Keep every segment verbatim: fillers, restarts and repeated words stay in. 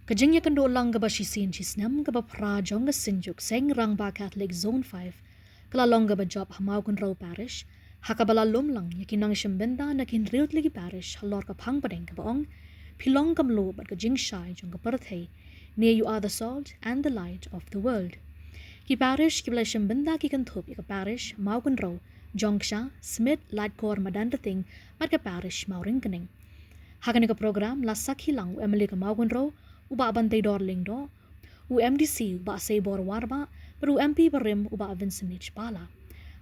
Ka jingïakynduh lang kaba shisien shisnem kaba phra jong ka Synjuk Seng Rangbah Catholic Zone five ka la long kaba jop ha Mawkynrew Parish, ha kaba la lum lang ïa ki nongshim bynta na ki hynriew tylli ki parish halor ka phang pdeng kaba ong, Phi long ka mluh bad ka jingshai jong ka pyrthei, ne You are the salt and the light of the world. Ki parish kiba la shim bynta ki kynthup ïa ka parish Mawkynrew, Jongksha, Smit, Laitkor, Madanrting bad ka parish Mawryngkneng. Ha kane ka program la sakhi lang u M L A ka Mawkynrew, u Bah Banteidor Lyngdoh, u M D C u Bah Seibor Warbah bad u M P barim u Bah Vincent H Pala.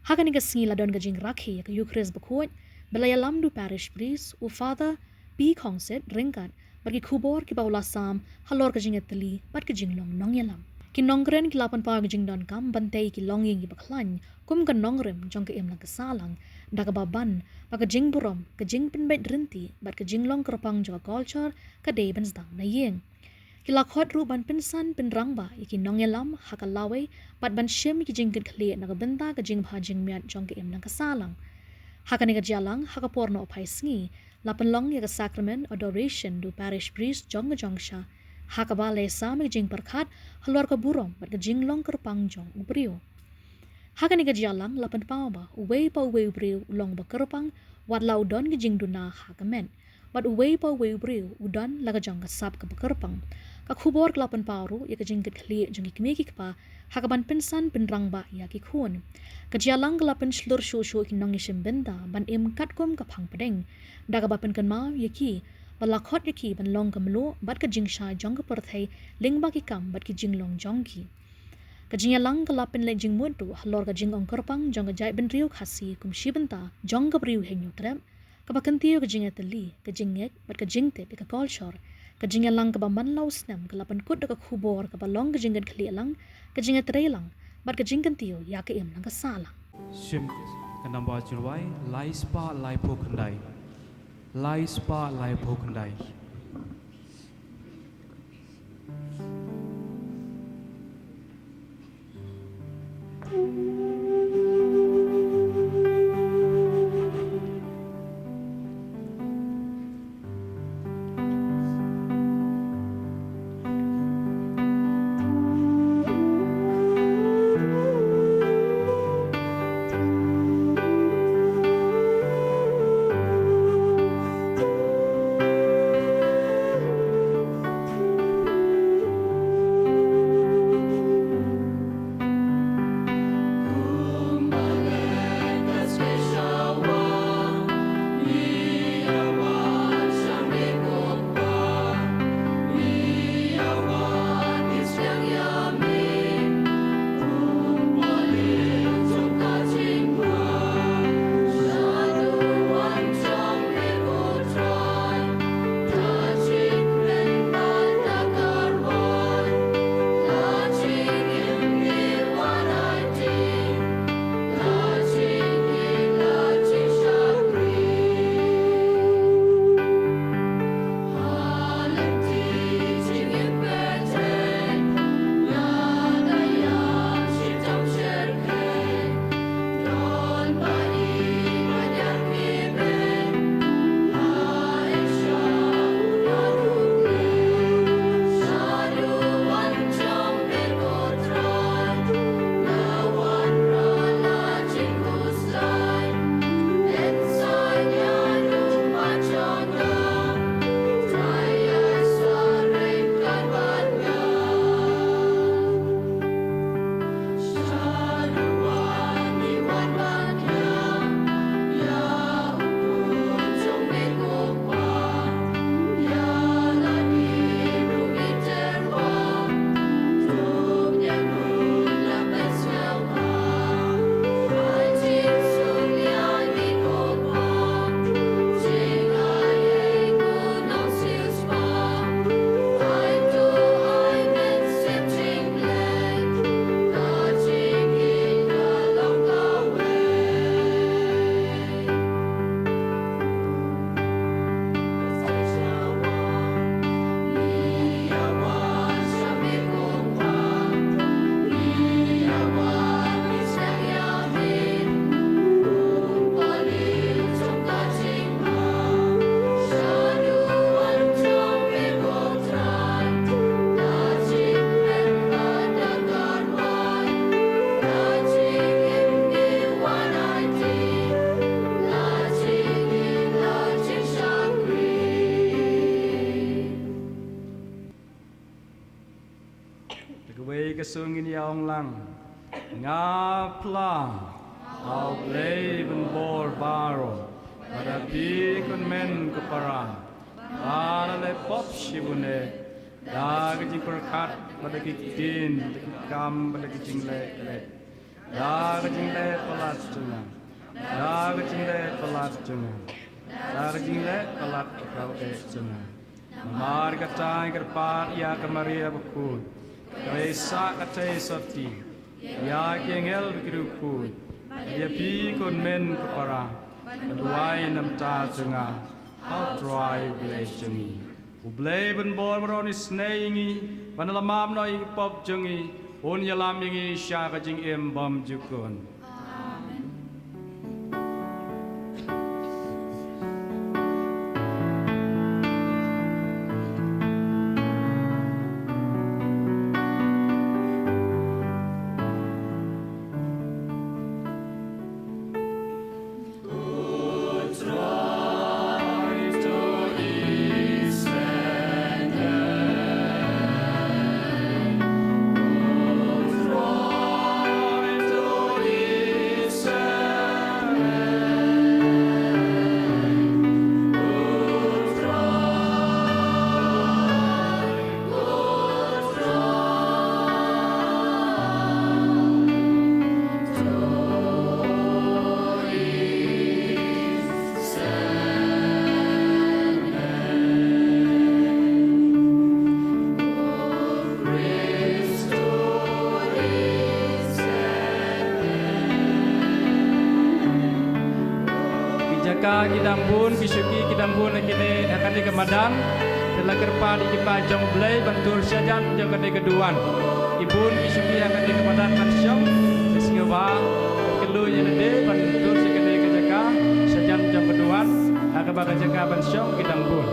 Ha kane ka sngi la don ka jingrakhe ïa ka Ïukharist Bakhuid ba la ïalam da u parish priest u Father P Khongsit ryngkat bad ki khubor kiba u la sam halor ka jingïatylli bad ka jinglong nongïalam. Ki nongkren ki la pynpaw ka jingdonkam ban tei ki longïing kiba khlaiñ kum ka nongrim jong ka imlang ka sahlang, da kaba ban ba ka jingburom, ka jingpynbeit rynti bad ka jinglong kyrpang jong ka culture ka dei ban sdang na ïing. Ki la khot ruh ban pynsan pynrangbah ïa ki nongïalam ha ka lawei bad ban shim ïa ki jingkitkhlieh na ka bynta ka jingbha jingmiat jong ka imlang ka sahlang. Ha kane ka jingïalang ha ka por nohphai sngi la pynlong ïa ka Sacrament Adoration da u parish priest jong ka Jongksha, ha kaba la ïasam ïa ka jingpyrkhat halor ka burom bad ka jinglong kyrpang jong u briew. Ha kane ka jingïalang la pynpaw ba uwei pa uwei u briew u long ba kyrpang wat la u don ka jingduna ha ka met, bad uwei pa uwei u briew u don la ka jong ka sap kaba kyrpang. Ka khubor ka la pynpaw ruh ïa ka jingkitkhlieh jong ki kmie ki kpa ha kaban pynsan pynrangbah ïa ki khun. Ka jingïalang ka la pynshlur shuh shuh ïa ki nongïashim bynta ban im katkum ka phang pdeng, da kaba pynkynmaw ïa ki ba la khot ïa ki ban long ka mluh bad ka jingshai jong ka pyrthei lyngba ki kam bad ki jinglong jong ki. Ka jingïalang ka la pynleit jingmut ruh halor ka jingong kyrpang jong ka jaitbynriew Khasi kum shi bynta jong ka Bri U Hynñiewtrep, kaba kyntiew ka jingïatylli, ka jingngeit bad ka jingtip ïa ka culture. Ka jingïalang kaba man la u snem ka la pynkut da ka khubor kaba long ka jingkitkhlieh lang, ka jingïatreilang bad ka jingkyntiew ïa ka imlang ka sahlang. Shim ka namba jingrwai lai spah laiphew khyndai. Lai spah laiphew khyndai. Kawei ka song ngin ïa ong lang. Nga phla ha U Blei ban bor baroh, ba da phi khun men ko para, ba la leh pop shibun eh, da ka jingpyrkhat bad da ki ktien, da ki kam bad da ki jingleh leh, da ka jingleh palat jong nga, da ka jingleh palat jong nga, da ka jingleh palat ka khaw eh jong nga. Namar kata nga kyrpad ïa ka Maria bakhuid, kaba sah ka thei sotti, ïa ki angel bad ki riewkhuid, bad ïa phi khun men ko para, ban duwai namar jong nga ha U Trai U Blei jong ngi. U Blei ban bor baroh un isynei ïa ngi, ban ïalam noh ïa ki pop jong ngi, un ïalam ïa ngi sha ka jingim bymjukut. Ki jaka ki dang bun, ki shuki ki dang bun ha kine, ha kane ka madan. Te la kyrpad ïa ki paid jong U Blei ban tur shajan jong kane ka duwan. Ki bun ki shuki ha kane ka madan ban shong. Te sngewbha, kylluid ïa lade ban tur sha kane ka jaka shajan jong ka duwan, ha kaba ka jaka ban shong ki dang bun.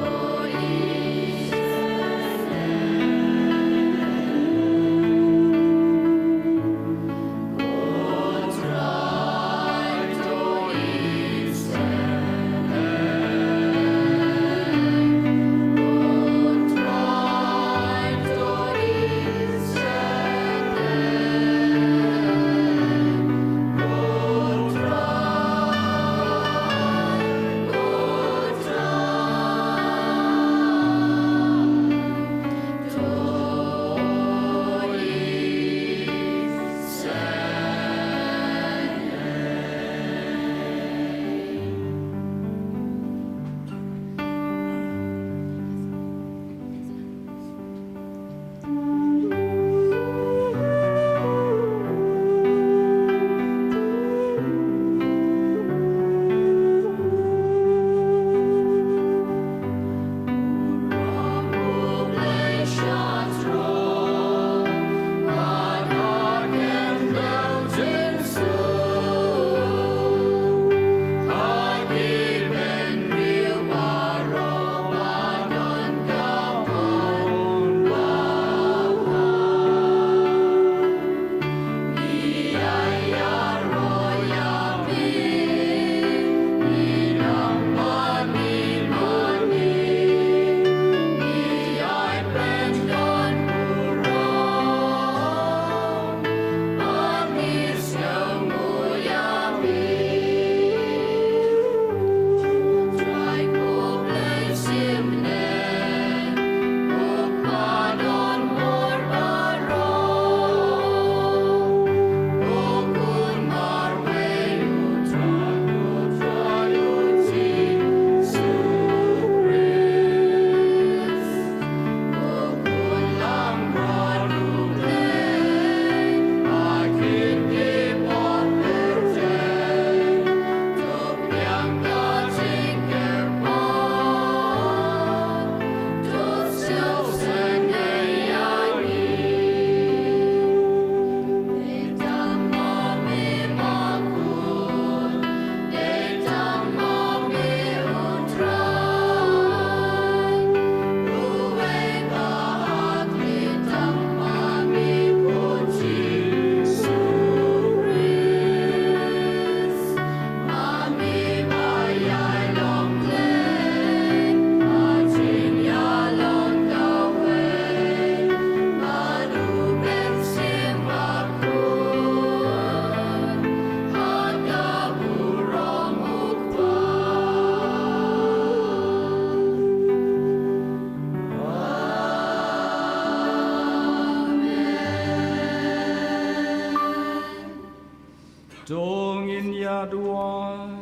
To ngin ïa duwai.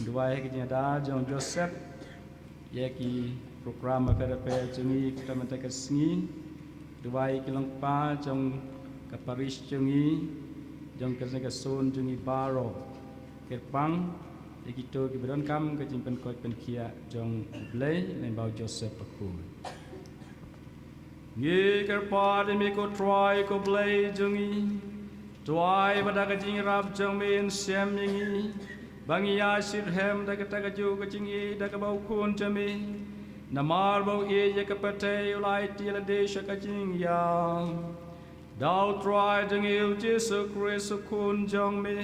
Duwai ha ka jingïada jong Joseph ïa ki program bapher bapher jong ngi kata mynta ka sngi. Duwai ki longpa jong ka parish jong ngi, jong ka jong ka zone jong ngi baroh. Kyrpang ïa kito kiba donkam ka jingpynkhuid pynkhiah jong U Blei lyngba u Joseph bakhuid. Ngi kyrpad ïa me ko Trai ko Blei jong ngi. To ai ba da ka jingïarap jong me yn sem ïa ngi ba ngin ïa shitrhem da kata kajuh ka jingïeit da kaba u Khun jong me. Namar ba u ïeit ïa ka pyrthei u la aiti ïa lade sha ka jingïap. Da u Trai jong ngi u Jisu Khrist u Khun jong me,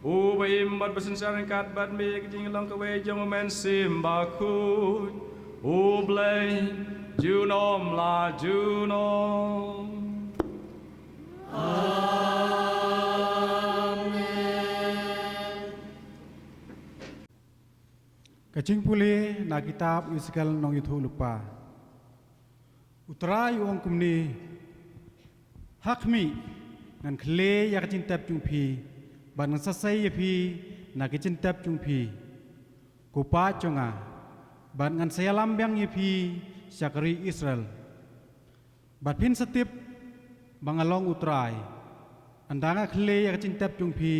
uba im bad ba synshar ryngkat bad me ha ka jinglong kawei jong U Mynsiem Bakhuid, U Blei junom la junom. Ka jingpule na kitab u Esekiel nongïathuhlypa. U Trai u ong kumne: Ha khmih, ngan khlei ïa ka jingtep jong phi bad ngan sa sei ïa phi na ka jingtep jong phi, ko paid jong nga, bad ngan sa ïalam biang ïa phi sha ka ri Israel. Bad phin sa tip ba nga long u Trai, ynda nga khlei ïa ka jingtep jong phi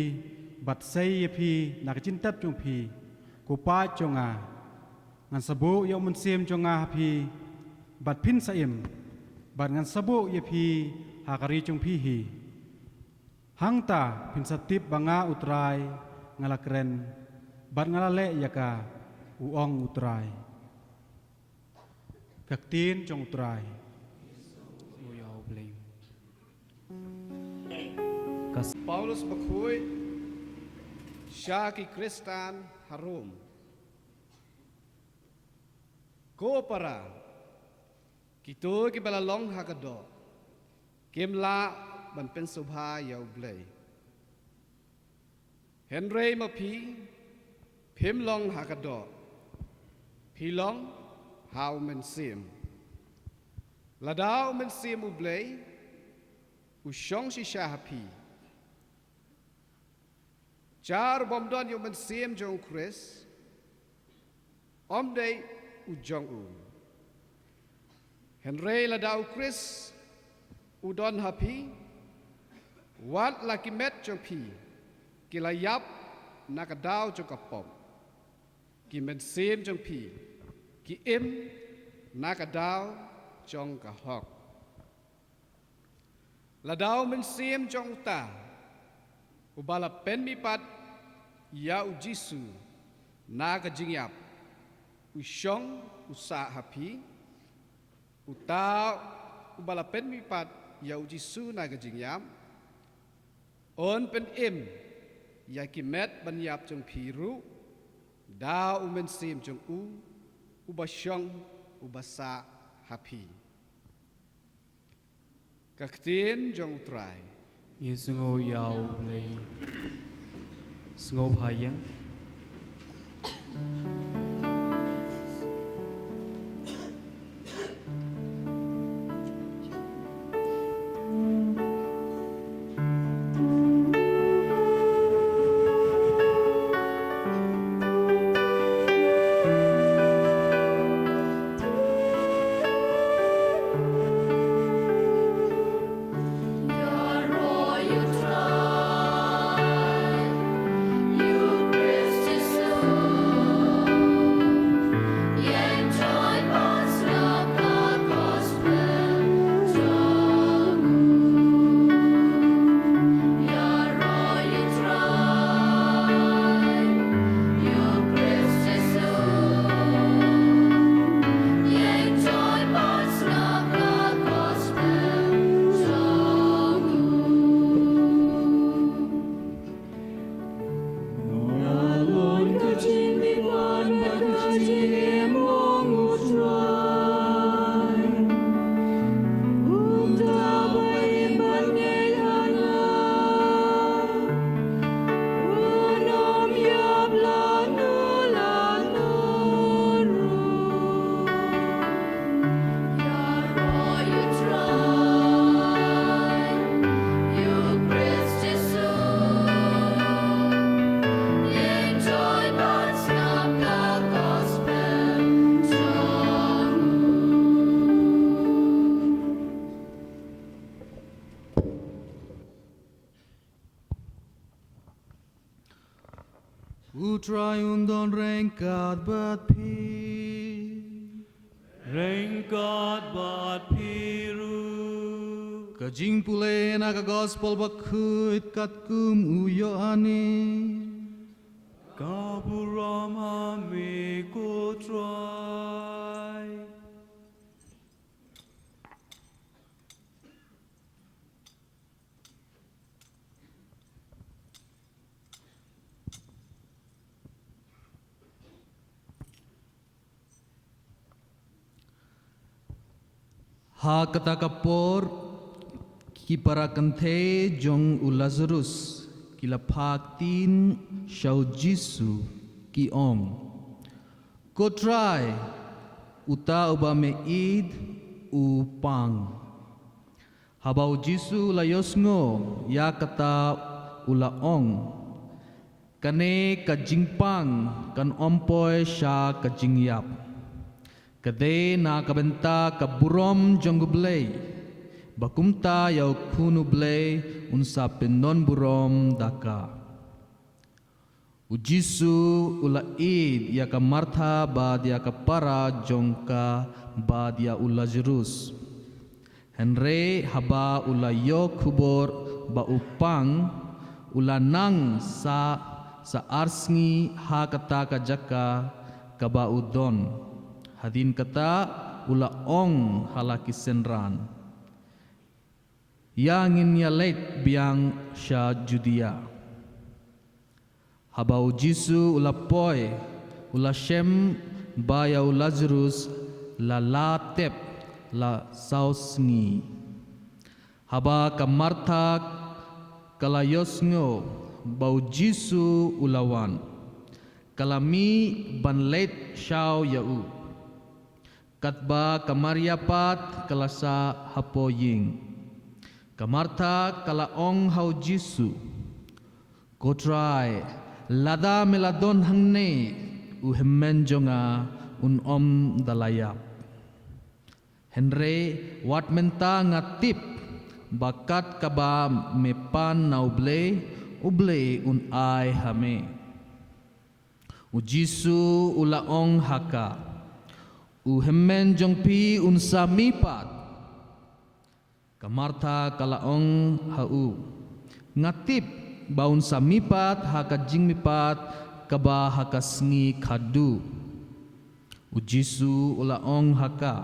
bad sei ïa phi na ka jingtep jong phi, ko paid jong nga. Ngan sa buh ïa U Mynsiem jong nga ha phi bad phin sa im, bad ngan sa buh ïa phi ha ka ri jong phi hi. Hangta phin sa tip ba nga u Trai nga la kren bad nga la leh ïa ka, u ong u Trai. Ka ktien jong u Trai. Ïa U Blei. Ka Paulus bakhuid sha ki Khristan ha Rom. Ko para, kito kiba la long ha ka doh kim lah ban pynsngewbha ïa U Blei. Hynrei ma phi, phim long ha ka doh, phi long ha U Mynsiem. Lada U Mynsiem U Blei u shong shisha ha phi, jar bym don ïa U Mynsiem jong U Khrist, ym dei u jong u. Hynrei lada U Khrist u don ha phi, wat la ki met jong phi ki la ïap na ka daw jong ka pop, ki mynsiem jong phi ki im na ka daw jong ka hok. Lada U Mynsiem jong uta uba la pynmihpat ïa U Jisu na ka jingïap u shong u sah ha phi, uta uba la pynmihpat ïa U Jisu na ka jingïap un pynim ïa ki met ban ïap jong phi ruh da U Mynsiem jong u uba shong uba sah ha phi. Ka ktien jong U Trai. Ngi sngew ïa U Blei. Sngewbha ïeng. U Trai un don ryngkat bad phi. Ryngkat bad phi ruh. Ka jingpule na ka Gospel Bakhuid katkum u Ïoannis. Ka burom ha me ko Trai. Ha kata ka por, ki para kynthei jong u Lazarus ki la phah ktien sha u Jisu, ki ong, Ko Trai, uta uba me ïeit u pang. Haba u Jisu u la ïohsngew ïa kata, u la ong, Kane ka jingpang kan ym poi sha ka jingïap. Ka dei na ka bynta ka burom jong U Blei, ba kumta ïa u Khun U Blei un sa pyndonburom da ka. U Jisu u la ïeit ïa ka Martha bad ïa ka para jong ka bad ïa u Lazarus. Hynrei haba u la ïoh khubor ba u pang, u la nang sa, sa ar sngi ha kata ka jaka kaba u don. Hadien kata u la ong ha la ki synran, Ïa ngin ïaleit biang sha Judia. Haba u Jisu u la poi, u la shem ba ïa u Lazarus la lah tep la saw sngi. Haba ka Martha ka la ïohsngew ba u Jisu u la wan, ka la mih ban leit shaw ïa u. Katba ka Maria pat ka la sah hapoh ïing. Ka Martha ka la ong ha u Jisu, Ko Trai, lada me la don hangne, u hynmen jong nga un ym da la ïap. Hynrei wat mynta nga tip ba kat kaba me pan na U Blei, U Blei un ai ha me. U Jisu u la ong ha ka, U hynmen jong phi un sa mih pat. Ka Martha ka la ong ha u, Nga tip ba un sa mih pat ha ka jingmihpat kaba ha ka sngi khatduh. U Jisu u la ong ha ka,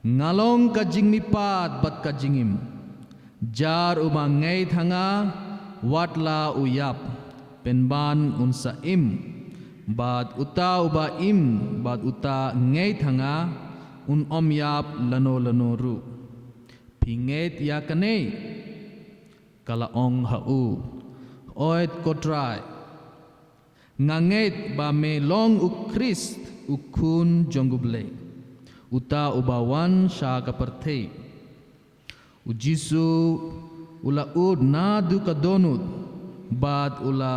Nga long ka jingmihpat bad ka jingim. Jar uba ngeit ha nga, wat la u ïap, pynban un sa im. Bad uta uba im bad uta ngeit ha nga, un ym ïap lano lano ruh. Phi ngeit ïa kane? Ka la ong ha u, Oid ko Trai. Nga ngeit ba me long u Khrist, u Khun jong U Blei, uta uba wan sha ka pyrthei. U Jisu u la ud naduh ka dohnud, bad u la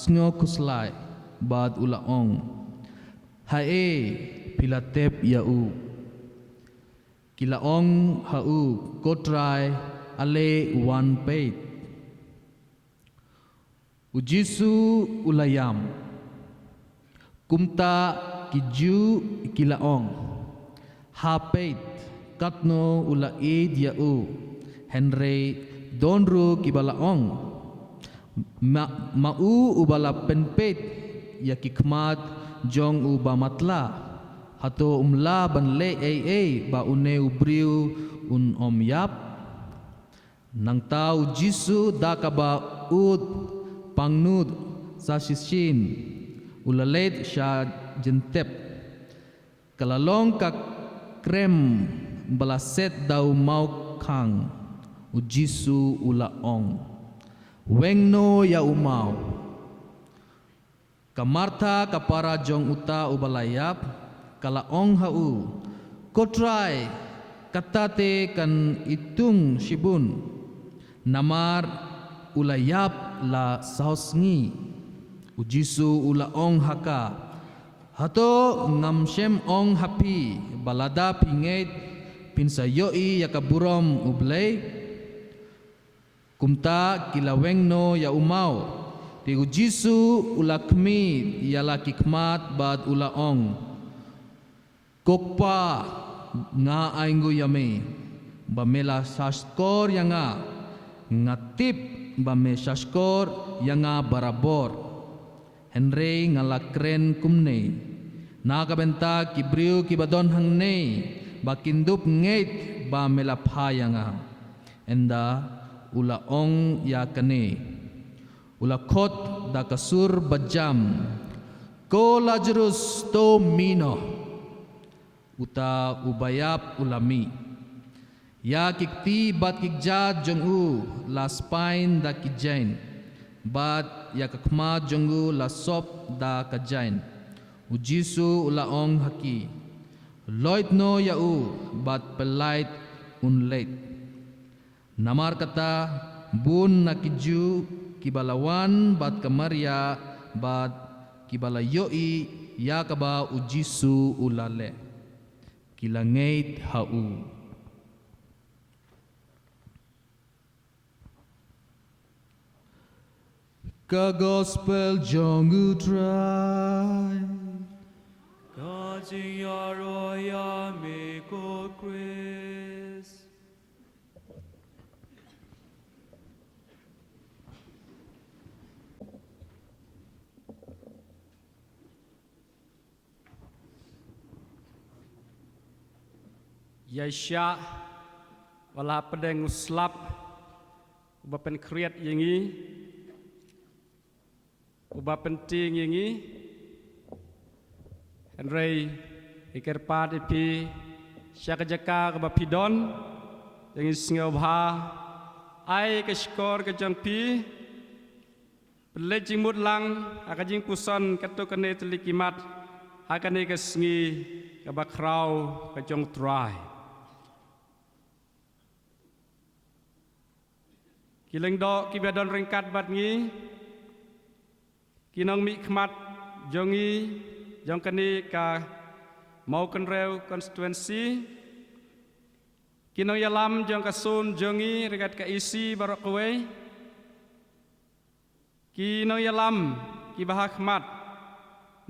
sngewkhuslai, bad u la ong, Haei, phi la tep ïa u? Ki la ong ha u, Ko Trai, ale wan peit. U Jisu u la ïam. Kumta ki Jiw ki la ong, Ha peit, katno u la ïeit ïa u. Hynrei don ruh kiba la ong, Ma, ma u uba la pynpeit ïa ki khmat jong u ba matlah, hato um lah ban leh ei ei ba une u briew un ym ïap? Nangta u Jisu da kaba ud pangnud sa shisien, u la leit sha jyntep. Ka la long ka krem ba la set da u maw khang. U Jisu u la ong, Weng noh ïa u maw. Ka Martha ka para jong uta uba la ïap, ka la ong ha u, Ko Trai, kata te kan itung shibun. Namar u la ïap la saw sngi. U Jisu u la ong ha ka, Hato ngam shym ong ha phi ba lada phi ngeit phin sa ïohi ïa ka burom U Blei? Kumta ki la weng noh ïa u maw, Te u Jisu u la khmih ïa la ki khmat bad u la ong, Ko Kpa, nga ainguh ïa me ba me la shahshkor ïa nga. Nga tip ba me shahshkor ïa nga barabor. Hynrei nga la kren kumne na ka bynta ki briew kiba don hangne, ba kin dup ngeit ba me la phah ïa nga. Ynda u la ong ïa kane, u la khot da ka sur ba jam, Ko Lajarus, to mih noh. Uta u baïap u la mih. Ïa ki kti bad ki kjat jong u la spaiñ da ki jaiñ, bad ïa ka khmat jong u la sop da ka jaiñ. U Jisu u la ong ha ki, Lloyd noh ïa u bad pyllait un leit. Namar kata, bun na ki Jiw kiba la wan bad ka Maria bad kiba la ïohi ïa kaba u Jisu u la leh, ki la ngeit ha u. Ka Gospel jong u Trai. Ka jingïaroh ïa me ko Khrist. Ïa sha ba la pdeng u slap, uba pynkhriat ïa ngi, uba pyntieng ïa ngi. Hynrei i kyrpad ïa phi sha ka jaka kaba phi don, ïa ngi sngewbha ai ka shkor ka jong phi, pynleit jingmut lang ha ka jingpuson katto katne tylli ki mat ha kane ka sngi kaba khraw ka jong u Trai. Ki lyngdoh kiba don ryngkat bad ngi, ki nongmihkhmat jong ngi jong kane ka Mawkynrew constituency, ki nongïalam jong ka zone jong ngi ryngkat ka E C baroh kawei, ki nongïalam kiba ha khmat,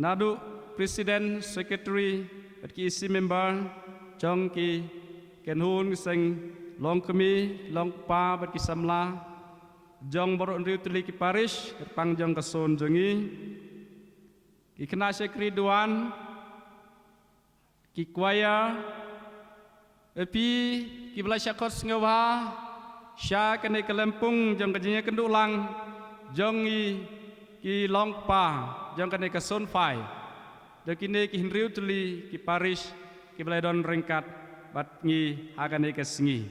naduh president, secretary bad ki E C member jong ki kynhun ki seng longkmie longkpa bad ki samla jong baroh hynriew tylli ki parish kyrpang jong ka zone jong ngi, ki khynnah shakri duwan, ki choir, ïa phi kiba la shah khot sngewbha sha kane ka lympung jong ka jingïakynduh lang jong ngi ki longkpa jong kane ka zone five, jong kine ki hynriew tylli ki parish kiba la don ryngkat bad ngi ha kane ka sngi.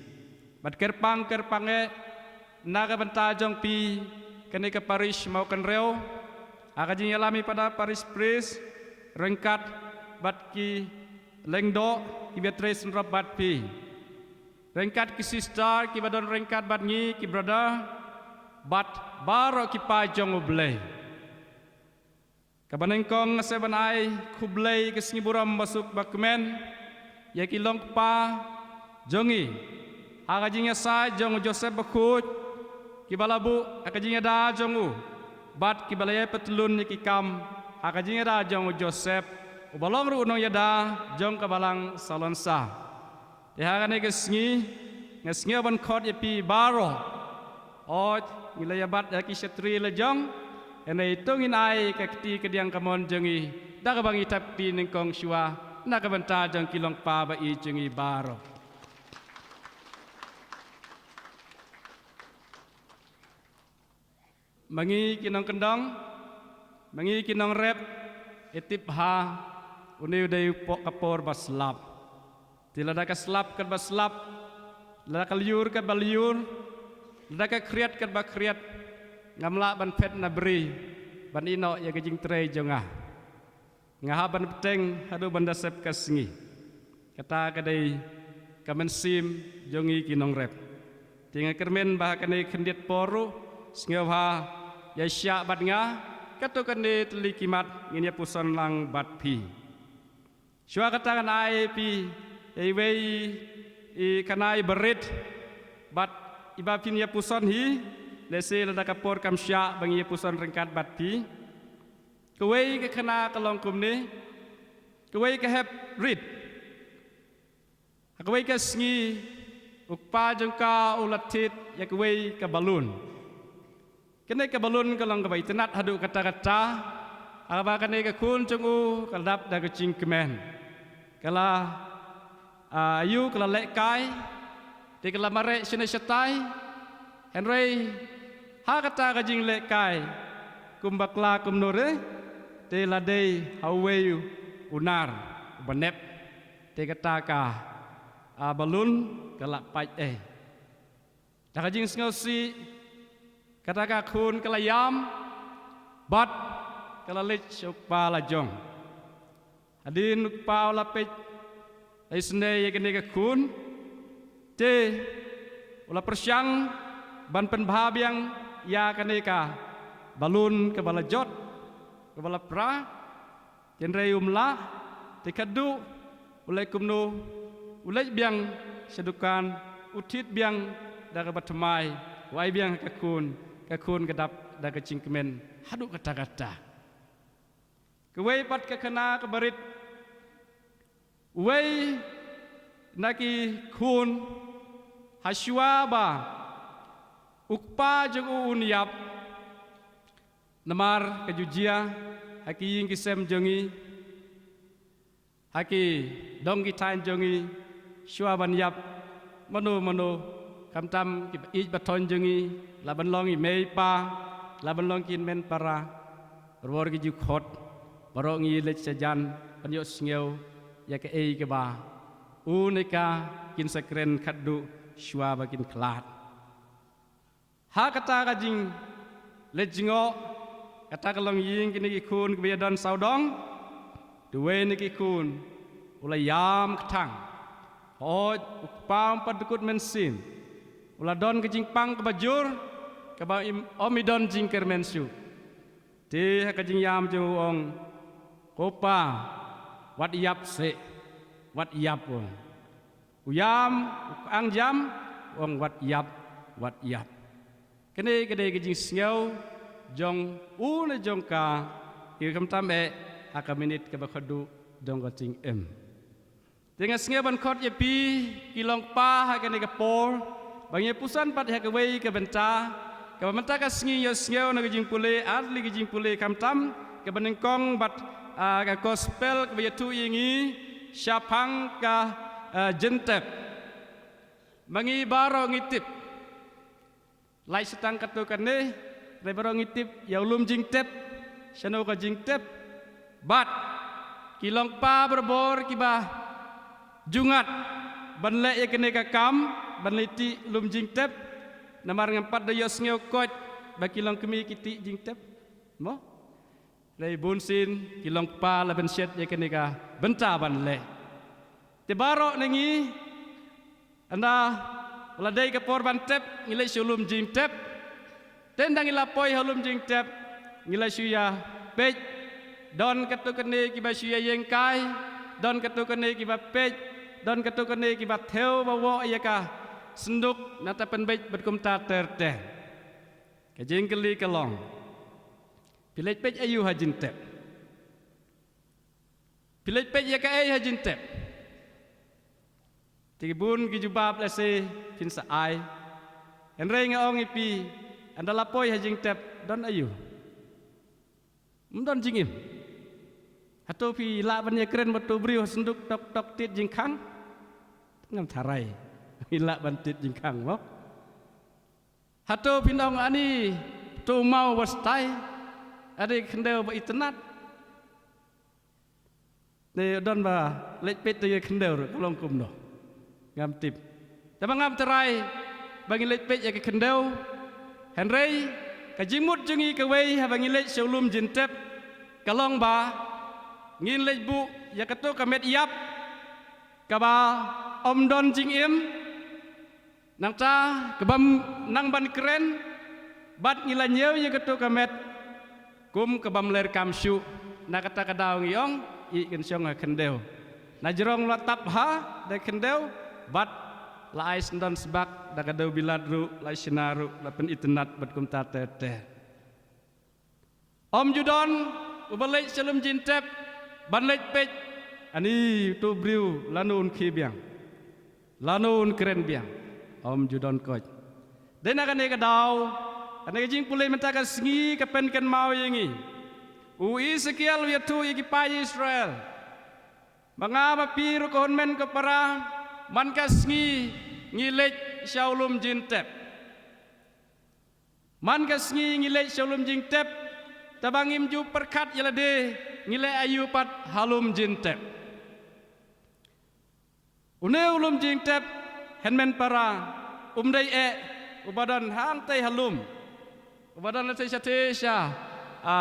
Bad kyrpang kyrpang eh na ka bynta jong phi, kane ka parish Mawkynrew, ha ka jingïalam i Pada parish priest ryngkat bad ki lyngdoh kiba trei synrop bad phi, ryngkat ki sister kiba don ryngkat bad ngi, ki brother, bad baroh ki paid jong U Blei. Kaba nyngkong nga sngew ban ai khublei ka sngi burom basuk bakmen ïa ki longkpa jong ngi ha ka jingïasaid jong u Joseph Bakhuid, kiba la buh ha ka jingïada jong u bad kiba la ïai patlun ïa ki kam ha ka jingïada jong u Joseph, uba long ruh u nongïada jong ka balang Salonsa. Te ha kane ka sngi nga sngew ban khot ïa phi baroh. Oi, ngi la ïa bat ïa ki shatri la jong. Hynrei to ngin ai ka kti kadiang kamon jong ngi da kaba ngi thap kti nyngkong shuwa na ka bynta jong ki longkpa ba ïeit jong ngi baroh. Ma ngi ki nongkyndong, ma ngi ki nongrep, i tip ha une u dei u por, ka por ba slap. Te lada ka slap katba slap, lada ka lyiur katba lyiur, lada ka khriat katba khriat, ngam lah ban phet na bri ban ïehnoh ïa ka jingtrei jong nga. Nga hap ban bteng haduh ban da sep ka sngi. Kata ka dei ka mynsiem jong ngi ki nongrep. Te nga kyrmen ba ha kane khyndiat por ruh, sngewbha ïa shah bad nga, katto katne tylli ki mat ngin ïa puson lang bad phi. Shuwa kata ngan ai phi ïa iwei i khynnah i barit bad iba phin ïa puson hi, Lehse lada ka por kam shah ba ngi ïa puson ryngkat bad phi. Kawei ka khana ka long kumne. Kawei ka hep rit. Ha kawei ka sngi u kpa jong ka u la thied ïa kawei ka balun. Kane ka balun ka long kaba itynnad haduh katta katta. Haba kane ka khun jong u ka la dap da ka jingkmen. Ka la, ah, ïoh ka la lehkai, te ka la mareh shane shatai. Hynrei ha kata ka jinglehkai, kum bakla kumno re, te la dei ha uwei u nar uba nep. Te kata ka, ah, balun ka la pait ei. Da ka jingsngewsih, kata ka khun ka la ïam, bad ka la leit sha u kpa la jong. Hadien u kpa u la peit, la isynei ïa kane ka khun, te u la pyrshang ban pynbha biang ïa kane ka balun kaba la jot, kaba la pra. Hynrei um lah, te khadduh u leit kumno, u leit biang sha dukan, u thied biang da kaba thymmai, u ai biang ha ka khun, ka khun ka dap da ka jingkmen haduh katta katta. Kawei pat ka khana kaba rit, uwei na ki khun, hashwa ba u kpa jong u un ïap, namar ka ju jia ha ki ïing ki sem jong ngi, ha ki dong ki thaiñ jong ngi, shuwa ban ïap mano mano, khamtam kiba ïeit ba thoiñ jong ngi, lah ban long i mei i pa, lah ban long ki hynmen para, barabor ki ju khot baroh ngi leit sha jan ban ïohsngew ïa kaei kaba u ne ka kin sa kren khadduh shuwa ba kin khlad. Ha kata ka jingleit jngoh, kata ka longïing kine ki khun kiba ïadon sawdong, te uwei na ki khun u la ïam kthang. Hooid, u kpa um pat dkut mynsiem. U la don ka jingpang kaba jur, kaba im, ym i don jingkyrmen shuh. Te ha ka jingïam jong u ong, "Ko pa, wat ïap seh, wat ïap," u ong. U ïam, u kang jam, u ong, "Wat ïap, wat ïap." Kane ka dei ka jingsngew jong u ne jong ka, khamtam eh ha ka minit kaba khadduh jong ka jingim. Te nga sngew ban khot ïa phi ki longkpa ha kane ka por, ba ngin ïa puson pat ha kawei ka bynta, kaba mynta ka sngi ïohsngew na ka jingpule, ar tylli ka jingpule khamtam, kaba nyngkong bad, ah, ka gospel kaba ïathuh ïa ngi shaphang ka, ah, jingtep. Ma ngi baroh ngi tip. Lait shatang katto katne, hynrei baroh ngi tip ïa u lum jingtep, shano ka jingtep. Bad ki longkpa barabor kiba ju ngat ban leh ïa kane ka kam, ban leit tih lum jingtep. Namar ngam pat da ïohsngew koit ba ki longkmie ki tih jingtep, mo? Hynrei bunsien ki longkpa la pynshet ïa kane ka bynta ban leh. Te baroh na ngi, ynda la dei ka por ban tep, ngi leit sha u lum jingtep. Te ynda ngi la poi ha u lum jingtep, ngi la shu ïa peit. Don katto katne kiba shu ïa ïeng kai, don katto katne kiba peit, don katto katne kiba thew ba woh ïa ka synduk, nangta pynbeit bad kumta ter ter. Ka jingkylli ka long, phi leit peit aïu ha jingtep? Phi leit peit ïa kaei ha jingtep? Te ki bun ki jubab lehse phin sa ai. Hynrei nga ong ïa phi, ynda la poi ha jingtep, don aïu? Ym don jingim. Hato phi lah ban ïakren bad uto u briew ha synduk tok tok tied jingkhang? Ngam tharai phi lah ban tied jingkhang, mo? Hato phin ong ani to u maw ba stai, ani khyndew ba itynnad? Ne don ba leit peit ïa ka khyndew ruh ka long kumno? Ngam tip. Te ba ngam tharai ba ngin leit peit ïa ka khyndew. Hynrei ka jingmut jong ngi kawei haba ngin leit sha u lum jingtep ka long ba ngin leit buh ïa kato ka met ïap kaba ym don jingim. Nangta kaba ym nang ban kren, bad ngi la ñiew ïa kato ka met kum kaba ym leh kam shuh, na kata ka daw ngi ong, ïeh kan shong ha khyndew. Na jrong la tap ha da khyndew, bad La ai syndon sbak da ka dewbilat ruh, la ai shna ruh, la pynitynnad bad kumta ter ter. Ym ju don uba leit sha lum jingtep ban leit peit, ani uto u briew lano un khie biang, lano un kren biang. Ym ju don koit. Dei na kane ka daw, kane ka jingpule mynta ka sngi ka pynkynmaw ïa ngi. U Esekiel u ïathuh ïa ki paid Israel, ma nga ma phi ruh ko hynmen ko para, man ka sngi ngi leit sha u lum jingtep. Man ka sngi ngi leit sha u lum jingtep, tangba ngim ju pyrkhat ïa lade, ngi leit aïu pat ha lum jingtep. Une u lum jingtep, hynmen para, um dei eh uba don hangtei ha lum, uba don lehse shatei sha, a,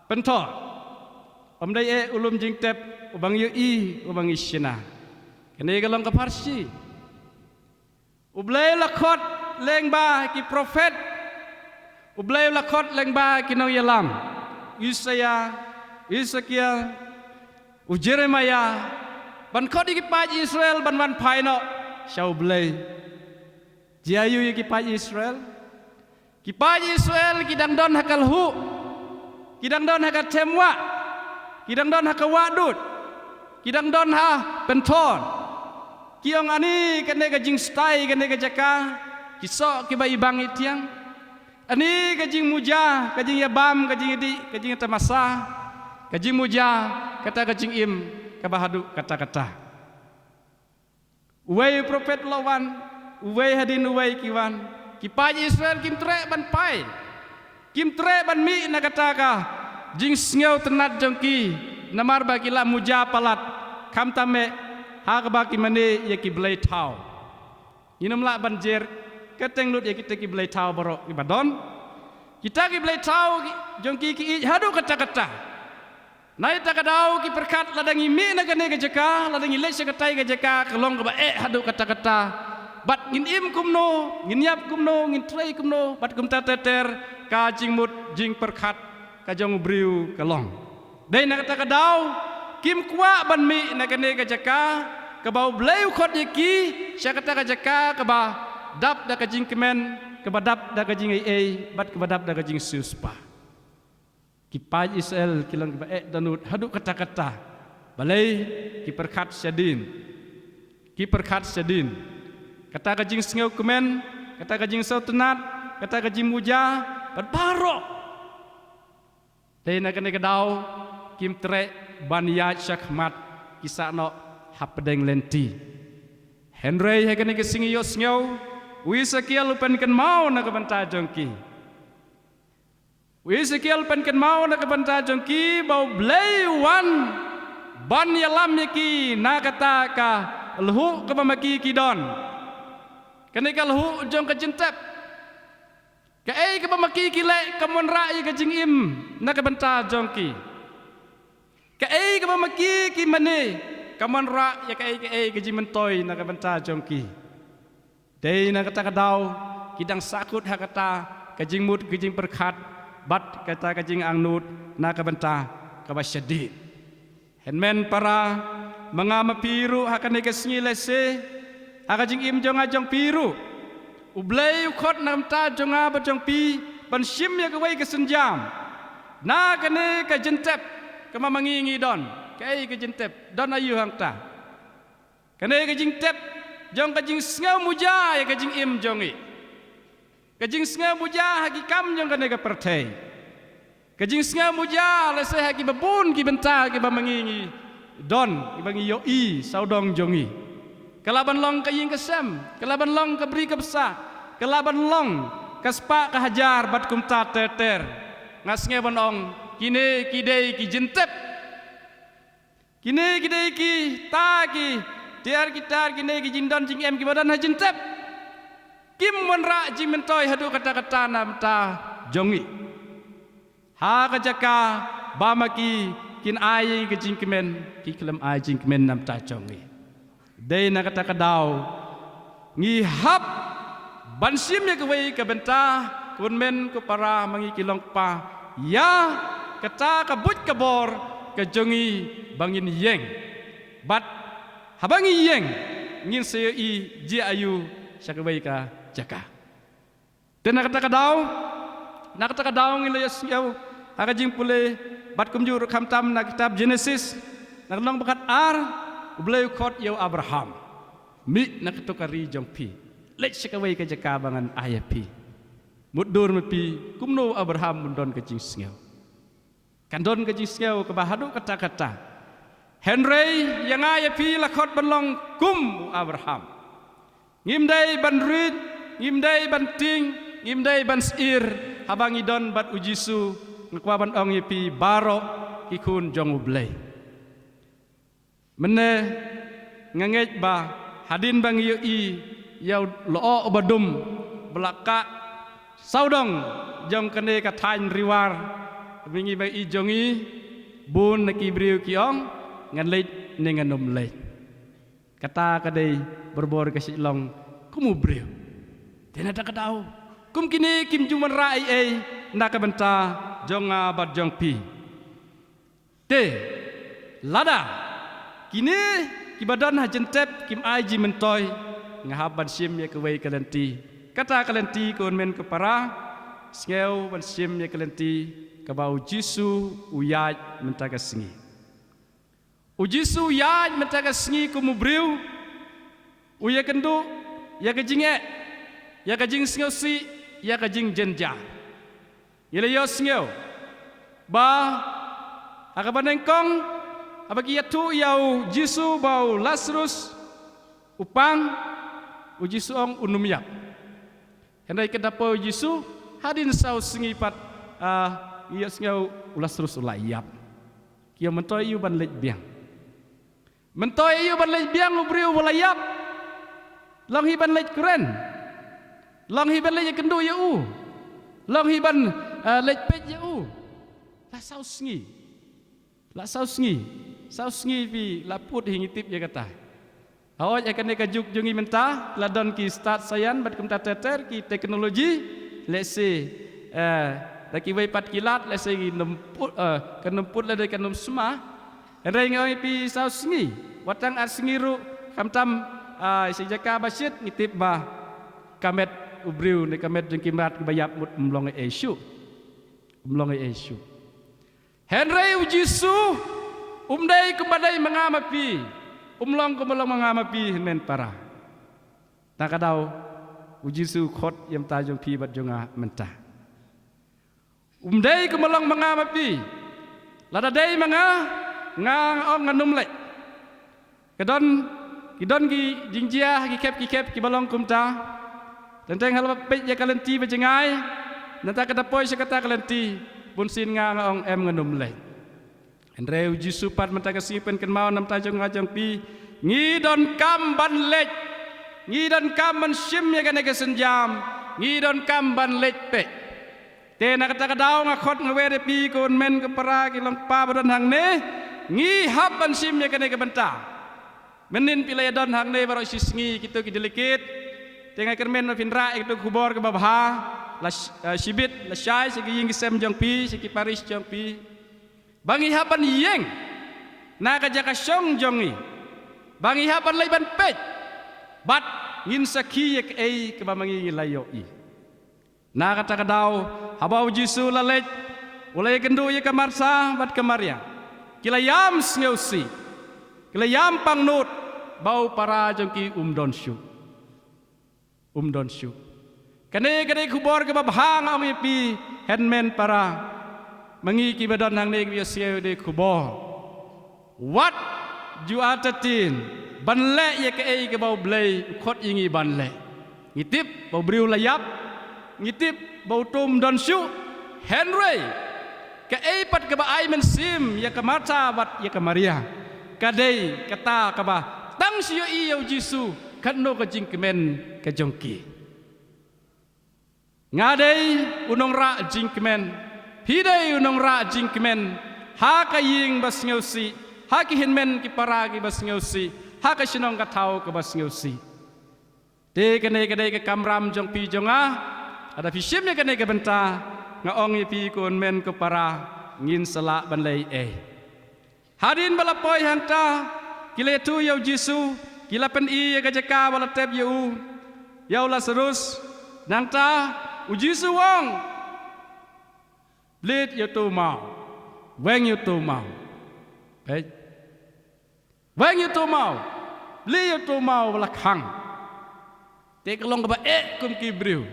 pynthor. Um dei eh u lum jingtep uba ngi ïohi, uba ngi shna. Kane ka long ka pharshi. U Blei u la khot lyngba ki prophet, u Blei u la khot lyngba ki nongïalam, Isaiah, Esekiel, u Jeremiah, ban khot ïa ki paid Israel ban wan phai noh sha u Blei. Jia aïu ïa ki paid Israel? Ki paid Israel ki dang don ha ka lhuh, ki dang don ha ka them wah, ki dang don ha ka wah dud, ki dang don ha pynthor. Ki ong, ani kane ka jingstai, kane ka jaka, ki soh kiba ibang itiang. Ani ka jingmuja, ka jingïabam, ka jingïadih, ka jingtamasa, ka jingmuja kata ka jingim kaba haduh katta katta. Uwei u prophet u la wan, uwei hadien uwei ki wan. Ki paid Israel kim treh ban phai, kim treh ban mih na kata ka jingsngewtynnad jong ki, namar ba ki la muja palat, khamtam eh ha kaba ki mane ïa ki blei thaw. Ngin ym lah ban jer kyrteng lut ïa kita ki blei thaw baroh kiba don. Kita ki blei thaw ki, jong ki ki ïeit haduh katta katta. Na kata ka daw ki pyrkhat, lada ngi mih na kane ka jaka, lada ngi leit sha katei ka jaka, ka long kaba eh haduh katta katta. Bad ngin im kumno, ngin ïap kumno, ngin trei kumno, bad kumta ter ter, ka jingmut jingpyrkhat ka jong u briew ka long. Dei na kata ka daw kim kwah ban mih na kane ka jaka kaba u Blei u khot ïa ki, sha kata ka jaka kaba dap da ka jingkmen, kaba dap da ka jingaiei, bad kaba dap da ka jingsiewspah. Ki paid Israel ki long kiba eh dohnud haduh katta katta. Balei? Ki pyrkhat shadien. Ki pyrkhat shadien. Kata ka jingsngewkmen, kata ka jingsngewtynnad, kata ka jingmuja, bad baroh. Te na kane ka daw kim treh ban ïaid shakhmat, ki sah noh hapdeng lynti. Hynrei ha kane ka sngi ïohsngew, u Esekiel u pynkynmaw na ka bynta jong ki. U Esekiel pynkynmaw na ka bynta jong ki ba u Blei u wan ban ïalam ïa ki na kata ka lhuh kaba ma ki ki don. Kane ka lhuh jong ka jingtep. Kaei kaba ma ki ki leh kam wanrah ïa ka jingim na ka bynta jong ki. Kaei kaba ma ki ki mane kam wanrah ïa kaei kaei ka jingmyntoi na ka bynta jong ki. Dei na kata ka daw ki dang sahkut ha kata ka jingmut ka jingpyrkhat bad kata ka jingangnud na ka bynta kaba shadien. Hynmen para, ma nga ma phi ruh ha kane ka sngi lehse ha ka jingim jong nga jong phi ruh, u Blei u khot na ka bynta jong nga bad jong phi ban shim ïa kawei ka sienjam na kane ka jingtep kaba ma ngi ngi don. Kaei ka jingtep? Don aïu hangta? Kane ka jingtep jong ka jingsngew muja ïa ka jingim jong ngi. Ka jingsngew muja ha ki kam jong kane ka pyrthei. Ka jingsngew muja lehse ha kiba bun ki bynta kiba ma ngi ngi don, kiba ngi ïohi sawdong jong ngi. Ka lah ban long ka ïing ka sem, ka lah ban long ka bri ka bsa, ka lah ban long ka spah ka hajar bad kumta ter ter. Nga sngew ban ong, kine ki dei ki jingtep. Kine ki dei kita ki tiar ki tar, kine ki jingdon jingem kiba don ha jingtep. Kim wanrah jingmyntoi haduh katta katta na ka bynta jong ngi. Ha ka jaka ba ma ki kin ai ka jingkmen, ki khlem ai jingkmen na ka bynta jong ngi. Dei na kata ka daw ngi hap ban shim ïa kawei ka bynta, ko hynmen ko para, ma ngi ki long kpa, ïa kata ka buit ka bor ka jong ngi ba ngin ïeng. Bad haba ngi ïeng, ngin sa ïohi jia aïu sha kawei ka jaka. Te na kata ka daw, na kata ka daw ngi la ïohsngew ha ka jingpule, bad kumjuh ruh khamtam na kitab Genesis, na ka lynnong ba khatar, U Blei u khot ïa u Abraham: Mih na kato ka ri jong phi, leit sha kawei ka jaka ba ngan ai ïa phi. Mutdur ma phi kumno u Abraham un don ka jingsngew. Kan don ka jingsngew kaba haduh katta katta. Hynrei ïa nga ïa phi la khot ban long kum u Abraham. Ngim dei ban rit, ngim dei ban tieng, ngim dei ban sheptieng, haba ngi don bad U Jisu, nga kwah ban ong ïa phi baroh ki khun jong U Blei. Mynne nga ngeit ba hadien ba ngi ïohi ïa u lyoh uba dum ba la kah sawdong jong kane ka thaiñ Riwar, ba ngi ba i jong ngi, bun na ki briew ki ong, ngan leit ne ngan ym leit. Kata ka dei barabor ka shlong kum u briew. Te na kata ka daw, kum kine kim ju wanrah ei ei na ka bynta jong nga bad jong phi. Te lada kine kiba don ha jingtep kim ai jingmyntoi, nga hap ban shim ïa kawei ka lynti. Kata ka lynti ko hynmen ko para, sngew ban shim ïa ka lynti kaba U Jisu u ïaid mynta ka sngi. U Jisu u ïaid mynta ka sngi kum u briew, u ïakynduh ïa ka jingeh, ïa ka jingsngewsih, ïa ka jingjynjar. Ngi la ïohsngew ba ha kaba nyngkong, haba ki ïathuh ïa U Jisu ba u Lasarus u pang, U Jisu ong un ym ïap. Hynrei ka da poi U Jisu, hadien saw sngi pat, ah, ngi ïohsngew u Lasarus u la ïap. Ki ong, myntoi aïu ban leit biang? Myntoi aïu ban leit biang u briew ba la ïap? Long hi ban leit kren? Long hi ban leit ïakynduh ïa u? Long hi ban, eh, leit peit ïa u? La saw sngi. La saw sngi. Saw sngi phi la put hi, ngi tip ïa kata. Hooid, ha kane ka juk jong ngi mynta la don ki stad saian bad kumta ter ter ki teknoloji. Lehse, eh, da kiwei pat ki lad, lehse ngin ym put, eh, kan ym put lada kan ym sma. Hynrei nga ong ïa phi, saw sngi, wat tang ar sngi ruh, khamtam, ah, sha jaka ba shit, ngi tip ba ka met u briew ne ka met jong ki mrad kiba ïap mut ym long ei ei shuh. Ym long ei ei shuh. Hynrei U Jisu um dei kumba dei ma nga ma phi, um long kumba long ma nga ma phi, hynmen para. Na ka daw U Jisu u khot ïa mynta jong phi bad jong nga mynta. Um dei kumba long ma nga ma phi. Lada dei ma nga, nga ong ngan ym leit. Ka don, ki don ki jingjia ki khep ki khep kiba long kumta. Teng teng haba peit ïa ka lynti ba jngai, nangta ka da poi sha kata ka lynti, bunsien nga nga ong em, ngan ym leit. Hynrei U Jisu pat mynta ka sngi u pynkynmaw na ka bynta jong nga jong phi, ngi donkam ban leit. Ngi donkam ban shim ïa kane ka sienjam. Ngi donkam ban leit peit. Te na kata ka daw nga khot nga wer ïa phi ko hynmen ko para, ki long kpa ba don hangne, ngi hap ban shim ïa kane ka bynta. Mynnin phi la ïa don hangne baroh shi sngi kito ki delegate. Te nga kyrmen ba phin rah ïa kito ki khubor kiba bha, la sh-, eh, shibit la shai sha ki ïing ki sem jong phi, sha ki parish jong phi. Ba ngi hap ban ïeng na ka jaka shong jong ngi. Ba ngi hap ban leit ban peit. Bad ngin sakhi ïa kaei kaba ma ngi ngi la ïohi. Na kata ka daw, haba U Jisu u la leit, u la ïakynduh ïa ka Martha bad ka Maria. Ki la ïam sngewsih. Ki la ïam pangnud ba u para jong ki um don shuh. Um don shuh. Kane ka dei khubor kaba bha, nga ong ïa phi hynmen para. Ma ngi kiba don hangne kiba ïohsngew, dei khubor. Wat ju artatien ban leh ïa kaei kaba U Blei u khot ïa ngi ban leh. Ngi tip ba u briew la ïap, ngi tip ba uto um don shuh. Hynrei kaei pat kaba ai mynsiem ïa ka Martha bad ïa ka Maria, ka dei kata kaba tang shu ïohi ïa U Jisu, katno ka jingkmen ka jong ki. Nga dei u nongrah jingkmen, phi dei u nongrah jingkmen, ha ka ïing ba sngewsih, ha ki hynmen ki para kiba sngewsih, ha ka shnong ka thaw kaba sngewsih. Te kane ka dei ka kamram jong phi jong nga. Lada phi shim ïa kane ka bynta, nga ong ïa phi ko hynmen ko para, ngin sa lah ban leh ei. Hadien ba la poi hangta, ki la ïathuh ïa U Jisu, ki la pyni ïa ka jaka ba la tep ïa u, ïa u Lasarus. Nangta u Jisu u ong, "Blit ïa uto u maw, weng ïa uto u maw." Peit. "Weng ïa uto u maw, blit ïa uto u maw ba la khang." Te ka long kaba eh kum ki briew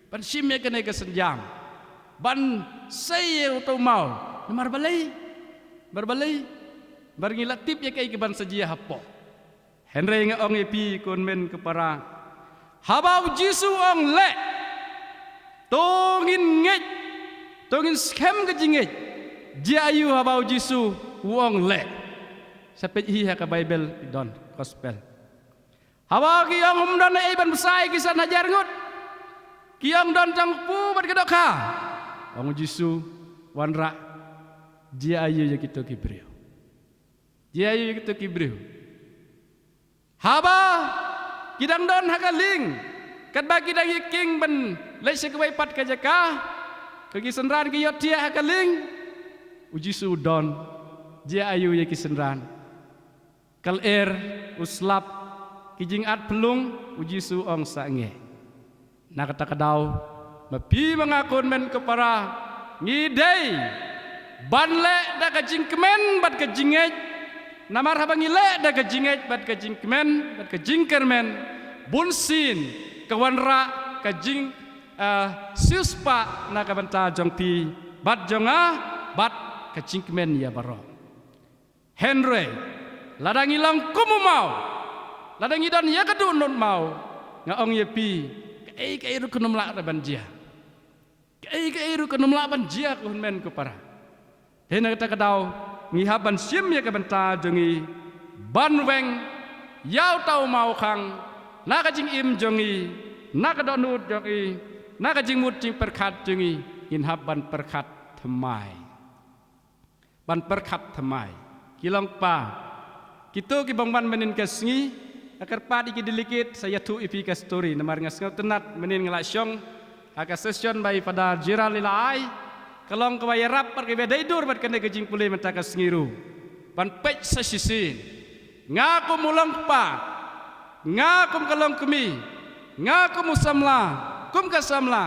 ban shim ïa kane ka synjam, ban sei ïa uto u maw. Namar balei? Namar balei? Namar ngi la tip ïa kaei kaban sa jia hapoh. Hynrei nga ong ïa phi ko hynmen ko para, haba u Jisu u ong leh, to ngin ngeit, to ngin skhem ka jingngeit. Jia aïu haba u Jisu u ong leh? Sa peit hi ha ka Baibl, ki don Gospel. Haba ki ong ym don ei ban bsa ïa ki san hajar ngut, ki ong don tang kpu bad ka dohkha. Ong u Jisu, wanrah, jia aïu ïa kito ki briew? Jia aïu ïa kito ki briew? Haba ki dang don ha ka lieng, katba ki dang ïaking ban leit sha kawei pat ka jaka, ka ki synran ki ïohthiah ha ka lieng, u Jisu u don. Jia aïu ïa ki synran? Ka lyer, u slap, ki jingat phyllung, u Jisu u ong sangeh. Na kata ka daw, ma phi ma nga ko hynmen ko para, ngi dei ban leh da ka jingkmen bad ka jingngeit. Namar haba ngi leh da ka jingngeit bad ka jingkmen bad ka jingkyrmen, bunsien ka wanrah ka jing, eh, siewspah na ka bynta jong phi bad jong nga bad ka jingkmen ïa baroh. Hynrei lada ngi long kum u maw, lada ngi don ïa ka dohnud maw, nga ong ïa phi, kaei kaei ruh kan ym lah ruh ban jia. Kaei kaei ruh kan ym lah ban jia ko hynmen ko para. Te na kata ka daw ngi hap ban shim ïa ka bynta jong ngi ban weng ïa uta u maw khang na ka jingim jong ngi, na ka dohnud jong ngi, na ka jingmut jingpyrkhat jong ngi. Ngin hap ban pyrkhat thymmai, ban pyrkhat thymmai. Ki long kpa, kito ki bym wan mynnin ka sngi, nga kyrpad ïa ki delegate sa ïathuh ïa phi ka story, namar nga sngewtynnat mynnin nga la shong ha ka session ba i Father Gerald i la ai. Ka long kaba ïarap bad kaba dei dur bad kane ka jingpule mynta ka sngi ruh. Ban peit sa shisien, nga kum u long kpa, nga kum ka long kmie, nga kum u samla, kum ka samla,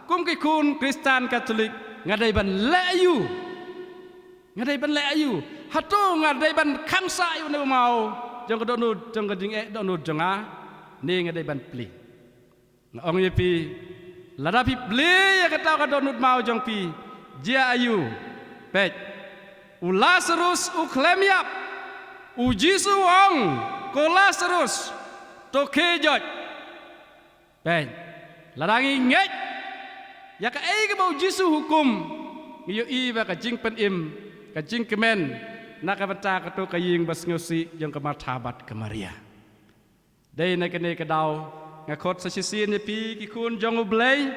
kum ki khun Khristan Katholik, nga dei ban leh aïu? Nga dei ban leh aïu? Hato nga dei ban khang sah ïa une u maw jong ka dohnud, jong ka jingeh dohnud jong nga, ne nga dei ban plie? Nga ong ïa phi, lada phi plie ïa kata ka dohnud maw jong phi, jia aïu? Peit, u Lasarus u khlem ïap. U Jisu u ong, ko Lasarus, to khie joit. Peit, lada ngi ngeit ïa kaei kaba u Jisu u hukum, ngi ïohi ba ka jingpynim, ka jingkmen na ka bynta kato ka ïing ba sngewsih jong ka Martha bad ka Maria. Dei na kane ka daw nga khot sa shisien ïa phi ki khun jong U Blei.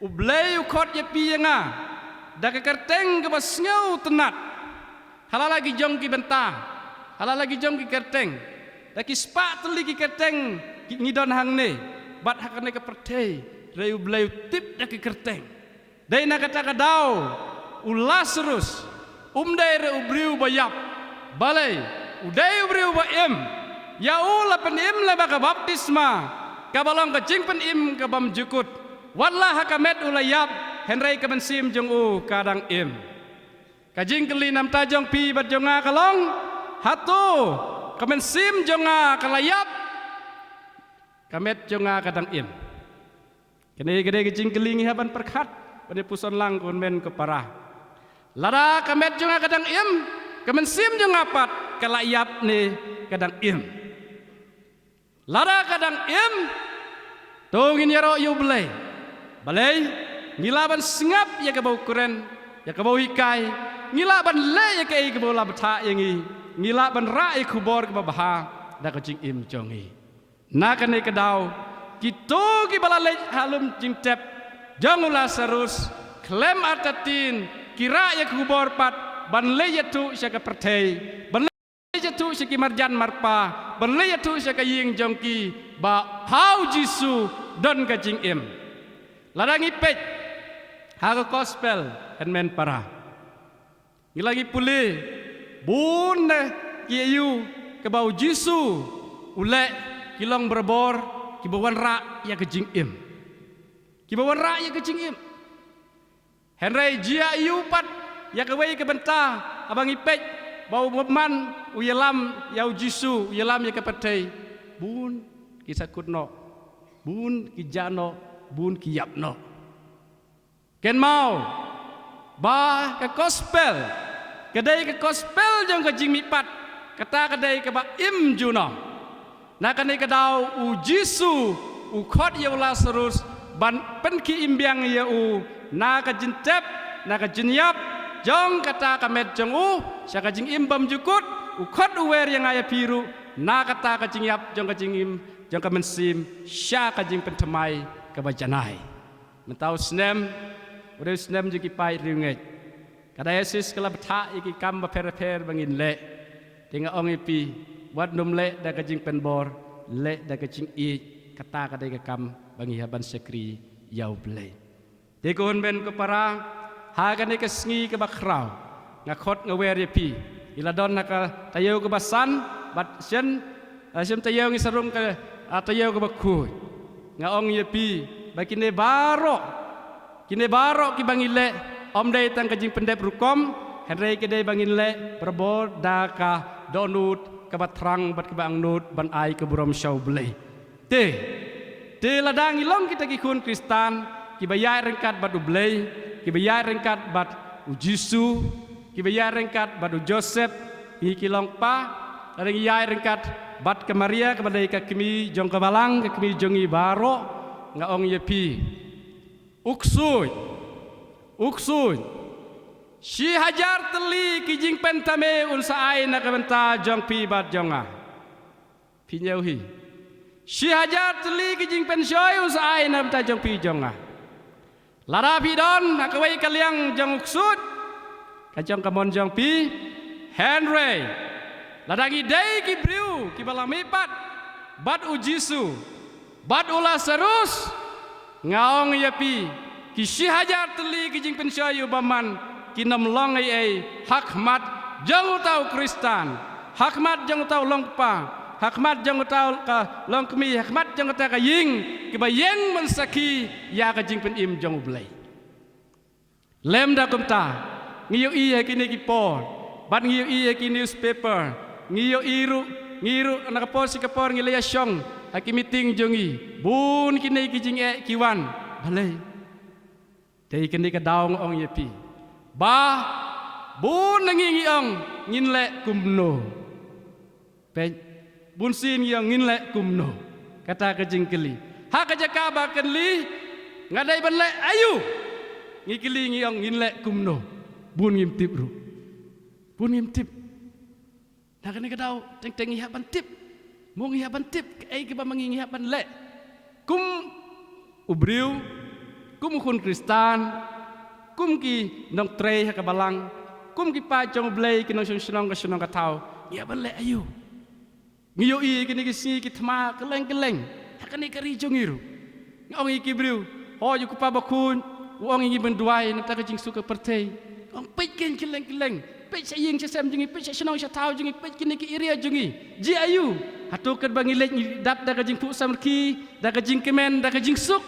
U Blei u khot ïa phi ïa nga da ka kyrteng kaba sngewtynnat. Ha la la ki jong ki bynta, ha la la ki jong ki kyrteng, da ki spah tylli ki kyrteng ki ngi don hangne, bad ha kane ka pyrthei, hynrei U Blei u tip da ki kyrteng. Dei na kata ka daw u Lasarus um dei re u briew ba ïap, balei, u dei u briew ba im. Ïa u la pynim lyngba ka baptisma, kaba long ka jingpynim ka bym jukut. Wat la ha ka met u la ïap, hynrei ka mynsiem jong u ka dang im. Ka jingkylli na bynta jong phi bad jong nga ka long, hato ka mynsiem jong nga ka la ïap, ka met jong nga ka dang im? Kane ka dei ka jingkylli ngi hap ban pyrkhat ban ïa puson lang ko hynmen ko para. Lada ka met jong nga ka dang im, ka mynsiem jong nga pat ka la ïap ne ka dang im? Lada ka dang im, to ngin ïaroh ïa U Blei. Balei? Ngi lah ban sngap ïa kaba u kren, ïa kaba u hikai. Ngi lah ban leh ïa kaei kaba u la bthah ïa ngi. Ngi lah ban rah ïa ka khubor kaba bha da ka jingim jong ngi. Na kane ka daw, kito kiba la leit ha lum jingtep jong u Lasarus khlem artatien, ki rah ïa ka khubor pat ban leit ïathuh sha ka pyrthei, ban leit ïathuh sha ki marjan marpa, ban leit ïathuh sha ka ïing jong ki ba ha u Jisu don ka jingim. Lada ngi peit ha ka gospel, hynmen para, ngi la ngi pule, bun na ki aïu, kaba u Jisu u leh ki long barabor kiba wanrah ïa ka jingim. Kiba wanrah ïa ka jingim. Hynrei jia ïa u pat ïa kawei ka bynta haba ngi peit ba u bymman u ïalam ïa u Jisu, u ïalam ïa ka pyrthei. Bun ki sa kut noh, bun ki jah noh, bun ki ïap noh. Kynmaw ba ka gospel ka dei ka gospel jong ka jingmihpat, kata ka dei kaba im junom. Na kane ka daw u Jisu u khot ïa u Lasarus ban pynkhie im biang ïa u na ka jingtep, na ka jingïap jong kata ka met jong u sha ka jingim bymjukut. U khot u wer ïa nga ïa phi ruh na kata ka jingïap jong ka jingim jong ka mynsiem sha ka jingpynthymmai kaba janai. Mynta u snem u dei u snem jong ki paid riewngeit. Ka diocese ka la bthah ïa ki kam bapher bapher ba ngin leh. Te nga ong ïa phi, wat nym leh da ka jingpynbor, leh da ka jingïeit. Kata ka dei ka kam ba ngi hap ban shakri ïa U Blei. Te ko hynmen ko para, ha kane ka sngi kaba khraw nga khot nga wer ïa phi. Ngi la don ha ka taïew kaba san bad shen, ah, shen taïew ngi sa rung ka, ah, taïew kaba khuid. Nga ong ïa phi ba kine baroh, kine baroh kiba ngi leh ym dei tang ka jingpyndep rukom, hynrei ki dei ba ngin leh barabor da ka dohnud kaba thrang bad kaba angnud ban ai ka burom sha U Blei. Te, te lada ngi long kita ki khun Khristan kiba ïaid ryngkat bad U Blei, kiba ïaid ryngkat bad u Jisu, kiba ïaid ryngkat bad u Joseph, ngi ki long kpa, lada ngi ïaid ryngkat bad ka Maria kaba dei ka kmie jong ka Balang, ka kmie jong ngi baroh, nga ong ïa phi, u ksuid, u ksuid, shi hajar tylli ki jingpynthame un sa ai na ka bynta jong phi bad jong nga. Phi ñiew hi. Shi hajar tylli ki jingpynshoi un sa ai na bynta jong phi jong nga. Lada phi don ha kawei ka liang jong u ksuid, ka jong ka mon jong phi, hynrei lada ngi dei ki briew kiba la mihpat bad u Jisu bad u Lasarus, nga ong ïa phi, ki shi hajar tylli ki jingpynshoi ïa u bymman kin ym long ei ei ha khmat jong uta u Khristan, ha khmat jong uta u longkpa, ha khmat jong uta u ka longkmie, ha khmat jong uta ka ïing kiba ïeng ban sakhi ïa ka jingpynim jong U Blei. Lymda kumta, ngi ïohi ha kine ki por, bad ngi ïohi ha ki newspaper, ngi ïohi ruh, ngi ruh na ka por shi ka por ngi la ïa shong ha ki meeting jong ngi. Bun kine ki jingeh ki wan. Balei? Te kane ka daw nga ong ïa phi ba bun na ngi ngi ong ngin leh kumno. Peit, bun sien ngi ong ngin leh kumno. Kata ka jingkylli. Ha ka jaka ba kylli nga dei ban leh aïu, ngi kylli ngi ong ngin leh kumno. Bun ngim tip ruh. Bun ngim tip. Na kane ka daw teng teng ngi hap ban tip. Mo ngi hap ban tip kaei kaba ma ngi ngi hap ban leh. Kum u briew, kum u khun Khristan, kum ki nongtrei ha ka Balang, kum ki paid jong U Blei, ki nongshong shnong ka shnong ka thaw, ngi hap ban leh aïu? Ngi ïohi kine ki sngi ki thma kylleng kylleng ha kane ka ri jong ngi ruh. Nga ong ïa ki briew, hooid u kpa bakhuid u ong ïa ngi ban duwai na bynta ka jingsuk ka pyrthei. Nga ong peit keiñ kylleng kylleng, peit sha ïing sha sem jong ngi, peit sha shnong sha thaw jong ngi, peit kine ki area jong ngi. Jia aïu? Hato katba ngi leit ngi dap da ka jingphuh samrkhie, da ka jingkmen, da ka jingsuk?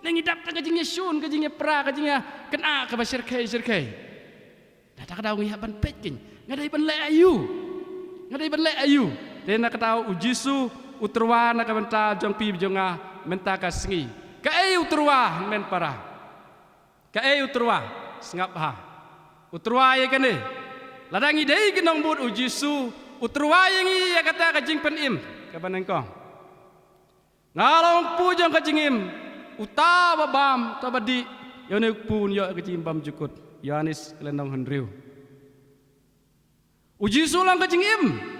Ne ngi dap da ka jingïashun, ka jingïapra, ka jingïakynnoh kaba shyrkhei shyrkhei? Kata ka daw ngi hap ban peit keiñ, nga dei ban leh aïu? Nga dei ban leh aïu? Te na ka daw u Jisu u tyrwa na ka bynta jong phi jong nga mynta ka sngi. Kaei u tyrwa, hynmen para? Kaei u tyrwa? Sngap bha. U tyrwa ïa kane. Lada ngi dei ki nongbud u Jisu, u tyrwa ïa ngi ïa kata ka jingpynim kaba nyngkong. Nga long u kpu jong ka jingim, uta uba bam, uta uba dih ïa une u kpu un ïoh ka jingim bymjukut. Ïoannis ka lynnong hynriew. U Jisu long ka jingim.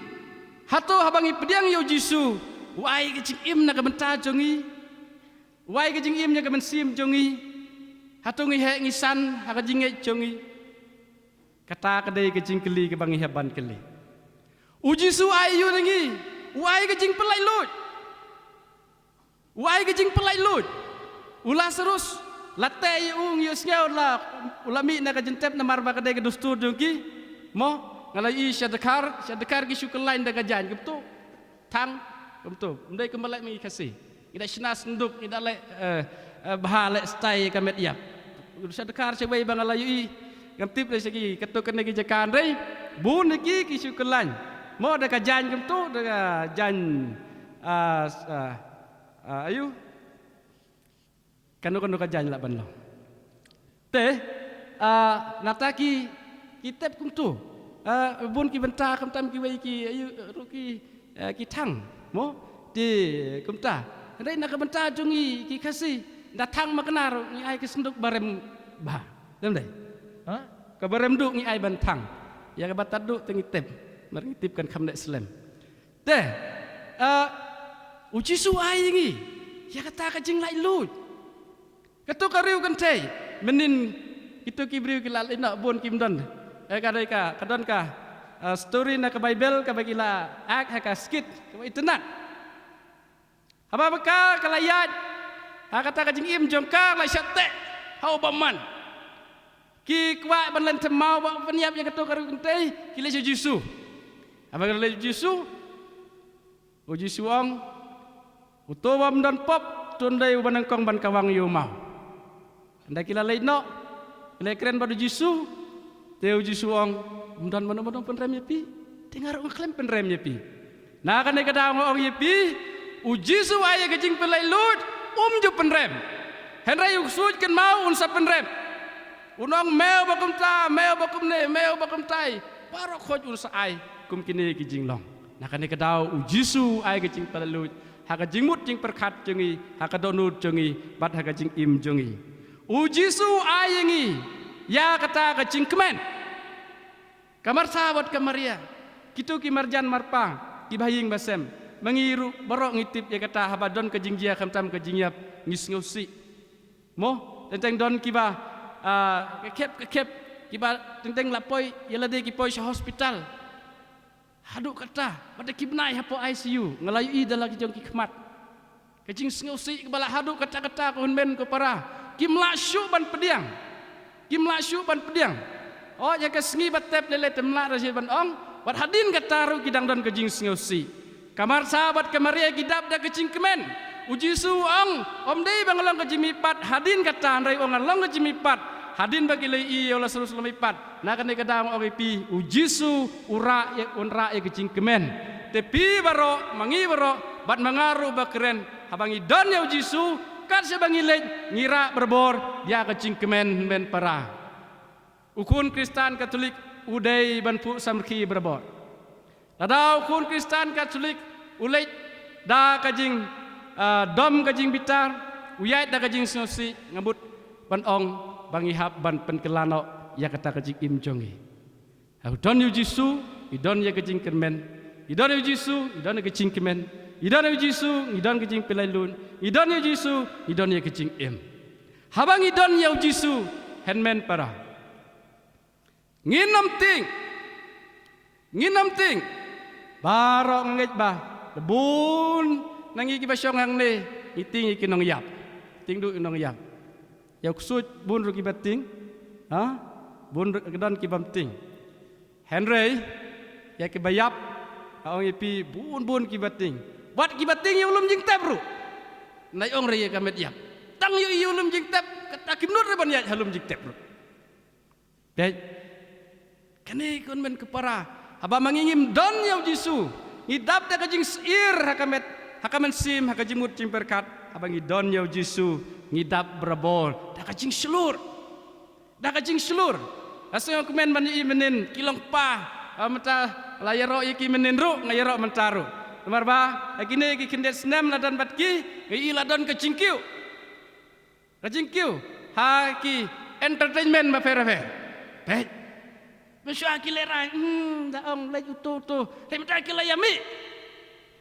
Hato haba ngi pdiang ïa u Jisu, u ai ka jingim na ka bynta jong ngi? U ai ka jingim ïa ka mynsiem jong ngi? Hato ngi heh ngi san ha ka jingngeit jong ngi? Kata ka dei ka jingkylli kaba ngi hap ban kylli. U Jisu ai aïu na ngi? U ai ka jingpyllait luid. U ai ka jingpyllait luid. U Lasarus, la teh ïa u, ngi ïohsngew la, u la mih na ka jingtep namar ba ka dei ka dustur jong ki. Mo, Nga la ïohi sha dkhar, sha dkhar ki shu kyllain da ka jaiñ, kumto. Thang, kumto. Ym dei kumba leh ma ngi Khasi. Ngi da shna synduk, ngi da leh, eh, eh, bha leh style ka met ïap. Sha dkhar sha wei ba nga la ïohi. Ngam tip lei sha ki, katto katne ki jaka hynrei. Bun ki ki shu kyllain. Mo da ka jaiñ kumto, da ka jaiñ, ah, s-, ah, ah, ayu. Kano kano ka jaiñ lah ban long. Te, ah, nangta ki, ki tep kumto. Ah, bun ki bynta khamtam kiwei ki, ayu, ruh ki, ah, ki thang. Mo, te kumta. Hynrei na ka bynta jong ngi ki Khasi, da thang ma kane ruh ngi ai ka synduk ba rem bha. Lem dei. Ha? Kaba rem duh ngi ai ban thang. Ïa kaba tad duh te ngi tep. Mar ngi tip kan kham dei slem. Te, ah, u Jisu ai ïa ngi ïa kata ka jinglaitluid. Kato ka riew kynthei, mynnin kito ki briew ki la leit noh, bun kim don. Eh, ka dei ka, ka don ka, ah, story na ka Baibl kaba ki la act ha ka skit kaba itynnad. Haba ka, ka la ïaid ha kata ka jingim jong ka, la shah teh ha u bymman. Ki kwah ban len them maw, ba pynïap ïa kato ka riew kynthei, ki leit sha u Jisu. Haba ki leit sha u Jisu, u Jisu u ong, uto bym don pop, to un dei uba nyngkong ban kawang ïa u maw. Hynda ki la leit noh, ki la kren bad u Jisu, te u Jisu u ong, ym don mano mano pynrem ïa phi, te nga ruh nga khlem pynrem ïa phi. Na kane ka daw nga ong ïa phi, u Jisu ai ïa ka jingpynlaitluid, um ju pynrem. Hynrei u ksuid kynmaw un sa pynrem. Un ong me uba kumta, me uba kumne, me uba kumtai. Baroh khoit un sa ai kum kine ki jinglong. Na kane ka daw u Jisu ai ka jingpynlaitluid ha ka jingmut jingpyrkhat jong ngi, ha ka dohnud jong ngi, bad ha ka jingim jong ngi. U Jisu ai ïa ngi ïa kata ka jingkmen. Ka Martha bad ka Maria, kito ki marjan marpa, ki bahaïing bahasem. Ma ngi ruh baroh ngi tip ïa kata, haba don ka jingjia khamtam ka jingïap, ngi sngewsih. Mo, teng teng don kiba, ah, ka khep, ka khep, kiba teng teng la poi, ïa lade ki poi sha hospital. Haduh katta, bad da ki bnai hapoh I C U, nga la ïohi da la ki jong ki khmat. Ka jingsngewsih kaba la haduh katta katta, ko hynmen ko para. Kim lah shuh ban pdiang. Kim lah shuh ban pdiang. Oh, ïa ka sngi ba tep lei lei te ym lah ruh shuh ban ong. Bad hadien kata ruh ki dang don ka jingsngewsih. Ka Martha bad ka Maria ki dap da ka jingkmen. U Jisu u ong, ym dei ba nga long ka jingmihpat hadien kata, hynrei u ong nga long ka jingmihpat hadien ba ki la ïohi ïa u Lasarus la mihpat. Na kane ka daw nga ong ïa phi, u Jisu u rah ïa, un rah ïa ka jingkmen. Te phi baroh, ma ngi baroh, bad ma nga ruh ba kren, haba ngi don ïa u Jisu, kat shaba ngi leit, ngi rah barabor ïa ka jingkmen, hynmen para. U khun Khristan Katholik u dei ban phuh samrkhie barabor. Lada u khun Khristan Katholik u leit da ka jing, ah, dom ka jingbitar, u ïaid da ka jingsngewsih, nga mut ban ong ba ngi hap ban pynkylla noh ïa kata ka jingim jong ngi. Ha u don ïa u Jisu, ngi don ïa ka jingkyrmen. Ngi don ïa u Jisu, ngi don ïa ka jingkmen. Ngi don ïa u Jisu, ngi don ka jingpynlaitluid. Ngi don ïa u Jisu, ngi don ïa ka jingim. Haba ngi don ïa u Jisu, hynmen para. Ngin ym tieng. Ngin ym tieng. Baroh nga ngeit ba la bun na ngi kiba shong hangne, ngi tieng ïa ki nongïap. Tieng duh ïa ki nongïap. Ïa u ksuid bun ruh kiba tieng. Ha? Bun ruh, don kibym tieng. Hynrei ïa kiba ïap, nga ong ïa phi, bun bun kiba tieng. Wat kiba tieng ïa u lum jingtep ruh. Nai ong re ïa ka met ïap. Tang ïa u lum jingtep, kata kim nud re ban ïaid ha lum jingtep ruh. Peit. Kane ko hynmen ko para. Haba ma ngi ngim don ïa u Jisu, ngi dap da ka jingsyier ha ka met, ha ka mynsiem, ha ka jingmut jingpyrkhat. Haba ngi don ïa u Jisu, ngi dap barabor da ka jingshlur. Da ka jingshlur. Nga sngewkmen ban ïohi mynnin ki long kpa. Ah, mynta la ïaroh ïa ki mynnin ruh, nga ïaroh mynta ruh. Namar ba ha kine ki khyndiat snem la don bad ki, nga ïohi la don ka jingkiew. Ka jingkiew ha ki entertainment bapher bapher. Peit. Mynshuwa ki lehraiñ, hmm, da ong leit uto uto. Hynrei mynta ki la ïa mih.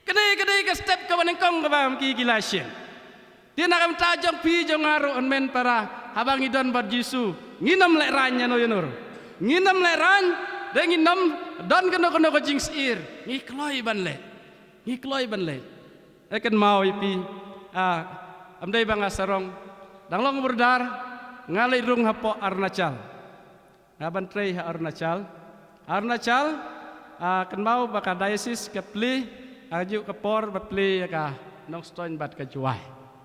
Kane ka dei ka step kaba nyngkong kaba ki, ki la shim. Te na ka bynta jong phi jong nga ruh, hynmen para, haba ngi don bad Jisu, ngin ym lehraiñ ïano ïano ruh. Ngin ym lehraiñ, te ngin ym don kano kano ka jingsyier. Ngi kloi ban leh. Ngi kloi ban leh. Eh, kynmaw ïa phi, ah, ym dei ba nga sarong. Dang long brother, nga leit rung hapoh Arunachal. Nga ban trei ha Arunachal. Arunachal, ah, kynmaw ba ka diocese ka plie, ah, juk ka por ba plie ïa ka Nongstoiñ bad ka Jowai.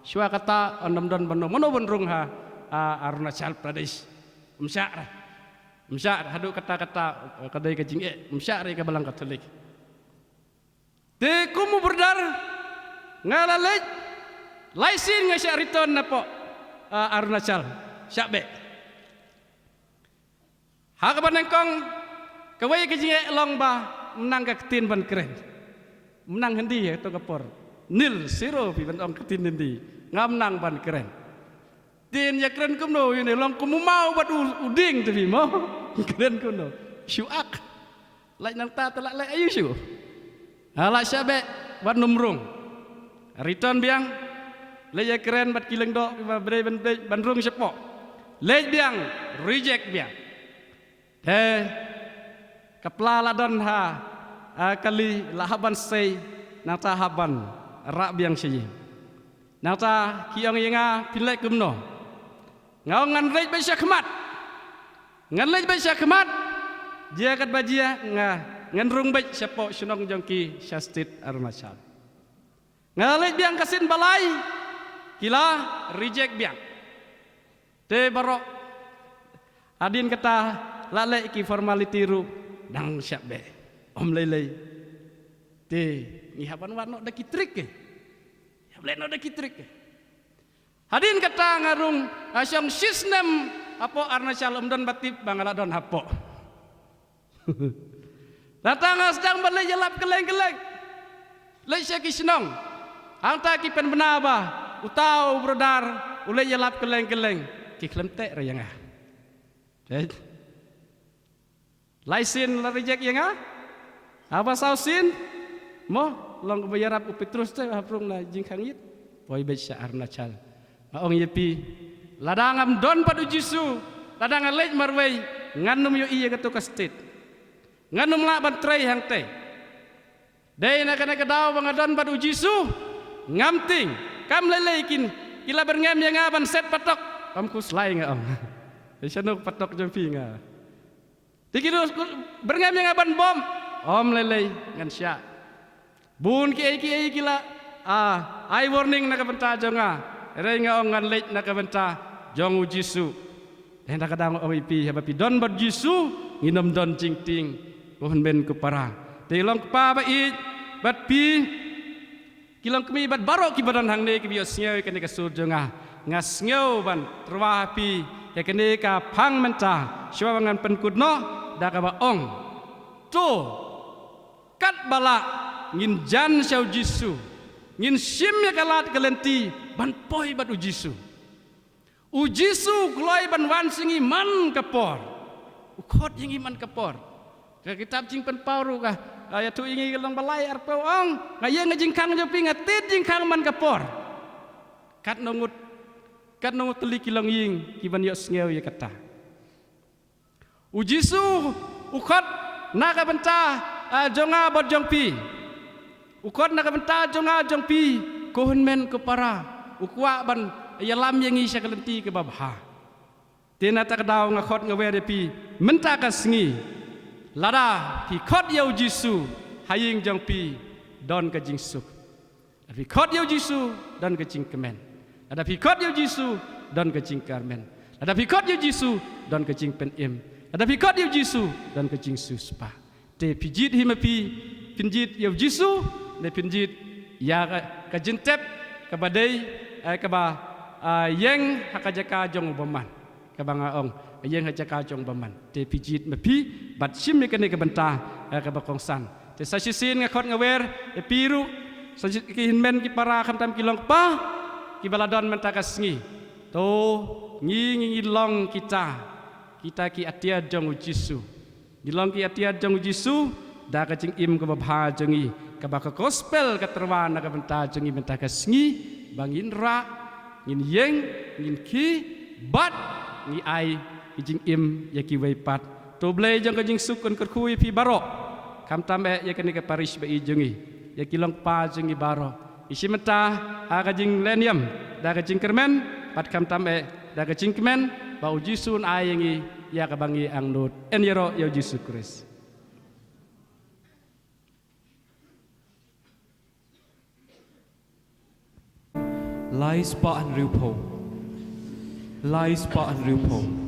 Shuwa kata yn ym don mano mano ban rung ha, ah, Arunachal Pradesh. Ym shah re. Ym shah re, haduh katta katta, eh, ka dei ka jingeh. Ym shah re ka Balang Katholik. Te kum u brother nga la leit, lai sien nga shah return napoh, ah, Arunachal. Shah beh. Ha kaba nyngkong, kawei ka jingeh long ba ym nang ka ktien ban kren. Ym nang Hindi ha kato ka por. Nil, zero phi ban ong ktien Hindi. Ngam nang ban kren. Te ïa kren kumno ïa ne, long kum u maw bad u, u dieng te phi mo. Kren kumno. Shu ak. Lait nangta te lah leh aïu shu. Ha lah shah beh bad ym rung. Return biang. Leit ïa kren bad ki lyngdoh kiba briew ban, ban rung shapoh. Leit biang, reject biang. Te ka pla la don ha, ah, kali, la hap ban sei, nangta hap ban rah biang sha ïing. Nangta ki ong ïa nga, phin leit kumno? Nga ong ngan leit beit sha khmat. Ngan leit beit sha khmat. Jia katba jia, nga, ngan rung beit shapoh shnong jong ki sha state Arunachal. Nga leit biang ka sien ba lai, ki la reject biang. Te baroh hadien kata la leh ki formality ruh dang shah beh. Ym lei lei. Te ngi hap ban wad noh da ki trick eh. Hap leh noh da ki trick eh. Hadien kata nga rung, nga shong shisnem hapoh Arunachal, ym don ba tip ba nga la don hapoh. Nangta nga sdang ban leit ïalap kylleng kylleng. Leit sha ki shnong. Hangta ki pynbna ba uta u brother u leit ïalap kylleng kylleng. Ki khlem teh re ïa nga. Right? Lai sien la reject ïa nga. Haba saw sien, mo, long ba ïarap u Petrus te hap rung na jingkhang ïit. Poi beit sha Arunachal. Nga ong ïa phi, lada ngam don bad u Jisu, lada nga leit marwei, ngan ym ïohi ïa kato ka state. Ngan ym lah ban trei hangtei. Dei na kane ka daw ba nga don bad u Jisu, ngam tieng. Kam lei lei kin, ki la byrngem ïa nga ban set patok. Kam khuslai, nga ong. Shano patok jong phi, nga. Te ki ruh byrngem ïa nga ban bom. Ym lei lei, ngan shah. Bun kiei kiei ki la, ah, ai warning na ka bynta jong nga. Hynrei nga ong ngan leit na ka bynta jong u Jisu. Te na ka daw nga ong ïa phi, haba phi don bad u Jisu, ngin ym don jingtieng, ko hynmen ko para. Te long kpa ba ïeit bad phi, ki longkmie bad baroh kiba don hangne kiba ïohsngew ïa kane ka sur jong nga. Nga sngew ban tyrwa ha phi ïa kane ka phang mynta, shuwa ba ngan pynkut noh da kaba ong, to, katba lah ngin jan sha u Jisu, ngin shim ïa ka lad ka lynti ban poi bad u Jisu. U Jisu u kloi ban wan sha ngi man ka por. U khot ïa ngi man ka por. Ka kitab Jingpynpaw ruh ka, ah, ïathuh ïa ngi ka lynnong ba lai arphew, ong, nga ïeng ha jingkhang jong phi, nga tied jingkhang man ka por. Katno ngut, katno ngut tylli ki longïing kiban ïohsngew ïa kata. U Jisu u khot na ka bynta, ah, jong nga bad jong phi. U khot na ka bynta jong nga jong phi, ko hynmen ko para. U kwah ban ïalam ïa ngi sha ka lynti kaba bha. Te na kata ka daw nga khot nga wer ïa phi mynta ka sngi. Lada phi khot ïa u Jisu ha ïing jong phi, don ka jingsuk. Lada phi khot ïa u Jisu, don ka jingkmen. Lada phi khot ïa u Jisu, don ka jingkyrmen. Lada phi khot ïa u Jisu, don ka jingpynim. Lada phi khot ïa u Jisu, don ka jingsiewspah. Te phi jied hi ma phi, phin jied ïa u Jisu, ne phin jied ïa ka, ka jingtep kaba dei, eh, kaba, ah, ïeng ha ka jaka jong u bymman. Kaba nga ong, ïeng ha jaka jong u bymman. Te phi jied ma phi, bad shim ïa kane ka bynta, eh, kaba kongsan. Te sa shisien nga khot nga wer ïa phi ruh, sa shi-, ki hynmen ki para khamtam ki longkpa kiba la don mynta ka sngi. To, ngi, ngi, ngi long kita, kita ki atiar jong u Jisu. Ngi long ki atiar jong u Jisu da ka jingim kaba bha jong ngi, kaba ka gospel ka tyrwa na ka bynta jong ngi mynta ka sngi, ba ngin rah, ngin ïeng, ngin khie, bad ngi ai ki jingim ïa kiwei pat. To U Blei jong ka jingsuk un kyrkhu ïa phi baroh. Khamtam eh ïa kane ka parish ba ïeit jong ngi, ïa ki longkpa jong ngi baroh. Ngi shim bynta ha ka jinglehniam da ka jingkyrmen, bad khamtam eh da ka jingkmen, ba u Jisu un ai ïa ngi ïa kaba ngi angnud. Yn ïaroh ïa u Jisu Khrist. Lai spah hynriewphew. Lai spah hynriewphew.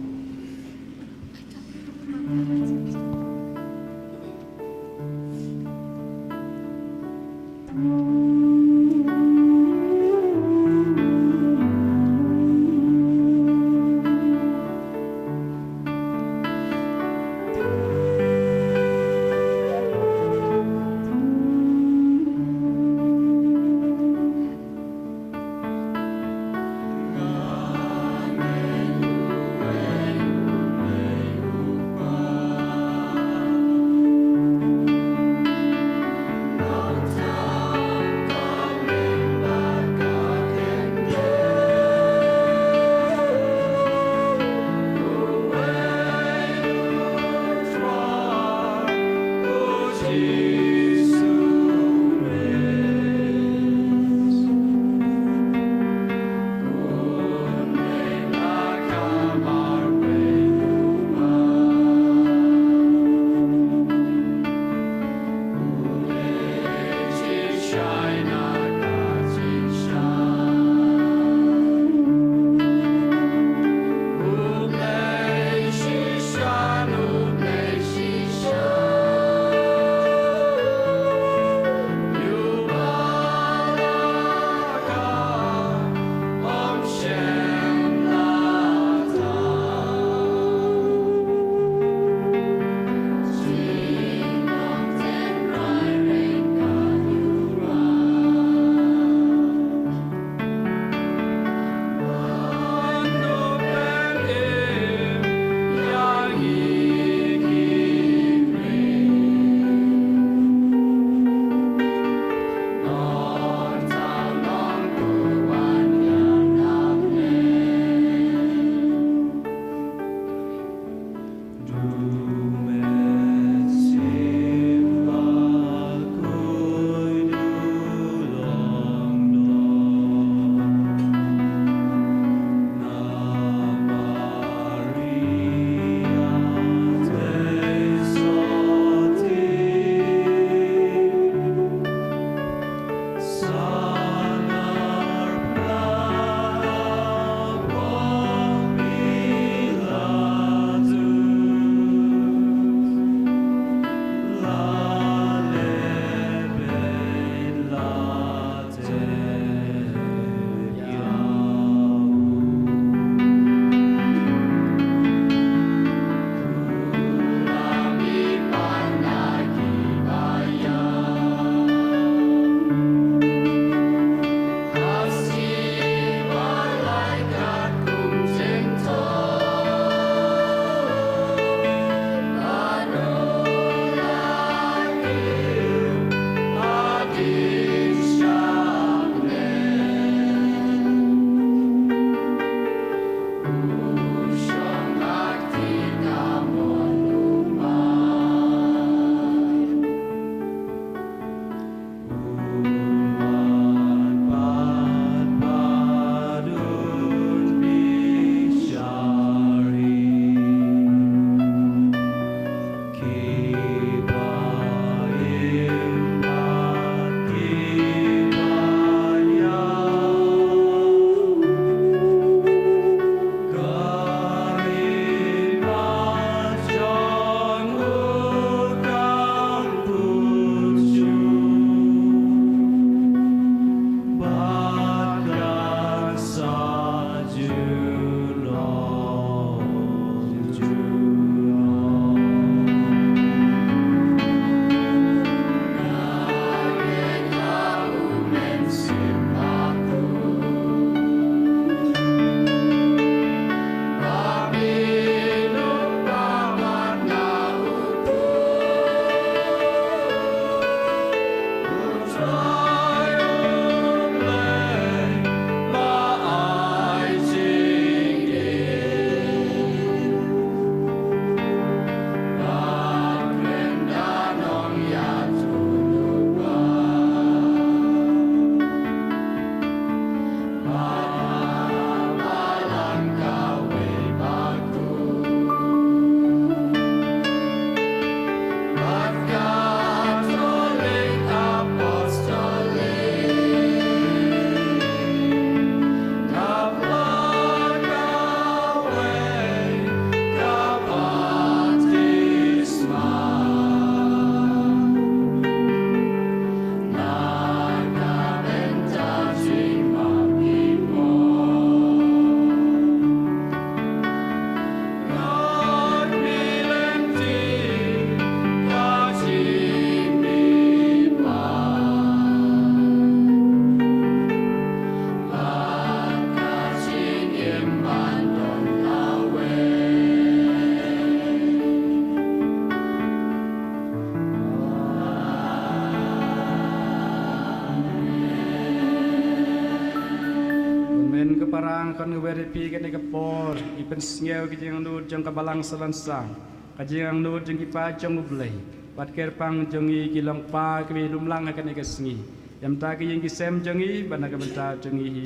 Para, nga khot nga wer ïa phi kane ka por, ngi pynsngew ka jingangnud jong ka Balang Salonsang, ka jingangnud jong ki paid jong U Blei, bad kyrpang jong ngi ki long kpa kiba lumlang ha kane ka sngi. Ïa mynta ki ïing ki sem jong ngi, bad na ka bynta jong ngi hi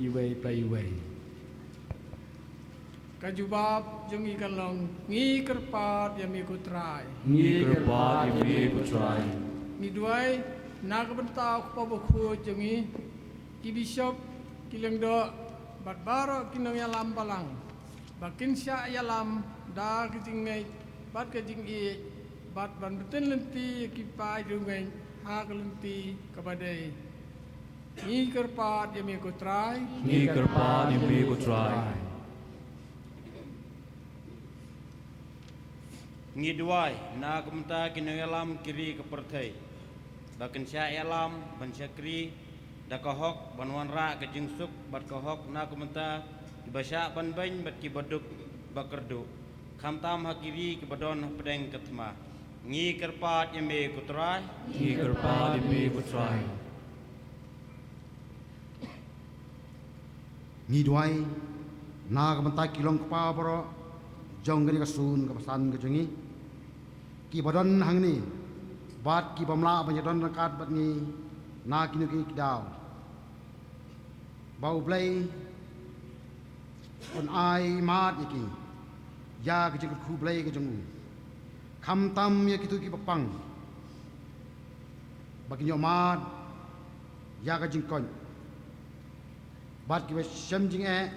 iwei pa iwei. Ka jubab jong ngi kan long, ngi kyrpad ïa me ko Trai. Ngi kyrpad ïa me ko Trai. Ngi duwai na ka bynta u Kpa Bakhuid jong ngi, ki bishop, ki lyngdoh, bad baroh ki nongïalam balang, ba kin shah ïalam da ka jingngeit bad ka jingïeit, bad ban btin lynti ïa ki paid riewngeit ha ka lynti kaba dei. Ngi kyrpad ïa me ko Trai. Ngi kyrpad ïa me ko Trai. Ngi duwai na ka bynta ki nongïalam ki ri ka pyrthei, ba kin shah ïalam ban shakri da ka hok, ban wanrah ka jingsuk bad ka hok na ka bynta kiba shah ban beiñ bad kiba duk ba kyrduh, khamtam ha ki ri kiba don hapdeng ka thma. Ngi kyrpad ïa me ko Trai. Ngi kyrpad ïa me ko Trai. Ngi duwai na ka bynta ki long kpa baroh jong kane ka sun kaba san ka jong ngi, kiba don hangne bad ki bym lah ban ïadon ryngkat bad ngi na kino kino ki daw, ba U Blei un ai mad ïa ki ïa ka jingkyrkhu Blei ka jong u, khamtam ïa kito kiba pang, ba kin ïoh mad ïa ka jingkoit, bad kiba shem jingeh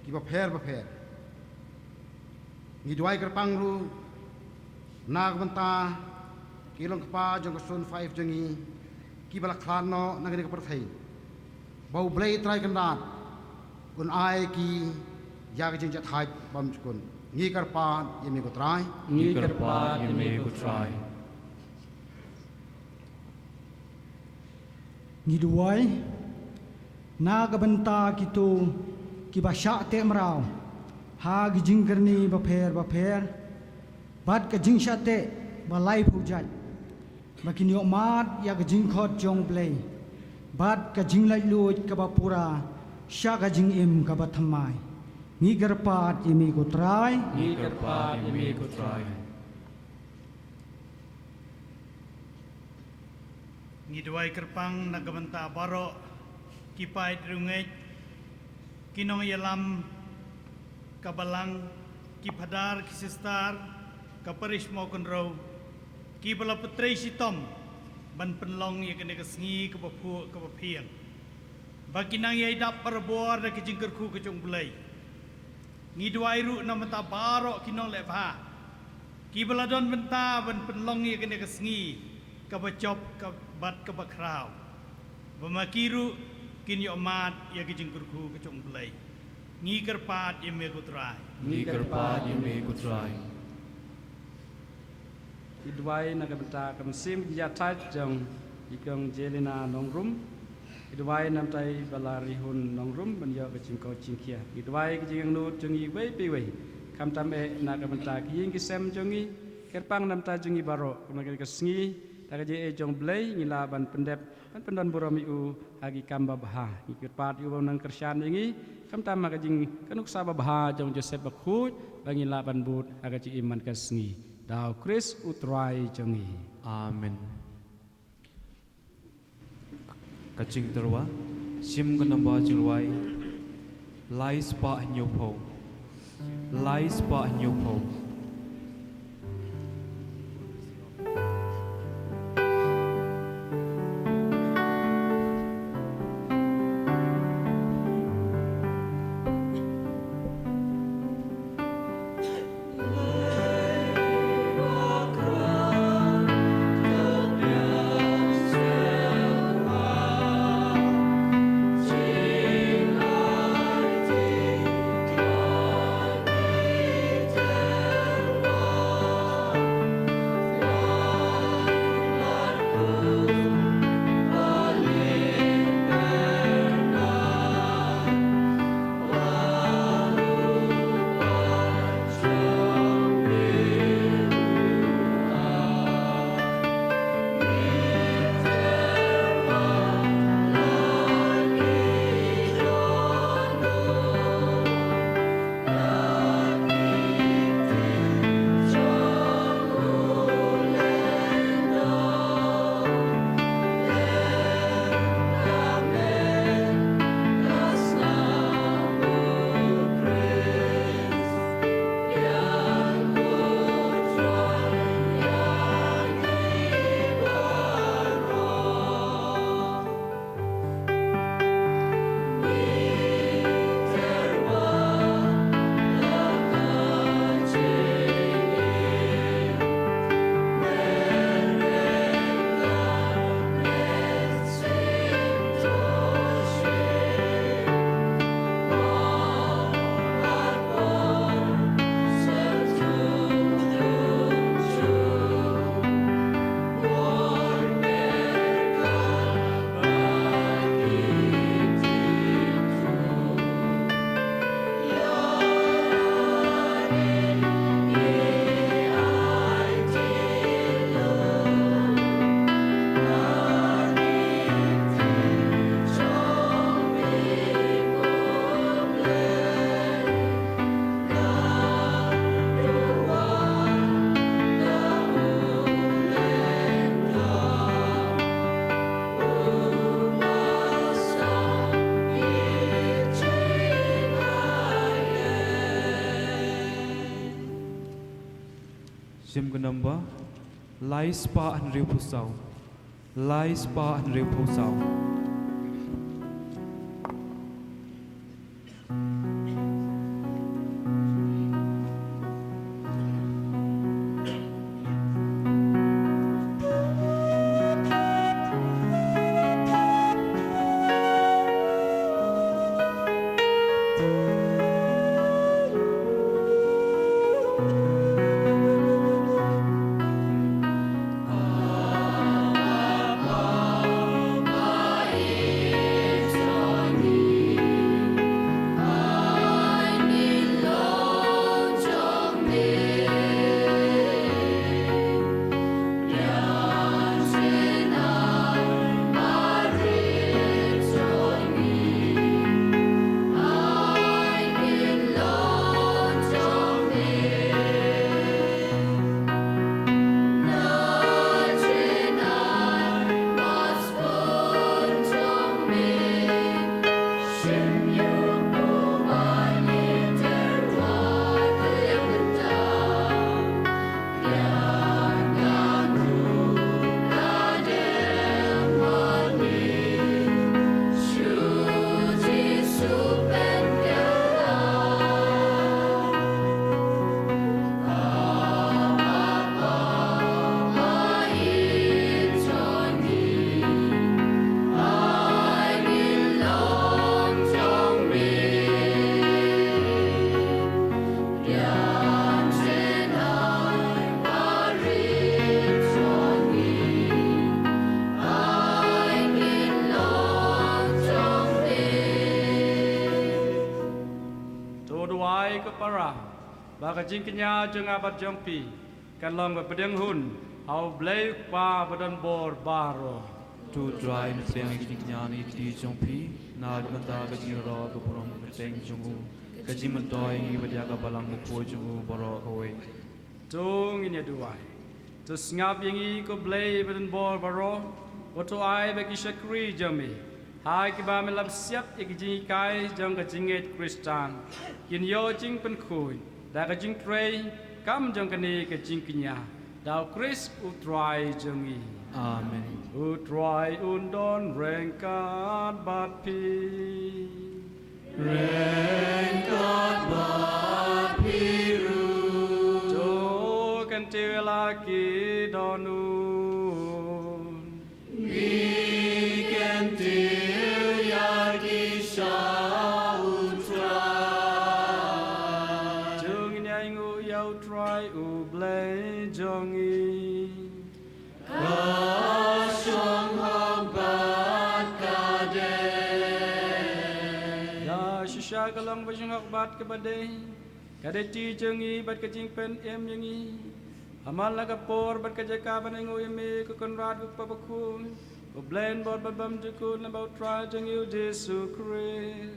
kiba pher bapher. Ngi duwai kyrpang ruh na ka bynta ki long kpa jong ka sun five jong ngi, kiba la khlad noh na kane ka pyrthei, ba U Blei Trai Kynrad un ai ki ïa ka jingjahthait bymjukut. Ngi kyrpad ïa me ko Trai. Ngi kyrpad ïa me ko Trai. Ngi duwai na ka bynta kito kiba shah teh mraw ha ki jingkyrni bapher bapher, bad ka jingshah teh ba laiphew jait, ba kin ïoh mad ïa ka jingkhot jong U Blei bad ka jinglaitluid kaba pura sha ka jingim kaba thymmai. Ngi kyrpad ïa me ko Trai. Ngi kyrpad ïa me ko Trai. Ngi duwai kyrpang na ka bynta baroh ki paid riewngeit, ki nongïalam ka balang, ki phadar, ki sister ka parish Mawkynrew, kiba la pyntrei shitom ban pynlong ïa kane ka sngi kaba phuh kaba phieng, ba kin nang ïai dap barabor da ka jingkyrkhu ka jong U Blei. Ngi duwai ruh na ka bynta baroh ki nongleh bha, kiba la don bynta ban pynlong ïa kane ka sngi kaba jop ka, bad kaba khraw, ba ma ki ruh kin ïoh mad ïa ka jingkyrkhu ka jong U Blei. Ngi kyrpad ïa me ko Trai. Ngi kyrpad ïa me ko Trai. Ngi duwai na ka bynta ka mynsiem jingïathait jong i Kong Jelena Nongrum. Ngi duwai na ka bynta i Balarihun Nongrum ban ïoh ka jingkoit jingkhiah. Ngi duwai ka jingangnud jong ngi iwei pa iwei, khamtam eh na ka bynta ki ïing ki sem jong ngi. Kyrpang na ka bynta jong ngi baroh, kumba kane ka sngi, da ka jingïeit jong U Blei ngi lah ban pyndep, ban pyndonburom ïa u ha ki kam babha. Ngi kyrpad ïa u ba un nang kyrshan ïa ngi, khamtam ha ka jingkynnoh sah babha jong Joseph Bakhuid, ba ngi lah ban bud ha ka jingim man ka sngi. Da U Khrist U Trai jong ngi. Amen. Ka jingtyrwa, shim ka namba jingrwai lai spah hynñiewphew. Lai spah hynñiewphew. Jingim ka number lai spah hynriewphew saw. Lai spah hynriewphew saw. To duwai ko para ba ka jingkñia jong nga bad jong phi kan long ba pdiang hun ha U Blei U Kpa ba don bor baroh. To duwai na pdiang ïa ki jingkñia na ki kti jong phi na ka bynta ka jingïaroh ka burom ka kyrteng jong u, ka jingmyntoi ïa ngi bad ïa ka balang ka poi jong u baroh kawei. To ngin ïa duwai. To sngap ïa ngi ko Blei ba don bor baroh, ba to ai ba ki shakri jong me ha kiba me la pynsiap ïa ki jinghikai jong ka jingngeit Khristan kin ïoh jingpynkhuid da ka jingtrei kam jong kane ka jingkñia da U Khrist U Trai jong ngi. Amen. U Trai un don ryngkat bad phi. Ryngkat bad phi ruh. To kyntiew ïa la ki dohnud. Ngi kyntiew ïa ki sha U Trai. To ngin ïa ainguh ïa U Trai U Blei jong ngi. Ka shong hok bad ka dei. Da shisha ka long ba shong hok bad kaba dei, ka dei ti jong ngi bad ka jingpynim jong ngi. Namar la ka por bad ka jaka ban ainguh ïa me ko Kynrad ko Kpa Bakhuid, U Blei un bud bad bymjukut lyngba U Trai jong ngi U Jisu Khrist.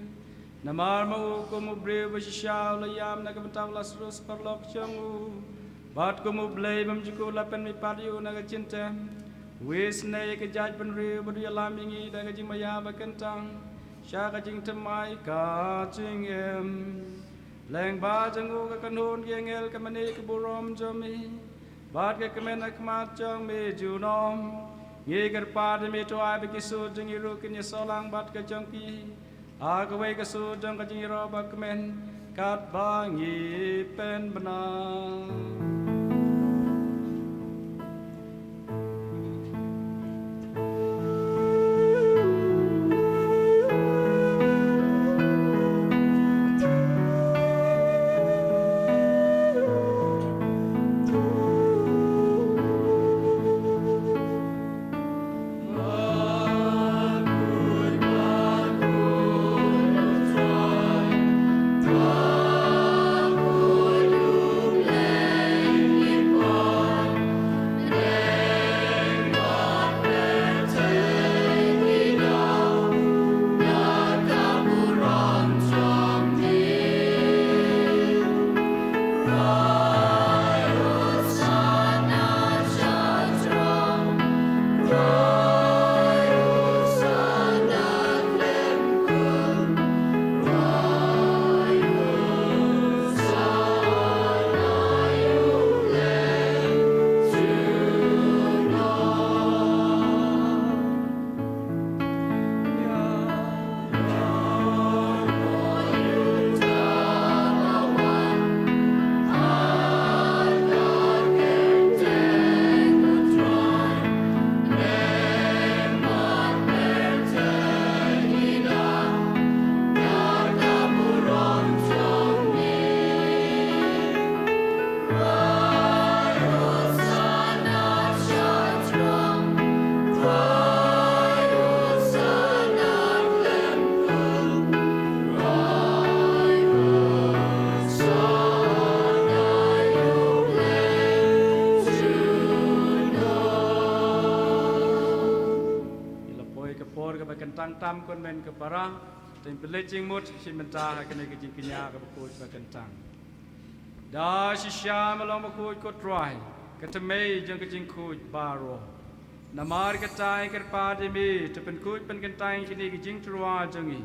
Namar ma u kum u briew ba shisha u la ïam na ka bynta u Lasarus paralok jong u, bad kum U Blei bymjukut u la pynmihpat ïa u na ka jingtem, u isynei ïa ka jaitbynriew bad u ïalam ïa ngi da ka jingmaïa ba kyntang sha ka jingthymmai ka jingim. Lyngba jong u ka kynhun ki angel ka mane ka burom jong me bad ka kmen ha khmat jong me junom. Ngi kyrpad ïa me to ai ba ki sur jong ngi ruh kin ïasoh lang bad ka jong ki ha kawei ka sur jong ka jingïaroh ba kmen katba ngi pynbna. Tam kynmen ka para, teng pynleit jingmut sha mynta ha kane ka jingkñia kaba khuid ba kyntang. Da shisha me long bakhuid ko Trai, ka tmei jong ka jingkhuid baroh. Namar kata ngi kyrpad ïa me, to pynkhuid pynkyntang kine ki jingtyrwa jong ngi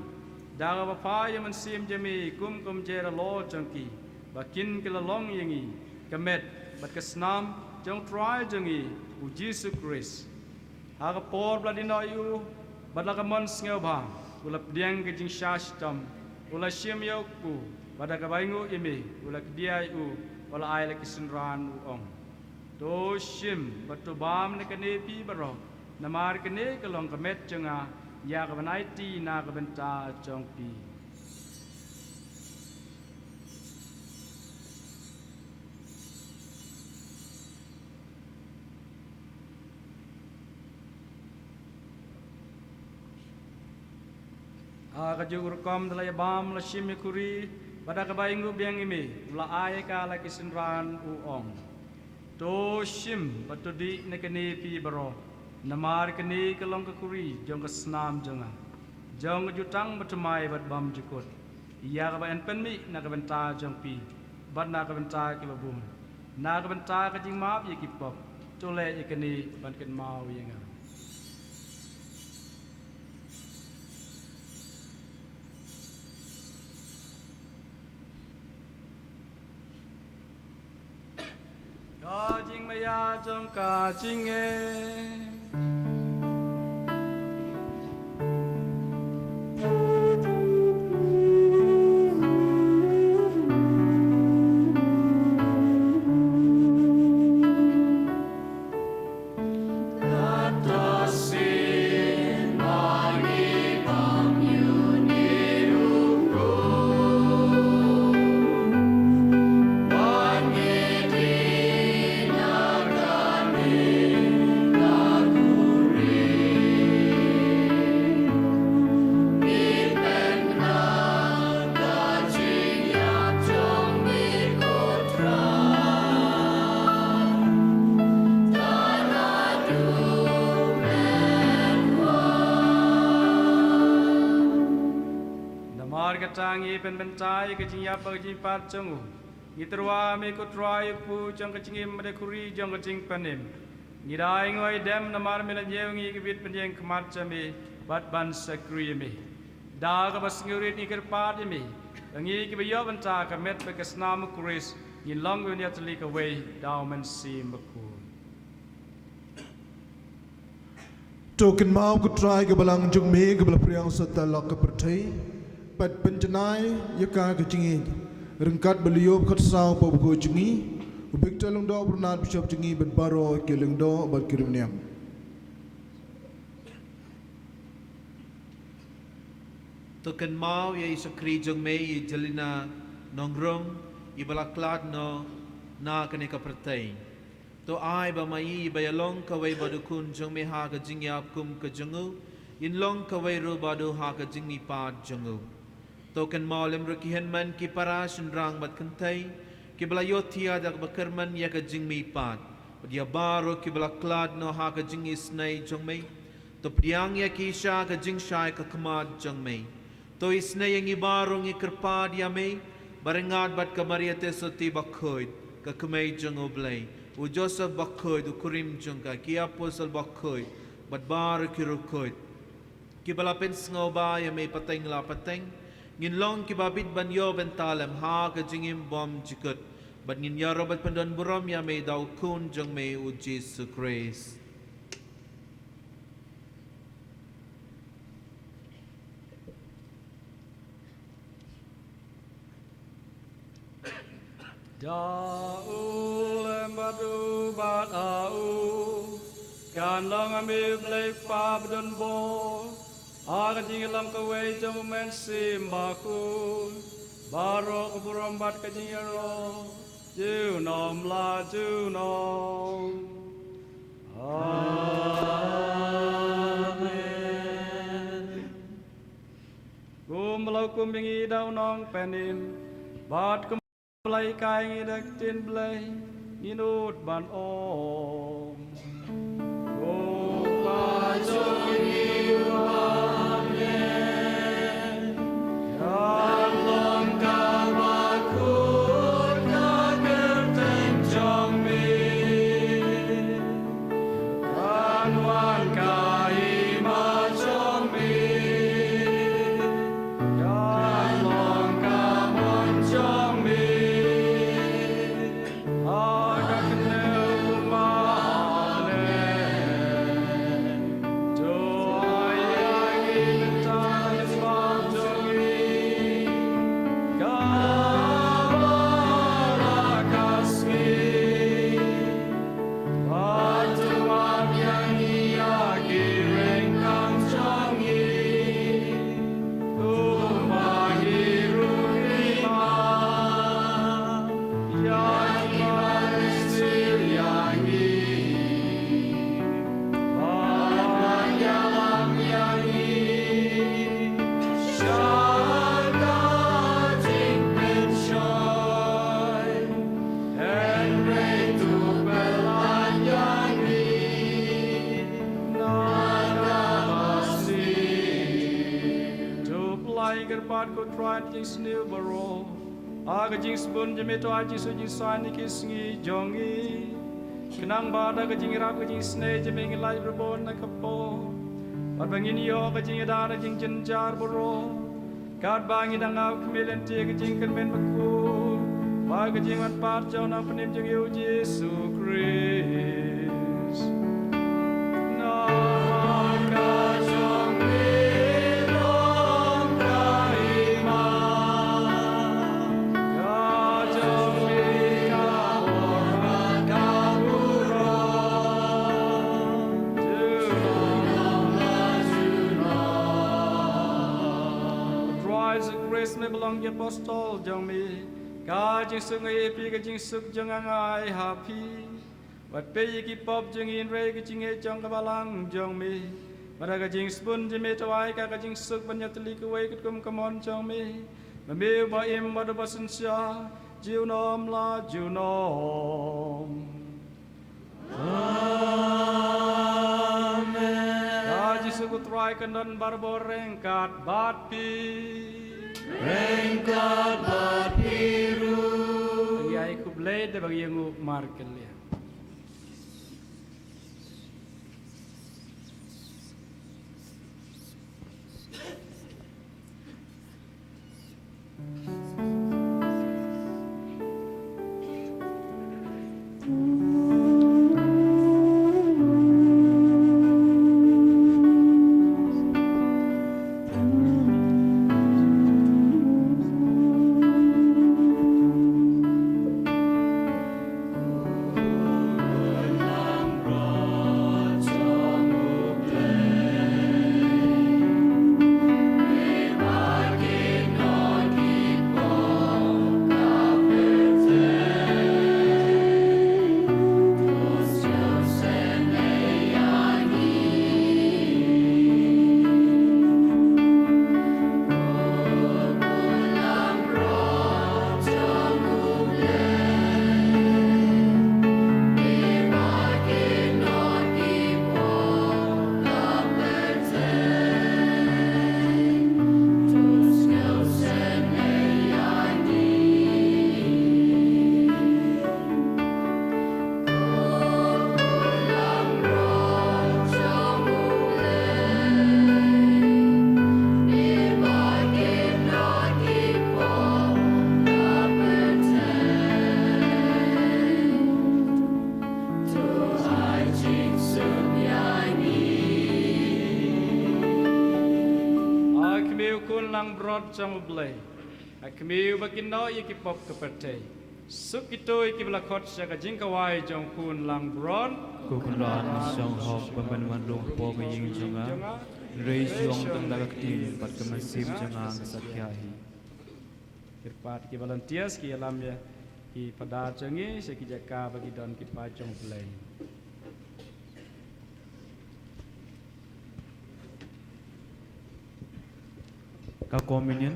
da kaba phah ïa u Mynsiem jong me kum ka jingïarap jong ki, ba kin ki la long ïa ngi ka met bad ka snam jong u Trai jong ngi u Jisu Khrist. Ha ka por ba la die noh ïa u, bad la ka mon sngewbha, u la pdiang ka jingshah shitom, u la shim ïa u kpu, bad da kaba ainguh ïa me, u la kdiah ïa u, u la ai la ki synran u ong: To shim bad to bam na kane phi baroh, namar kane ka long ka met jong nga, ïa kaban aiti na ka bynta jong phi. Ha kajuh ka rukom da la ïa bam, la shim ïa u khuri, bad da kaba ainguh biang ïa me, u la ai ïa ka la ki synran u ong: To shim bad to dih na kane phi baroh, namar kane ka long ka khuri jong ka snam jong nga, jong ka jutang bathymmai bad bymjukut, ïa kaba yn pynmih na ka bynta jong phi bad na ka bynta kiba bun, na ka bynta ka jingmap ïa ki pop. To leh ïa kane ban kynmaw ïa nga. Ka jingmaïa jong ka jingim. Namar kata ngi pynbynta ïa ka jingïap bad ka jingpynim jong u. Ngi tyrwa ïa me ko Trai, u kpu jong ka jingim bad u khuri jong ka jingpynim. Ngi da ainguh ïa u dem namar me la ñiew ïa ngi ka bit ban ïeng khmat jong me bad ban shakri ïa me. Da kaba sngewrit ngi kyrpad ïa me, ba ngi kiba ïoh bynta ka met bad ka snam u Khrist, ngin long ban ïatylli kawei da u Mynsiem Bakhuid. To kynmaw ko Trai ka balang jong me kaba la phriang satlak ka pyrthei, bad pynjanai ïa ka ka jingïeit, ryngkat bad u Leo ba khatsaw Pop Bakhuid jong ngi, u Victor Lyngdoh Byrnat Bishop jong ngi, bad baroh ki lyngdoh bad ki riewniam. To kynmaw ïa i shakri jong me i Jelina Nongrung, iba la khlad noh na kane ka pyrthei. To ai ba ma i iba ïalong kawei bad u khun jong me ha ka jingïap kum ka jong u, in long kawei ruh bad u ha ka jingmihpat jong u. To kynmaw lem ruh ki hynmen, ki para, shynrang bad kynthei, kiba la ïohthiah da kaba kyrmen ïa ka jingmihpat. Bad ïa baroh kiba la khlad noh ha ka jingisynei jong me. To pdiang ïa ki sha ka jingshai ka khmat jong me. To isynei ïa ngi baroh, ngi kyrpad ïa me, bad ryngkat bad ka Maria Theisotti Bakhuid, ka kmie jong u Blei, u Joseph Bakhuid, u kurim jong ka, ki apostol bakhuid, bad baroh ki riewkhuid, kiba la pynsngewbha ïa me pateng la pateng, ngin long kiba bit ban ïoh bynta lem ha ka jingim bymjukut, bad ngin ïaroh bad pyndonburom ïa me da u khun jong me u Jisu Khrist. Da u lem bad u bad ha u, kan long ha me u Blei Kpa badonbor, ha ka jingïalam kawei jong u Mynsiem Bakhuid, baroh ka burom bad ka jingïaroh junom la junom. Amen. Kumba la hukum ïa ngi da u Nongpynim, bad kumba la hikai ïa ngi da ka ktien Blei, ngin ud ban ong: Ko Kpa jong ngi uba ha Pat ko Trai ha ka jingsniew baroh, ha ka jingsbun jong me to ai jingsuk jingsaiñ ïa ki sngi jong ngi. Khnang ba da ka jingïarap ka jingisynei jong me ngin lait bha bun na ka pop, bad ba ngin ïoh ka jingïada na jingjynjar baroh, katba ngi dang ap khmih lynti ka jingkyrmen bakhuid bad ka jingwanpad jong u Nongpynim jong ngi u Jisu Khrist. Namar ka jong me long ka hima, ka jong me ka bor bad ka burom, junom la junom. Trai Jisu Khrist, me ba long ki apostol jong me, ka jingsuk nga ai ïa phi, ka jingsuk jong nga nga ai ha phi. Wat peit ïa ki pop jong ngi, hynrei ïa ka jingngeit jong ka balang jong me. Bad ha ka jingsbun jong me to ai ka, ka jingsuk ban ïatylli kawei katkum ka mon jong me, ba me uba im bad uba synshar, junom la junom. Amen. Ka Jisu ko Trai kan don barabor ryngkat bad phi. Ryngkat bad phi ruh. Ngi ai khublei da ba ngi ïanguh markylliang. Ai khmih u khun langbrot jong U Blei. Ai khmih u ba kynnoh ïa ki pop ka pyrthei. Suk kito ïa ki ba la khot sha ka jingkawai jong u khun langbrot. Ko Kynrad, ngi sngewhok ba men wan rung hapoh ka ïing jong nga. Hynrei shu ong tang da ka ktien bad ka mynsiem jong nga kan sa thiah hi. Kyrpad ki volunteers ki ïalam ïa ki Phadar jong ngi sha ki jaka ba ki don ki paid jong U Blei. Ka communion,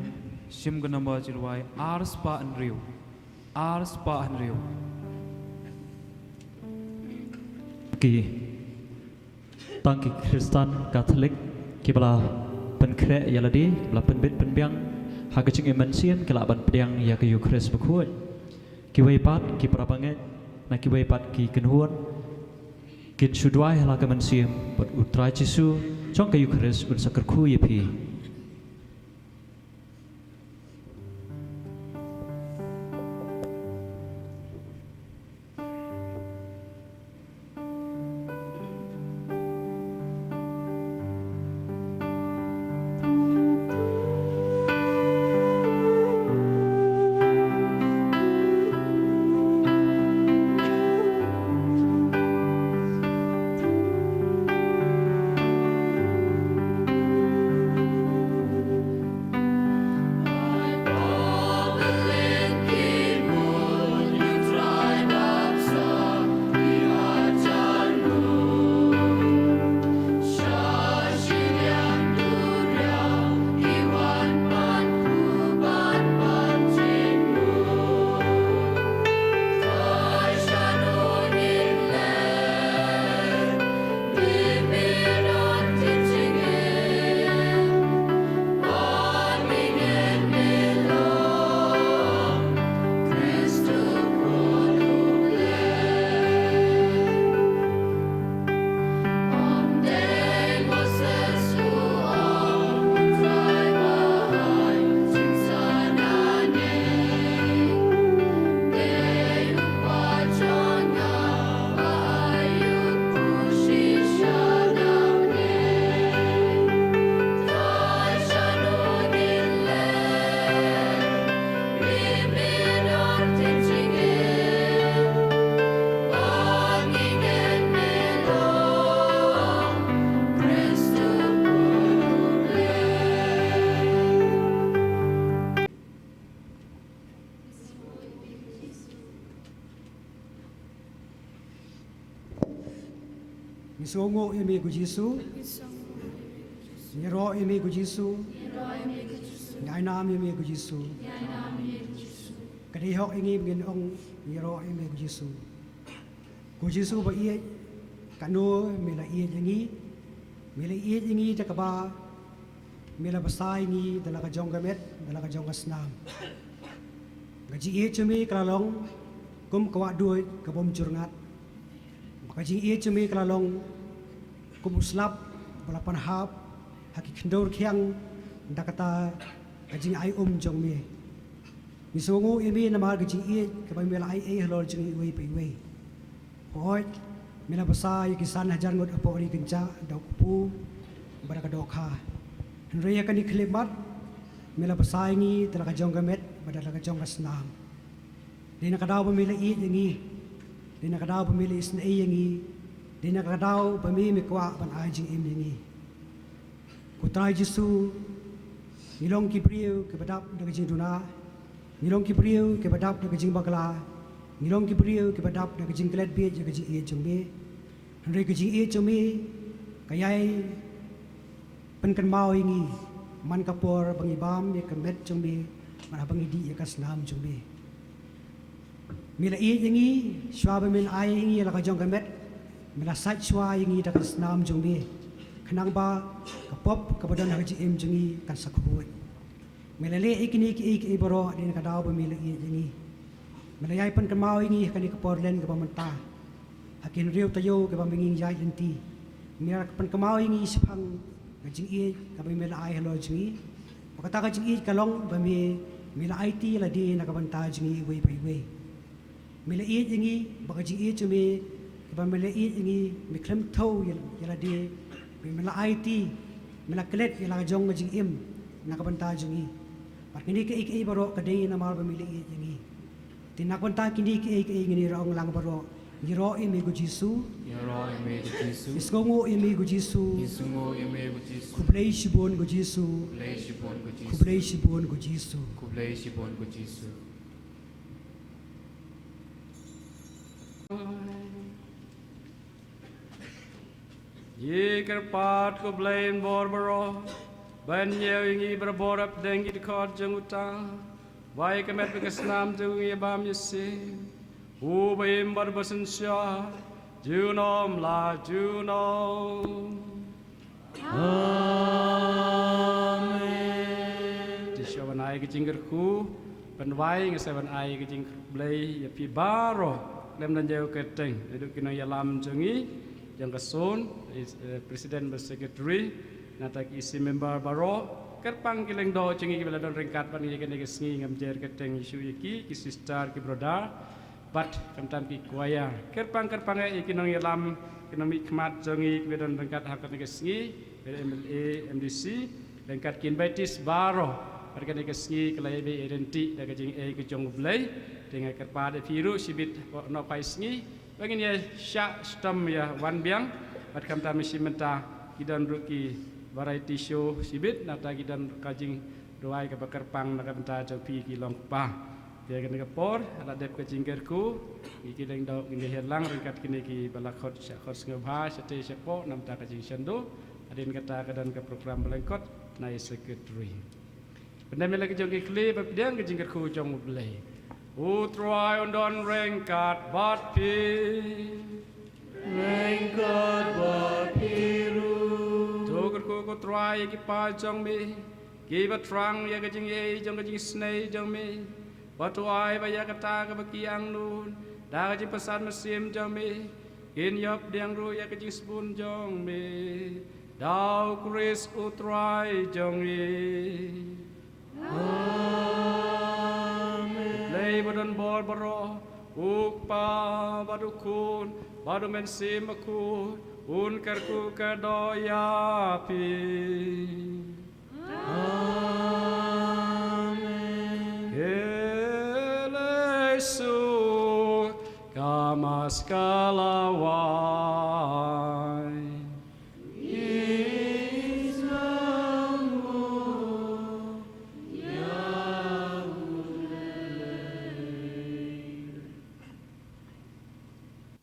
shim ka number jilwai ar spah hynriew. Ar spah hynriew. Ki tang ki Khristan Katholik kiba la pynkhreh ïa lade, kiba la pynbit pynbiang ha ka jingim mynsiem, ki lah ban pdiang ïa ka Eukharist bakhuid. Kiwei pat ki para bangeit, na kiwei pat ki kynhun, kin shu duwai ha la ka mynsiem bad U Trai Jisu jong ka Eukharist un sa kyrkhu ïa phi. Sngewnguh ïa me ko Jisu. Ngi ïaroh ïa me ko Jisu. Ngi ai nam ïa me ko Jisu. Ka dei hok ïa ngi ba ngin ong ngi ïaroh ïa me ko Jisu. Ko Jisu ba ïeit, kano me la ïeit ïa ngi? Me la ïeit ïa ngi da kaba me la bsa ïa ngi da la ka jong ka met, da la ka jong ka snam. Ka jingïeit jong me ka la long kum ka wah duid ka bym jur ngat. Ka jingïeit jong me ka la long kum u slap ba la pynhap ha ki khyndew rkhiang da kata ka jingai um jong me. Ngi sngewnguh ïa me namar ka jingïeit kaba me la ai ei halor jong ngi iwei pa iwei. Hooid, me la bsa ïa ki san hajar ngut hapoh ri kynjah da u kpu bad da ka dohkha. Hynrei ha kane ka khyllipmat me la bsa ïa ngi da la ka jong ka met bad da la ka jong ka snam. Dei na ka daw ba me la ïeit ïa ngi. Dei na ka daw ba me la isynei ïa ngi. Dei na ka daw ba me me kwah ban ai jingim ïa ngi. Ko Trai Jisu, ngi long ki briew kiba dap da ka jingduna. Ngi long ki briew kiba dap da ka jingbakla. Ngi long ki briew kiba dap da ka jingklet bieit ïa ka jingïeit jong me. Hynrei ka jingïeit jong me ka ïai pynkynmaw ïa ngi man ka por ba ngi bam ïa ka met jong me, man ba ngi dih ïa ka snam jong me. Me la ïeit ïa ngi shuwa ba me la ai ïa ngi la ka jong ka met. Me la sait shuwa ïa ngi da ka snam jong me, khnang ba ka pop kaba don ha ka jingim jong ngi kan sa khuid. Me la leh ïa kine kiei kiei baroh dei na ka daw ba me la ïeit ïa ngi. Me la ïai pynkynmaw ïa ngi ha kane ka por len kaba mynta, ha ki hynriew taïew kiba me ngi ïaid lynti. Me la pynkynmaw ïa ngi shaphang ka jingïeit kaba me la ai halor jong ngi. Ba kata ka jingïeit ka long ba me, me la aiti ïa lade na ka bynta jong ngi iwei pa iwei. Me la ïeit ïa ngi, ba ka jingïeit jong me, kaba me la ïeit ïa ngi, me khlem thew ïa, ïa lade, me, me la aiti, me la klet ïa la ka jong ka jingim na ka bynta jong ngi. Bad kine kiei kiei baroh ka dei namar ba me la ïeit ïa ngi. Te na ka bynta kine kiei kiei ngin ïaroh lang baroh. Ngi ïaroh ïa me ko Jisu. Ngi ïaroh ïa me ko Jisu. Ngi sngewnguh ïa me ko Jisu. Ngi sngewnguh ïa me ko Jisu. Khublei shibun ko Jisu. Khublei shibun ko Jisu. Khublei shibun ko Jisu. Khublei shibun ko Jisu. Ngi kyrpad ko Blei bor baroh, ban ñiew ïa ngi barabor hapdeng ki dkhot jong uta, ba ïa ka met bad ka snam jong u ngi bam ïa shisien, u ba im bad ba synshar junom la junom. Amen. Te shuwa ban ai ka jingkyrkhu, ban wai nga sa ban ai ka jingkyrkhu Blei ïa phi baroh, lem da jong ka kyrteng, naduh ki nongïalam jong ngi, jong ka zone, eh, president bad secretary, nangta ki E C member baroh, kyrpang ki lyngdoh jong ngi kiba la don ryngkat bad ngi ïa kane ka sngi, ngam jer kyrteng shuh ïa ki, ki sister, ki brother, bad khamtam ki choir. Kyrpang, kyrpang eh ïa ki nongïalam, ki nongmihkhmat jong ngi kiba don ryngkat ha kane ka sngi, kiba don M L A, M D C, ryngkat ki invitees baroh. Bad kane ka sngi ka la ïa beh ïa ryntih da ka jingïeit ka jong U Blei. Te nga kyrpad ïa phi ruh shibit hapoh noh phai sngi, ba ngin ïa shah shitom ïa wan biang. Bad khamtam shi mynta ki don ruh ki variety show shibit, nangta ki don ka jingduwai kaba kyrpang na ka bynta jong phi ki longkpa. Te ha kane ka por, la dep ka jingkyrkhu, ngi ki lyngdoh ngin ïa hiar lang ryngkat kine kiba la khot shah khot sngewbha, shatei shapoh, namar ka jingshandu, hadien kata ka don ka program ba lyngkot, na i secretary. Pyndem ïa la ka jong ki khlieh, ba pdiang ka jingkyrkhu jong U Blei. U Trai un don ryngkat bad phi. Ryngkat bad phi ruh. To kyrkhu ko Trai ïa ki paid jong me, kiba thrang ïa ka jingïeit jong ka jingisynei jong me. Bad to ai ba ïa kata kaba ki angnud da ka jingpyrsad mynsiem jong me, kin ïoh pdiang ruh ïa ka jingsbun jong me. Da U Khrist U Trai jong ngi. Amen. Blei ba don bor baroh, U Kpa bad U Khun bad U Mynsiem Bakhuid, un kyrkhu kyrdoh ïa phi. Amen. Ke Jisu ka Mass ka la wai.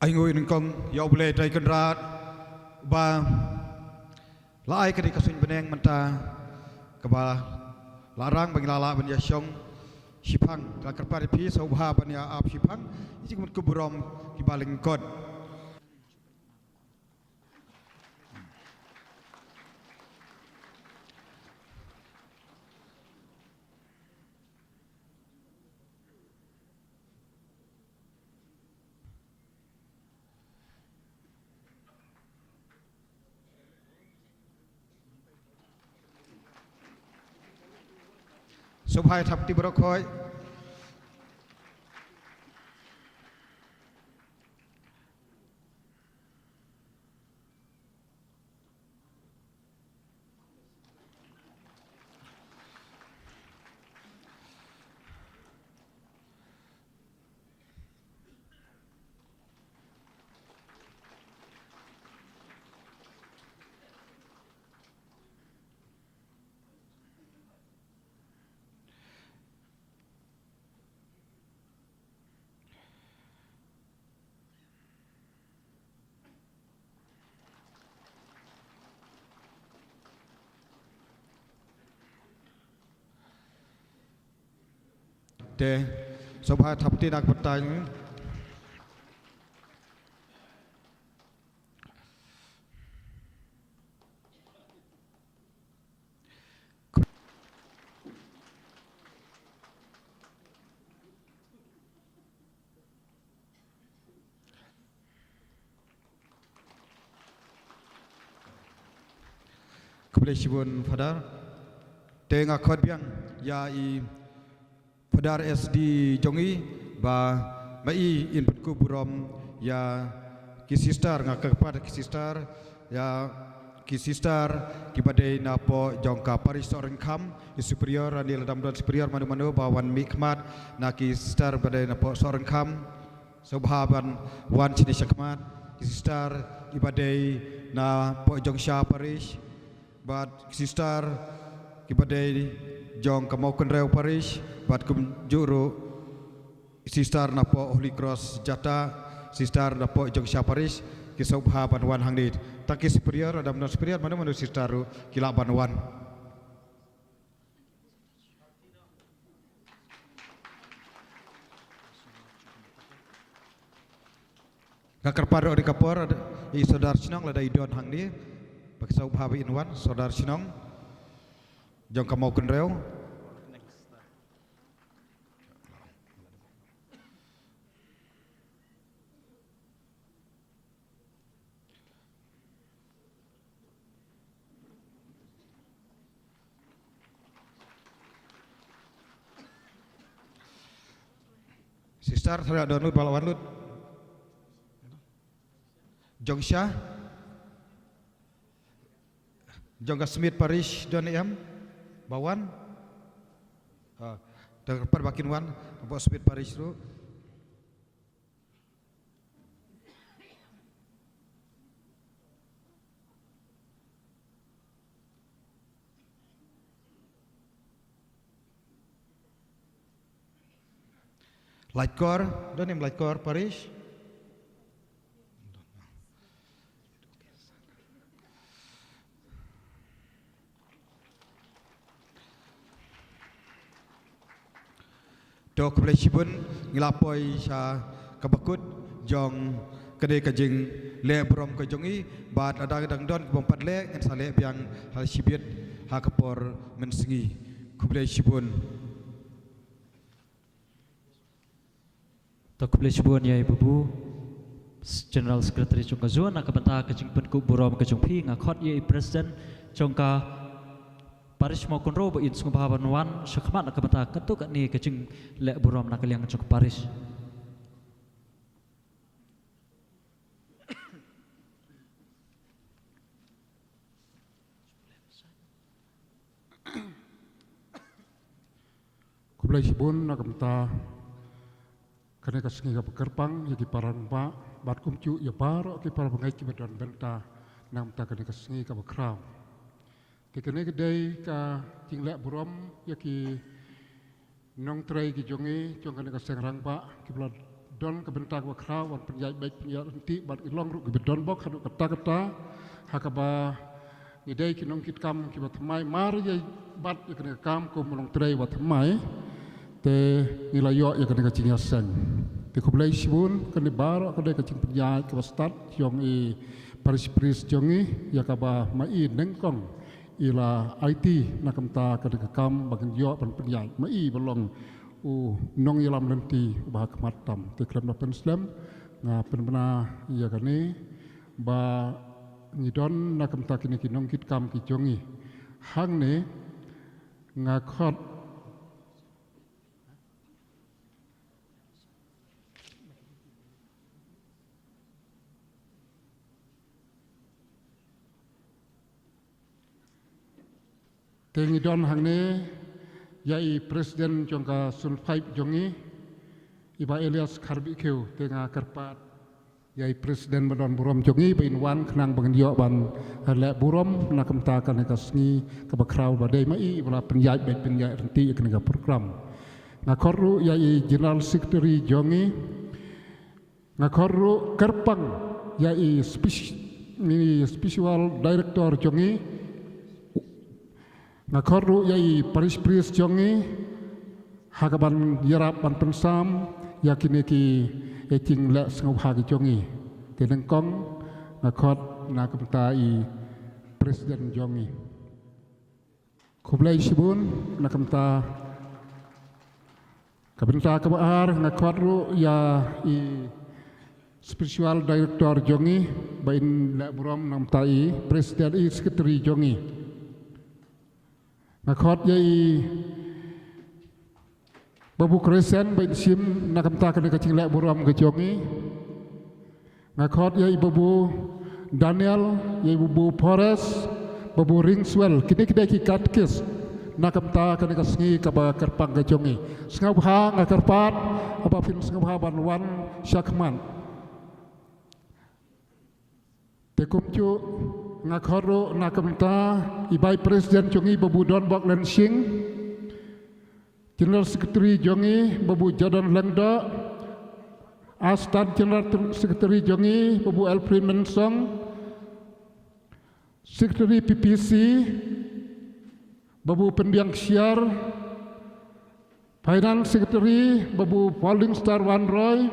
Ai nguh nyngkong ïa U Blei Trai Kynrad. Ba la ai ka dei ka suiñ bneng mynta kaba la rang ba ngi la lah ban ïa shong shiphang. Ka la kyrpad ïa phi sngewbha ban ïa ap shiphang ïa ki jingpynkup burom kiba lyngkot. Sngewbha ïa thap kti baroh khoit. Te, sngewbha thap kti na ka bynta. Khublei shibun Father. Te nga khot biang ïa i Father S D jong i ba ma i in pynkup burom ïa ki sister, nga kyrpad ki sister, ïa ki sister kiba dei napoh jong ka parish Sohryngkham, i superior, ani lada ym don superior mano mano ba wan mihkhmat na ki sister ba dei napoh Sohryngkham. Sngewbha ban wan shane shakhmat, ki sister kiba dei napoh Jongsha Parish, bad ki sister kiba dei jong ka Mawkynrew Parish, bad kumjuh ruh sister napoh Holy Cross Jata, sister napoh Jongsha Parish, ki sngewbha ban wan hangne. Tang ki superior, lada ym don superior mano mano sister ruh ki lah ban wan. Nga kyrpad ruh ïa ka por, i Sordar Shnong lada i don hangne, ba ki sngewbha ba in wan, Sordar Shnong jong ka Mawkynrew. Sister, tharai don lut, ba la wan lut. Jongsha. Jong ka Smit Parish don em ba wan. Ha, te kyrpad ba kin wan, ba Smit Parish ruh. Laitkor, don em Laitkor Parish? To khublei shibun, ngi la poi sha kaba kut jong kane ka jingleh burom ka jong i, bad lada dang don kaba ym pat leh, ngin sa leh biang ha shibit ha ka por mynsngi. Khublei shibun. To khublei shibun ïa i Babu, General Secretary jong ka zone, na ka bynta ka jingpynkup burom ka jong phi. Nga khot ïa i President jong ka Parish Mawkynrew ba in sngewbha ban wan shakhmat na ka bynta katto katne ka jingleh burom na ka liang jong ka Parish. Khublei shibun na ka bynta kane ka sngi kaba kyrpang ïa ki para rangbah bad kumjuh ïa baroh ki para bangeit kiba don bynta na ka bynta kane ka sngi kaba khraw. Te kane ka dei ka jingleh burom ïa ki nongtrei ki jong ngi jong kane ka seng rangbah kiba la don ka bynta kaba khraw ban pynïaid beit pynïaid ryntih bad ki long ruh kiba don bok haduh katta katta Ha kaba ngi dei ki nongkitkam kiba thymmai, mar ïa bat ïa kane ka kam kum u nongtrei ba thymmai, te ngi la ïoh ïa kane ka jingïaseng. Te khublei shibun, kane baroh ka dei ka jingpynïaid kaba stad jong i parish priest jong ngi, ïa kaba ma i nyngkong i la aiti na ka bynta kane ka kam ba ngin ïoh ban pynïaid, ma i ba long u nongïalam lynti uba ha khmat tam. Te khlem da pynslem, nga pynbna ïa kane ba ngi don na ka bynta kine ki nongkitkam ki jong ngi. Hangne nga khot Te ngi don hangne ïa i president jong ka Sunfive jong ngi, i Bah Elias Kharbih Khiew, te nga kyrpad ïa i president ba don burom jong ngi ba in wan khnang ba ngin ïoh ban leh burom na ka bynta kane ka sngi kaba khraw ba dei ma i ba la pynïaid bad pynïaid ryntih ïa kane ka program. Nga khot ruh ïa i general secretary jong ngi, nga khot ruh kyrpang ïa i speci-, i spiritual director jong ngi. Nga khot ruh ïa i parish priest jong ngi ha kaban ïarap ban pynsam ïa kine ki, eh, jingleh sngewbha ki jong ngi. Te nyngkong nga khot na ka bynta i president jong ngi. Khublei shibun na ka bynta. Ka bynta kaba ar nga khot ruh ïa i spiritual director jong ngi ba in leh burom na ka bynta i president, i secretary jong ngi. Nga khot ïa i Babu Crescent ba in shim na ka bynta kane ka jingleh burom ka jong ngi. Nga khot ïa i Babu Daniel, ïa i Babu Forest, Babu Ringswell, kine ki dei ki katekist na ka bynta kane ka sngi kaba kyrpang ka jong ngi. Sngewbha, nga kyrpad ba phin sngewbha ban wan sha khmat. Te kumjuh nga khot ruh na ka bynta i vice president jong ngi, Babu Donbok Lyngshing, general secretary jong ngi, Babu Jadon Lyngdoh, assistant general secretary jong ngi, Babu Alfred Mensong, secretary P P C, Babu Pynbiang Ksiar, finance secretary, Babu Falling Star Wanroy,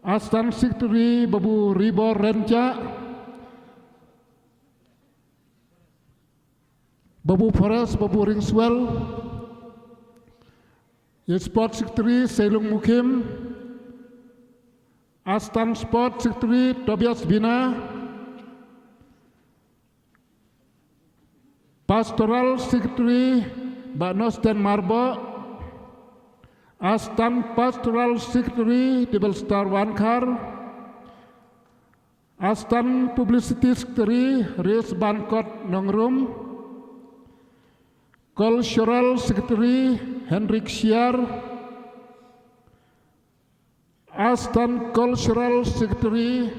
assistant secretary, Babu Ribor Renjak, Babu Forest, Babu Ringswell, ïa sport secretary, Seilung Mukhim, assistant sport secretary, Tobias Bina, pastoral secretary, Bah Nosten Marbo, assistant pastoral secretary, Dibelstar Wankhar, assistant publicity secretary, Ris Bankot Nongrum, cultural secretary, Henrik Siar, assistant cultural secretary,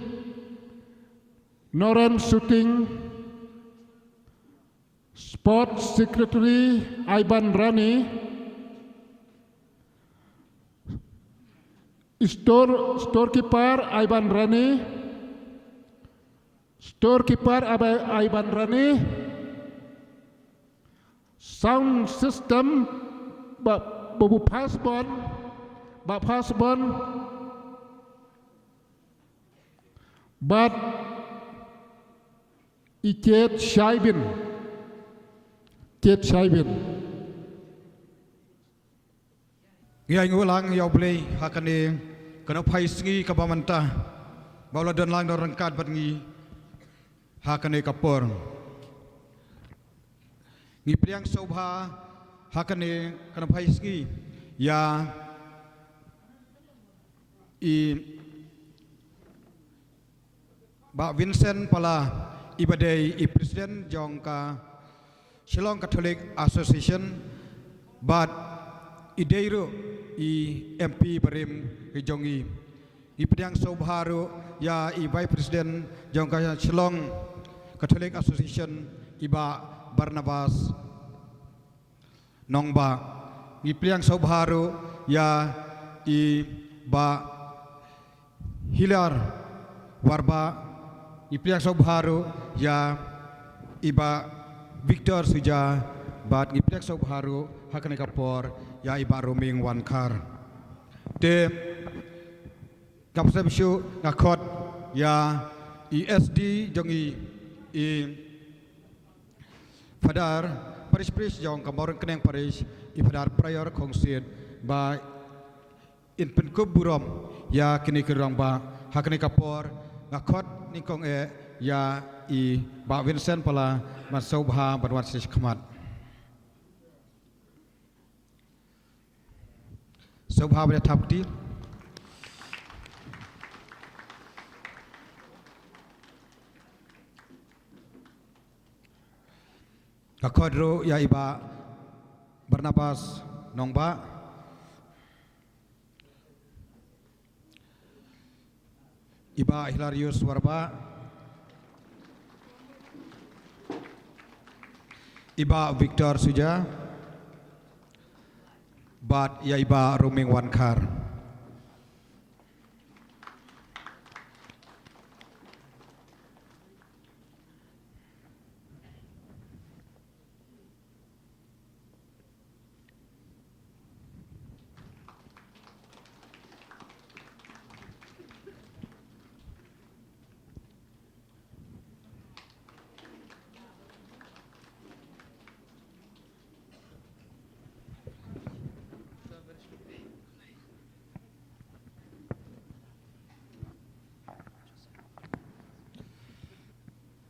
Noren Suting, sports secretary, Ivan Rani, store, storekeeper, Ivan Rani, storekeeper, Ivan Rani, sound system, Bah, Babu Pasbon, Bah Pasbon, bad i Chet Shaibin, Chet Shaibin. Ngi ai nguh lang ïa U Blei ha kane ka nongphai sngi kaba mynta ba u la don lang don ryngkat bad ngi ha kane ka por. Ngi pdiang sngewbha ha kane ka nongphai sngi ïa i Bah Vincent Pala, i ba dei i president jong ka Shillong Catholic Association, bad i dei ruh i M P barim ka jong ngi. Ngi pdiang sngewbha ruh ïa i vice president jong ka Shillong Catholic Association, i Bah Barnabas Nongbah. Ngi pdiang sngewbha ruh ïa i Bah Hilar Warbah. Ngi pdiang sngewbha ruh ïa i Bah Victor Suja, bad ngi pdiang sngewbha ruh ha kane ka por ïa i Bah Ruming Wankhar. Te, ka pyrshah shuh nga khot ïa i S D jong i, i Father Parish Priest jong ka Mawryngkneng Parish, i Father Prior Khongsit, ba in pynkup burom ïa kine ki rangbah. Ha kane ka por nga khot nyngkong eh ïa i Bah Vincent Pala ban sngewbha ban wan sha khmat. Sngewbha ban thap kti. Nga khot ruh ïa i Bah Barnabas Nongbah, i Bah Hilarius Warbah, i Bah Victor Suja, bad ïa i Bah Ruming Wankhar.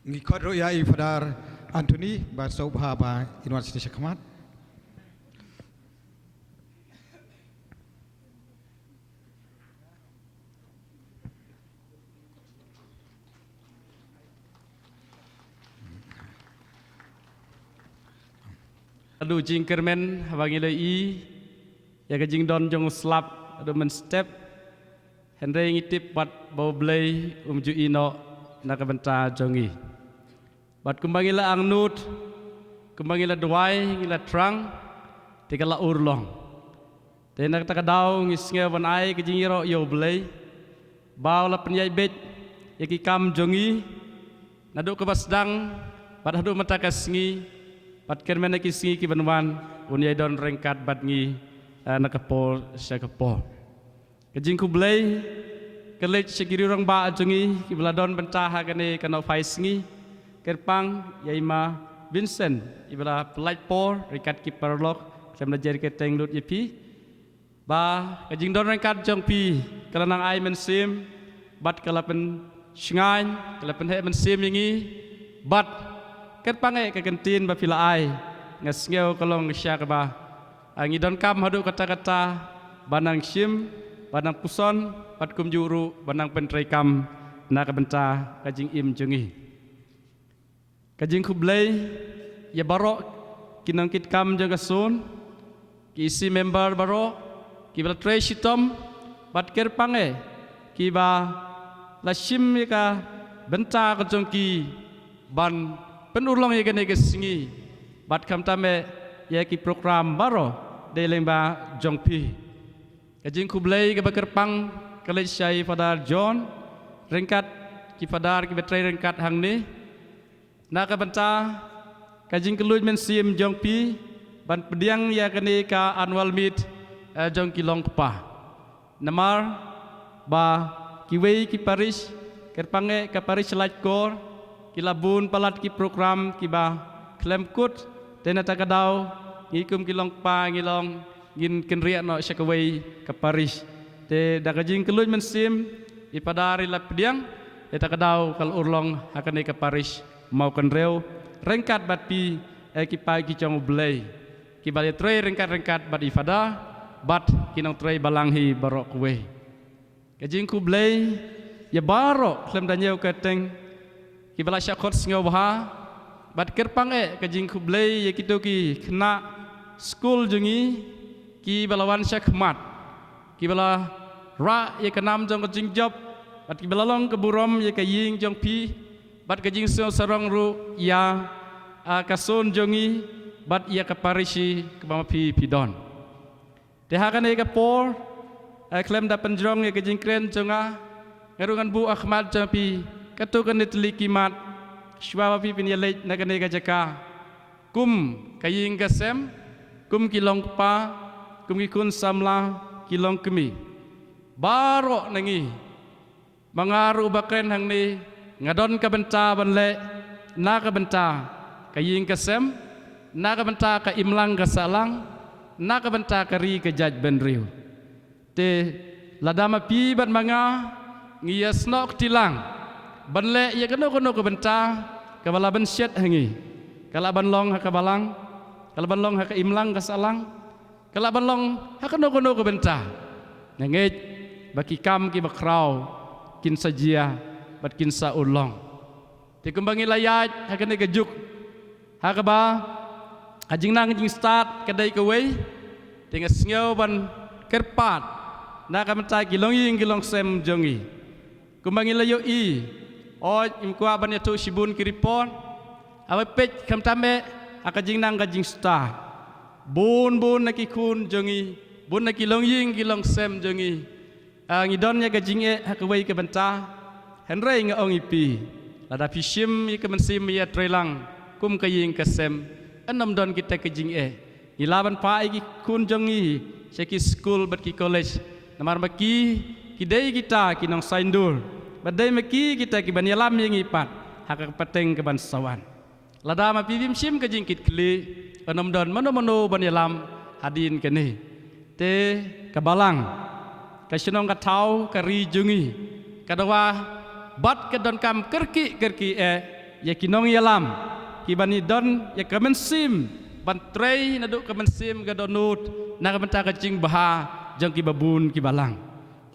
Ngi khot ruh ïa i Father Anthony ban sngewbha ba in wan sha khmat. Haduh jingkyrmen haba ngi la ïohi ïa ka jingdon jong u slap haduh mynstep, hynrei ngi tip pat ba U Blei um ju ïehnoh na ka bynta jong ngi. Bad kumba ngi la angnud, kumba ngi la duwai, ngi la thrang, te ka la urlong. Te na kata ka daw ngi sngew ban ai ka jingïaroh ïa U Blei ba u la pynïaid beit ïa ki kam jong ngi naduh kaba sdang bad haduh mynta ka sngi, bad kyrmen ha ki sngi ki ban wan un ïai don ryngkat bad ngi, eh, na ka por sha ka por. Ka jingkhublei ka leit sha ki rangbah jong ngi kiba la don bynta ha kane ka nongphai sngi, kyrpang ïa i Ma Vincent iba la pynlait por ryngkat ki paralok, khlem da jer kyrteng lut ïa phi. Ba ka jingdon ryngkat jong phi ka la nang ai mynsiem bad ka la pynshngaiñ, ka la pynheh mynsiem ïa ngi. Bad kyrpang eh ka kyntien ba phi la ai, nga sngew ka long sha kaba, ah, ngi donkam haduh katta katta ban nang shim, ban nang puson, bad kumjuh ruh ban nang pyntreikam na ka bynta ka jingim jong ngi. Ka jingkhublei ïa baroh ki nongkitkam jong ka Soon, ki E C member baroh kiba la trei shitom, bad kyrpang eh kiba la shim ïa ka bynta ka jong ki ban pynurlong ïa kane ka sngi, bad khamtam eh ïa ki program baroh dei lyngba jong phi. Ka jingkhublei kaba kyrpang ka leit sha i Father John ryngkat ki Father kiba trei ryngkat hangne, na ka bynta ka jingkylluid mynsiem jong phi ban pdiang ïa kane ka annual meet, eh, jong ki longkpa. Namar ba kiwei ki parish, kyrpang eh ka parish Laitkor, ki la bun palat ki program kiba khlem kut, te na kata ka daw ngi kum ki longkpa ngi long ngin kynriah noh sha kawei ka parish. Te da ka jingkylluid mynsiem i Father i la pdiang, te na kata ka daw ka la urlong ha kane ka parish Mawkynrew ryngkat bad phi, eh, ki paid ki jong U Blei kiba ïatrei ryngkat ryngkat bad i Father bad ki nongtrei balang hi baroh kawei. Ka jingkhublei ïa baroh khlem da ñiew kyrteng kiba la shah khot sngewbha, bad kyrpang eh ka jingkhublei ïa kito ki khynnah skul jong ngi kiba la wan sha khmat, kiba la rah ïa ka nam jong ka jingjop, bad kiba la long ka burom ïa ka ïing jong phi, bad ka jingsngew sarong ruh ïa, ah, ka Soon jong ngi bad ïa ka parish kaba ma phi phi don. Te ha kane ka por, eh, khlem da pynjrong ïa ka jingkren jong nga, nga ruh ngan buh ha khmat jong phi Katto katne tylli ki mat, shuwa ba phi phin ïaleit na kane ka jaka, kum ka ïing ka sem, kum ki long kpa, kum ki khun samla, ki long kmie, baroh na ngi, ma nga ruh uba kren hangne, nga don ka bynta ban leh na ka bynta ka ïing ka sem, na ka bynta ka imlang ka sahlang, na ka bynta ka ri ka jaitbynriew. Te lada ma phi bad ma nga ngi ïasnoh kti lang ban leh ïa kano kano ka bynta kaba la bynshet ha ngi, ka lah ban long ha ka balang, ka lah ban long ha ka imlang ka sahlang, ka lah ban long ha kano kano ka bynta, nga ngeit ba ki kam kiba khraw kin sa jia bad kin sa urlong. Te kumba ngi la ïaid ha kane ka juk, ha kaba ka jingnang jingstad ka dei kawei, te nga sngew ban kyrpad na ka bynta ki longïing ki longsem jong ngi. Kumba ngi la ïohi, oi, ngim kwah ban ïathuh shibun ki report, haba peit khamtam eh ha ka jingnang ka jingstad, bun bun na ki khun jong ngi, bun na ki longïing ki longsem jong ngi, ah, ngi don ïa ka jingeh ha kawei ka bynta. Hynrei nga ong ïa phi, lada phi shim ïa ka mynsiem ïatreilang kum ka ïing ka sem, yn ym don kita ki jingeh. Ngi lah ban phah ïa ki khun jong ngi sha ki skul bad ki college, namar ma ki, ki dei kita ki nongsaindur, bad dei ma ki kita kiban ïalam ïa ngi pat ha ka pateng kaban sa wan. Lada ma phi phim shim ka jingkitkhlieh, yn ym don mano mano ban ïalam hadien kane. Te ka balang, ka shnong ka thaw, ka ri jong ngi, ka dawa bad ka donkam kyrkieh kyrkieh eh ïa ki nongïalam kiban ïadon ïa ka mynsiem ban trei naduh ka mynsiem ka dohnud na ka bynta ka jingbha jong kiba bun ki balang.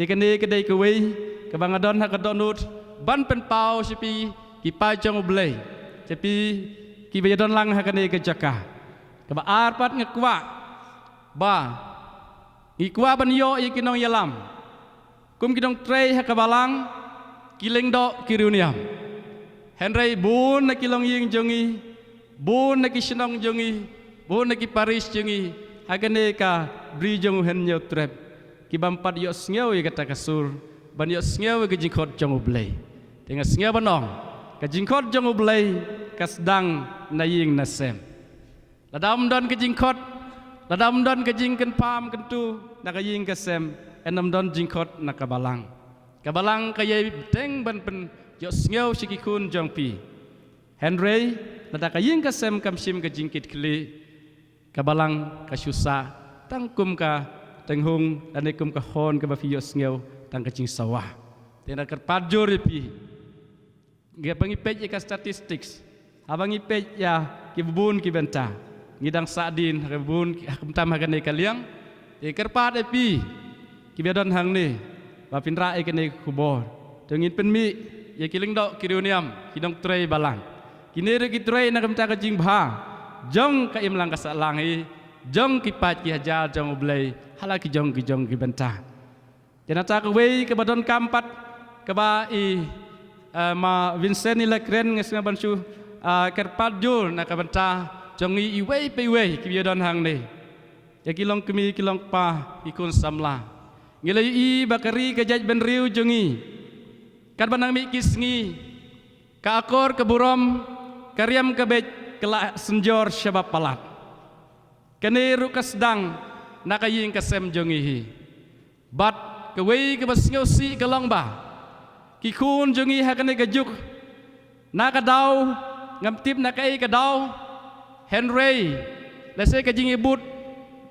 Te kane ka dei kawei kaba nga don ha ka dohnud ban pynpaw sha phi ki paid jong U Blei, sha phi kiba ïadon lang ha kane ka jaka. Kaba ar pat nga kwah ba ngi kwah ban ïoh ïa ki nongïalam kum ki nongtrei ha ka balang, ki lyngdoh ki riewniam. Hynrei bun na ki longïing jong ngi, bun na ki shnong jong ngi, bun na ki parish jong ngi ha kane ka Bri jong U Hynñiewtrep, ki bym pat ïohsngew ïa kata ka sur ban ïohsngew ïa ka jingkhot jong U Blei. Te nga sngew ban ong, ka jingkhot jong U Blei ka sdang na ïing na sem. Lada ym don ka jingkhot, lada ym don ka jingkynpham kyntu na ka ïing ka sem, yn ym don jingkhot na ka balang. Ka balang ka ïai bteng ban pynïohsngew sha ki khun jong phi. Hynrei lada ka ïing ka sem kam shim ka jingkitkhlieh, ka balang ka shu sah tang kum ka tynghung lane kum ka horn kaba phi ïohsngew tang ka jingsawa. Te nga kyrpad jur ïa phi, haba ngi peit ïa ka statistics, haba ngi peit ïa kiba bun ki bynta, ngi dang sahdien ha kiba bun ki, ha, khamtam ha kane ka liang. Te kyrpad ïa phi kiba don hangne ba phin rah ïa kane ka khubor. To ngin pynmih ïa ki lyngdoh ki riewniam, ki nongtrei balang. Kine ruh ki trei na ka bynta ka jingbha jong ka imlang ka sahlang hi, jong ki paid ki hajar jong U Blei ha la ki jong ki jong ki bynta. Te nangta kawei kaba donkam pat, kaba i, eh, ma Vincent i la kren, nga sngew ban shu, eh, kyrpad jur na ka bynta jong ngi iwei pa iwei kiba ïadon hangne, ïa ki longkmie, ki longkpa, ki khun samla. Ngi la ïohi ba ka ri ka jaitbynriew jong ngi, katba nang mih ki sngi, ka akor ka burom, ka riam ka beit ka la synjor shaba palat. Kane ruh ka sdang na ka ïing ka sem jong ngi hi. Bad kawei kaba sngewsih ka long ba ki khun jong ngi ha kane ka juk, na ka daw, ngam tip na kaei ka daw, hynrei lehse ka jingïabud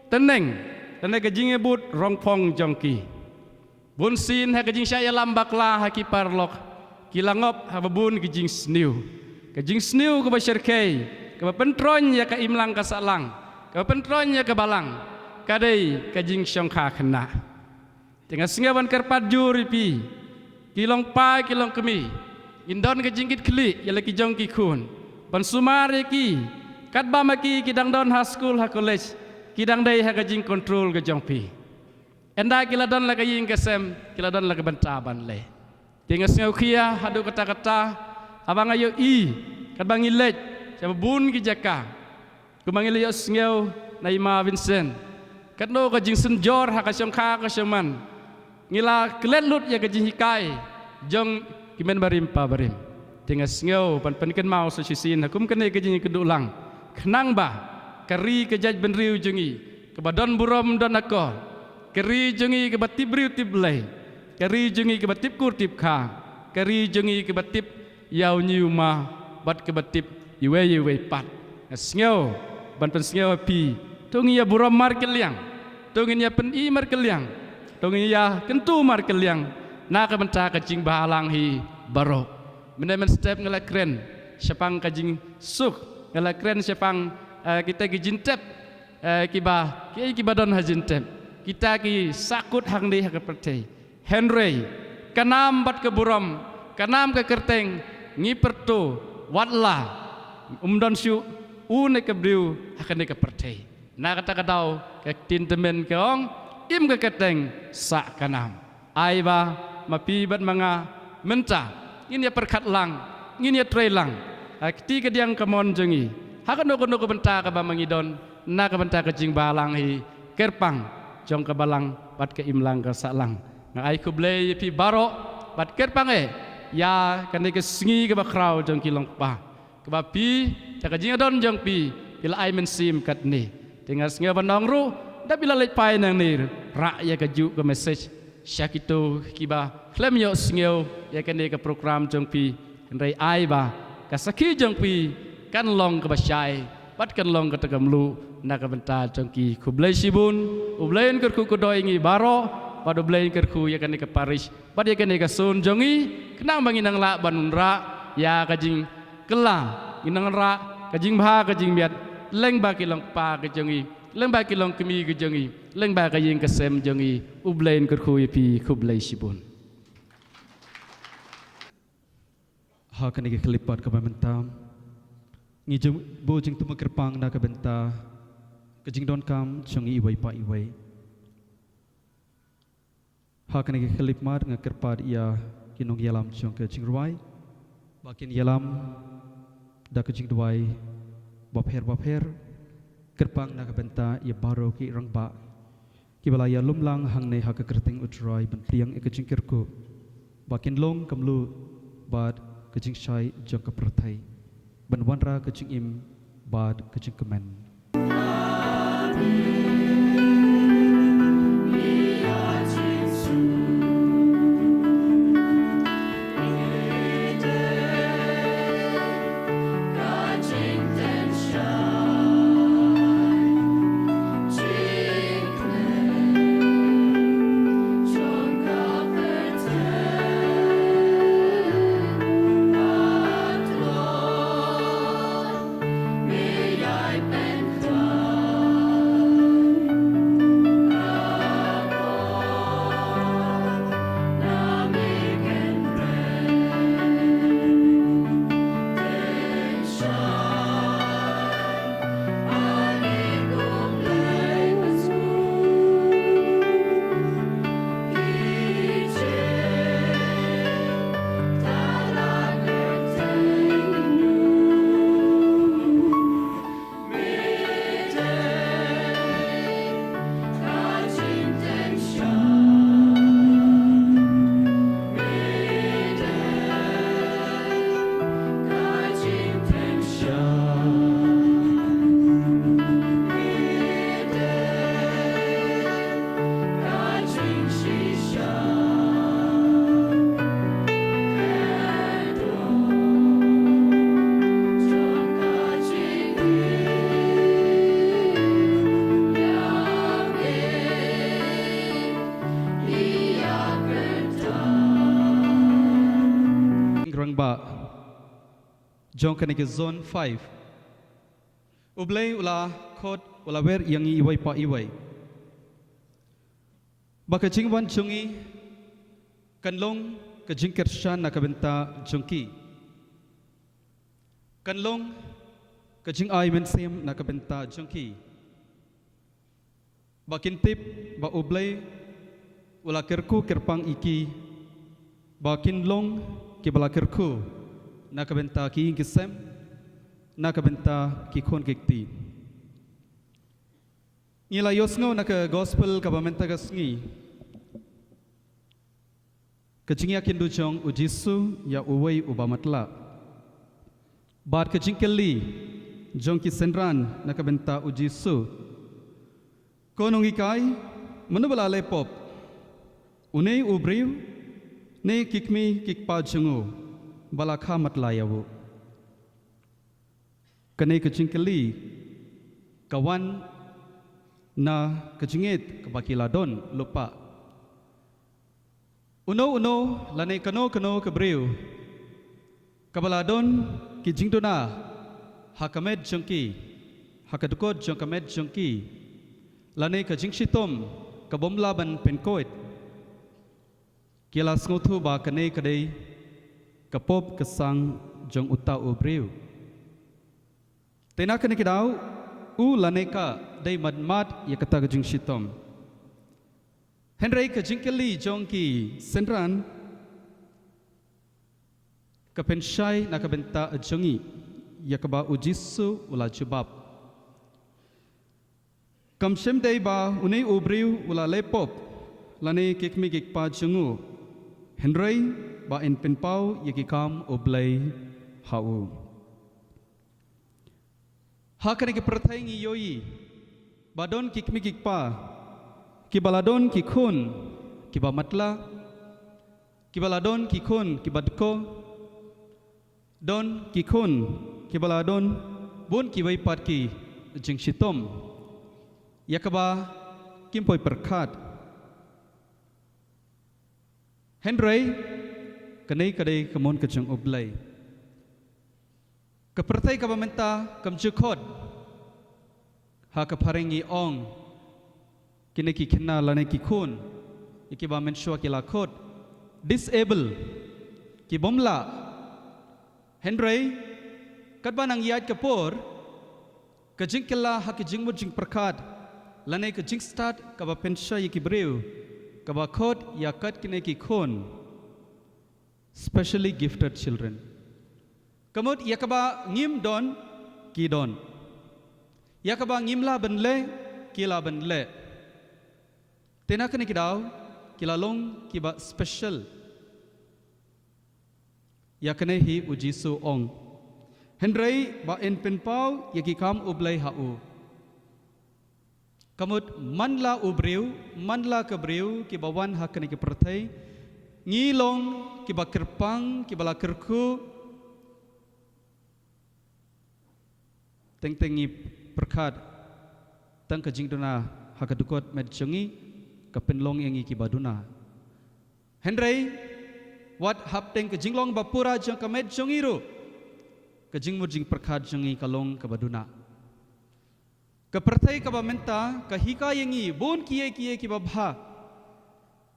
tneng lane ka jingïabud rongphong jong ki, bunsien ha ka jingshah ïalam bakla ha ki paralok, ki la ngop ha ba bun ki jingsniew. Ka jingsniew kaba shyrkhei, kaba pyntroiñ ïa ka imlang ka sahlang, kaba pyntroiñ ïa ka balang, ka dei ka jingshongkha khynnah. Te nga sngew ban kyrpad jur ïa phi, ki longpa, ki longkmie, ngin don ka jingkitkhlieh ïa la ki jong ki khun, ban sumar ïa ki, katba ma ki ki dang don ha skul, ha college, ki dang dei ha ka jingkontrol ka jong phi. Ynda ki la don la ka ïing ka sem, ki la don la ka bynta ban leh. Te nga sngewkhia haduh katta katta haba nga ïohi katba ngi leit sha ba bun ki jaka, kumba ngi la ïohsngew na i ma Vincent, katno ka jingsynjor ha ka shongkha ka shongman. Ngi la klet lut ïa ka jinghikai jong Ki men barim pa barim, te nga sngew ban pynkynmaw sa shisien ha kum kane ka jingkynduh lang, khnang ba ka ri ka jaitbynriew jong ngi kaba don burom don akor, ka ri jong ngi kaba tip briew tip Blei, ka ri jong ngi kaba tip kur tip kha, ka ri jong ngi kaba tip ïa u ñiuma bad kaba tip iwei iwei pat. Nga sngew ban pynsngew ha phi, to ngin ïa burom markylliang, to ngin ïa pyni markylliang, to ngin ïa kyntu markylliang na ka bynta ka jingbha lang hi baroh. Mynne mynstep nga la kren shaphang ka jingsuk, nga la kren shaphang, eh, kita ki jingtep, eh, kiba, ki, kiba don ha jingtep, kita ki sahkut hangne ha ka pyrthei. Hynrei ka nam bad ka burom, ka nam ka kyrteng, ngi pyrto, watla um don shuh une ka briew ha kane ka pyrthei. Na kata ka daw ka ktien tymmen ka ong, im ka kyrteng sah ka nam. Ai ba ma phi bad ma nga mynta ngin ïa pyrkhat lang, ngin ïa trei lang ha kti kadiang kamon jong ngi, ha kano kano ka bynta kaba ma ngi don, na ka bynta ka jingbha lang hi kyrpang jong ka balang bad ka imlang ka sahlang. Nga ai khublei ïa phi baroh bad kyrpang eh ïa kane ka sngi kaba khraw jong ki longkpa, kaba phi, da ka jingdon jong phi, phi la ai mynsiem katne. Te nga sngew ban ong ruh, da phi la leit phai nangne, rah ïa kajuh ka message sha kito kiba khlem ïohsngew ïa kane ka program jong phi. Hynrei ai ba ka sakhi jong phi kan long kaba shai bad kan long kata ka mluh na ka bynta jong ki. Khublei shibun, U Blei un kyrkhu kyrdoh ïa ngi baroh bad U Blei un kyrkhu ïa kane ka parish bad ïa kane ka zone jong ngi, khnang ba ngin nang lah ban wanrah ïa ka jingkylla, ngin nang wanrah ka jingbha ka jingmiat lyngba ki longkpa ki jong ngi, lyngba ki longkmie ki jong ngi, lyngba ka ïing ka sem jong ngi. U Blei un kyrkhu ïa phi, khublei shibun. Ha kane ka khyllipmat kaba mynta ngi ju buh jingthmu kyrpang na ka bynta ka jingdonkam jong ngi iwei pa iwei. Ha kane ka khyllipmat nga kyrpad ïa ki nongïalam jong ka jingrwai ba kin ïalam da ka jingduwai bapher bapher, kyrpang na ka bynta ïa baroh ki rangbah kiba la ïalum lang hangne ha ka kyrteng U Trai ban pdiang ïa ka jingkyrkhu ba kin long ka mluh bad ka jingshai jong ka pyrthei, ban wanrah ka jingim bad ka jingkmen. Rangbah jong kane ka zone five. U Blei u la khot, u la wer ïa ngi iwei pa iwei ba ka jingwan jong ngi kan long ka jingkyrshan na ka bynta jong ki, kan long ka jingai mynsiem na ka bynta jong ki, ba kin tip ba U Blei u la kyrkhu kyrpang ïa ki ba kin long kiba la kyrkhu na ka bynta ki ïing ki sem, na ka bynta ki khun ki kti. Ngi la ïohsngew na ka gospel kaba mynta ka sngi Ka jingïakynduh jong u Jisu ïa uwei uba matlah. Bad ka jingkylli jong ki synran na ka bynta u Jisu. Ko nonghikai, mano ba la leh pop? Une u briew, ne ki kmie ki kpa jong u, ba la kha matlah ïa u? Kane ka jingkylli ka wan na ka jingngeit kaba ki la don lypa. Uno uno lane kano kano ka briew kaba la don ki jingduna ha ka met jong ki, ha ka dkot jong ka met jong ki, lane ka jingshitom ka bym lah ban pynkoit, ki la sngewthuh ba kane ka dei ka pop ka sang jong uta u briew. Te na kane ka daw, u lane ka dei mad mad ïa kata ka jingshitom. Hynrei ka jingkylli jong ki synran ka pynshai na ka bynta jong ngi, ïa kaba u Jisu u la jubab. Kam shym dei ba une u briew u la leh pop, lane ki kmie ki kpa jong u, hynrei ba in pynpaw ïa ki kam U Blei ha u. Ha kane ka pyrthei ngi ïohi ba don ki kmie ki kpa kiba la don ki khun kiba matlah, kiba la don ki khun kiba dkoh, don ki khun kiba la don bun kiwei pat ki jingshitom ïa kaba kim poi pyrkhat. Hynrei kane ka dei ka mon ka jong U Blei. Ka pyrthei kaba mynta kam ju khot. Ha ka phareng ngi ong, kine ki khynnah lane ki khun, ïa kiba mynshuwa ki la khot disable, ki bym lah. Hynrei katba nang ïaid ka por, ka jingkylla ha ka jingmut jingpyrkhat lane ka jingstad kaba pynshai ïa ki briew, kaba khot ïa kat kine ki khun specially gifted children. Ka mut ïa kaba ngim don, ki don. Ïa kaba ngim lah ban leh, ki lah ban leh. Te na kane ka daw ki la long kiba special. Ïa kane hi u Jisu u ong, hynrei ba in pynpaw ïa ki kam U Blei ha u. Ka mut man la u briew, man la ka briew kiba wan ha kane ka pyrthei, ngi long kiba kyrpang, kiba la kyrkhu. Teng teng ngi pyrkhat tang ka jingduna ha ka dkot met jong ngi, ka pynlong ïa ngi kiba duna. Hynrei wat hapdeng ka jinglong ba pura jong ka met jong ngi ruh, ka jingmut jingpyrkhat jong ngi ka long kaba duna. Ka pyrthei kaba mynta ka hikai ïa ngi bun kiei kiei kiba bha,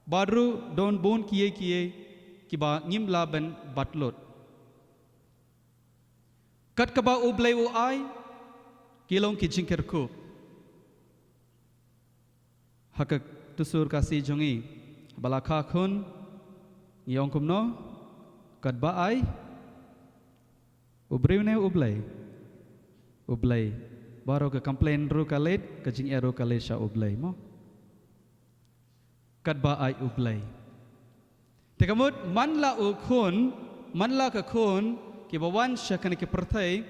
bad ruh don bun kiei kiei kiba ngim lah ban bat lut. Kat kaba U Blei u ai, ki long ki jingkyrkhu. Ha ka tusur Khasi jong ngi, ba la kha khun, ngi ong kumno? Katba ai u briew ne U Blei? U Blei. Baroh ka complain ruh ka leit, ka jingeh ruh ka leit sha U Blei mo. Katba ai U Blei. Te ka mut man la u khun, man la ka khun kiba wan sha kane ka pyrthei,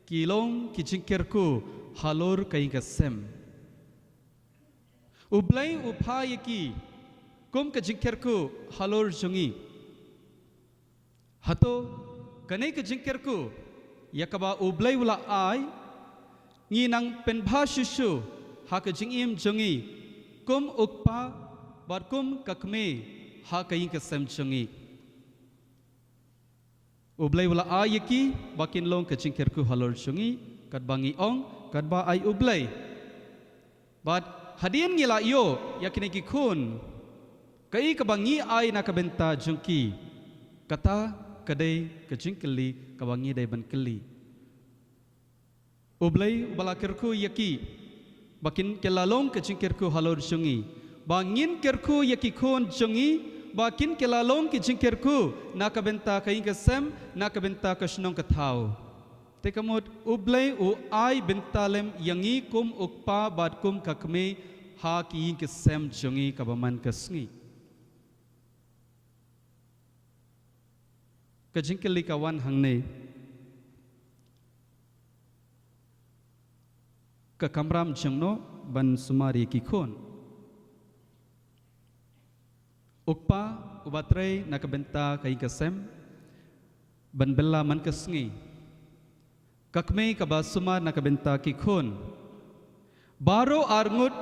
ki long ki jingkyrkhu halor ka ïing ka sem. U Blei u phah ïa ki kum ka jingkyrkhu halor jong ngi. Hato kane ka jingkyrkhu ïa kaba U Blei u la ai, ngi nang pynbha shuh shuh ha ka jingim jong ngi kum u kpa bad kum ka kmie ha ka ïing ka sem jong ngi? U Blei u la ai ïa ki ba kin long ka jingkyrkhu halor jong ngi, katba ngi ong, katba ai U Blei. Bad hadien ngi la ïoh ïa kine ki khun, kaei kaba ngi ai na ka bynta jong ki? Kata ka dei ka jingkylli kaba ngi dei ban kylli. U Blei uba la kyrkhu ïa ki ba kin kylla long ka jingkyrkhu halor jong ngi, ba ngin kyrkhu ïa ki khun jong ngi ba kin kylla long ki jingkyrkhu na ka bynta ka ïing ka sem, na ka bynta ka shnong ka thaw. Te ka mut U Blei u ai bynta lem ïa ngi kum u kpa bad kum ka kmie ha ki ïing ki sem jong ngi kaba man ka sngi. Ka jingkylli ka wan hangne. Ka kamram jong no ban sumar ïa ki khun. U kpa uba trei na ka bynta ka ïing ka sem ban bylla man ka sngi. Ka kmie kaba sumar na ka bynta ki khun. Baroh arngut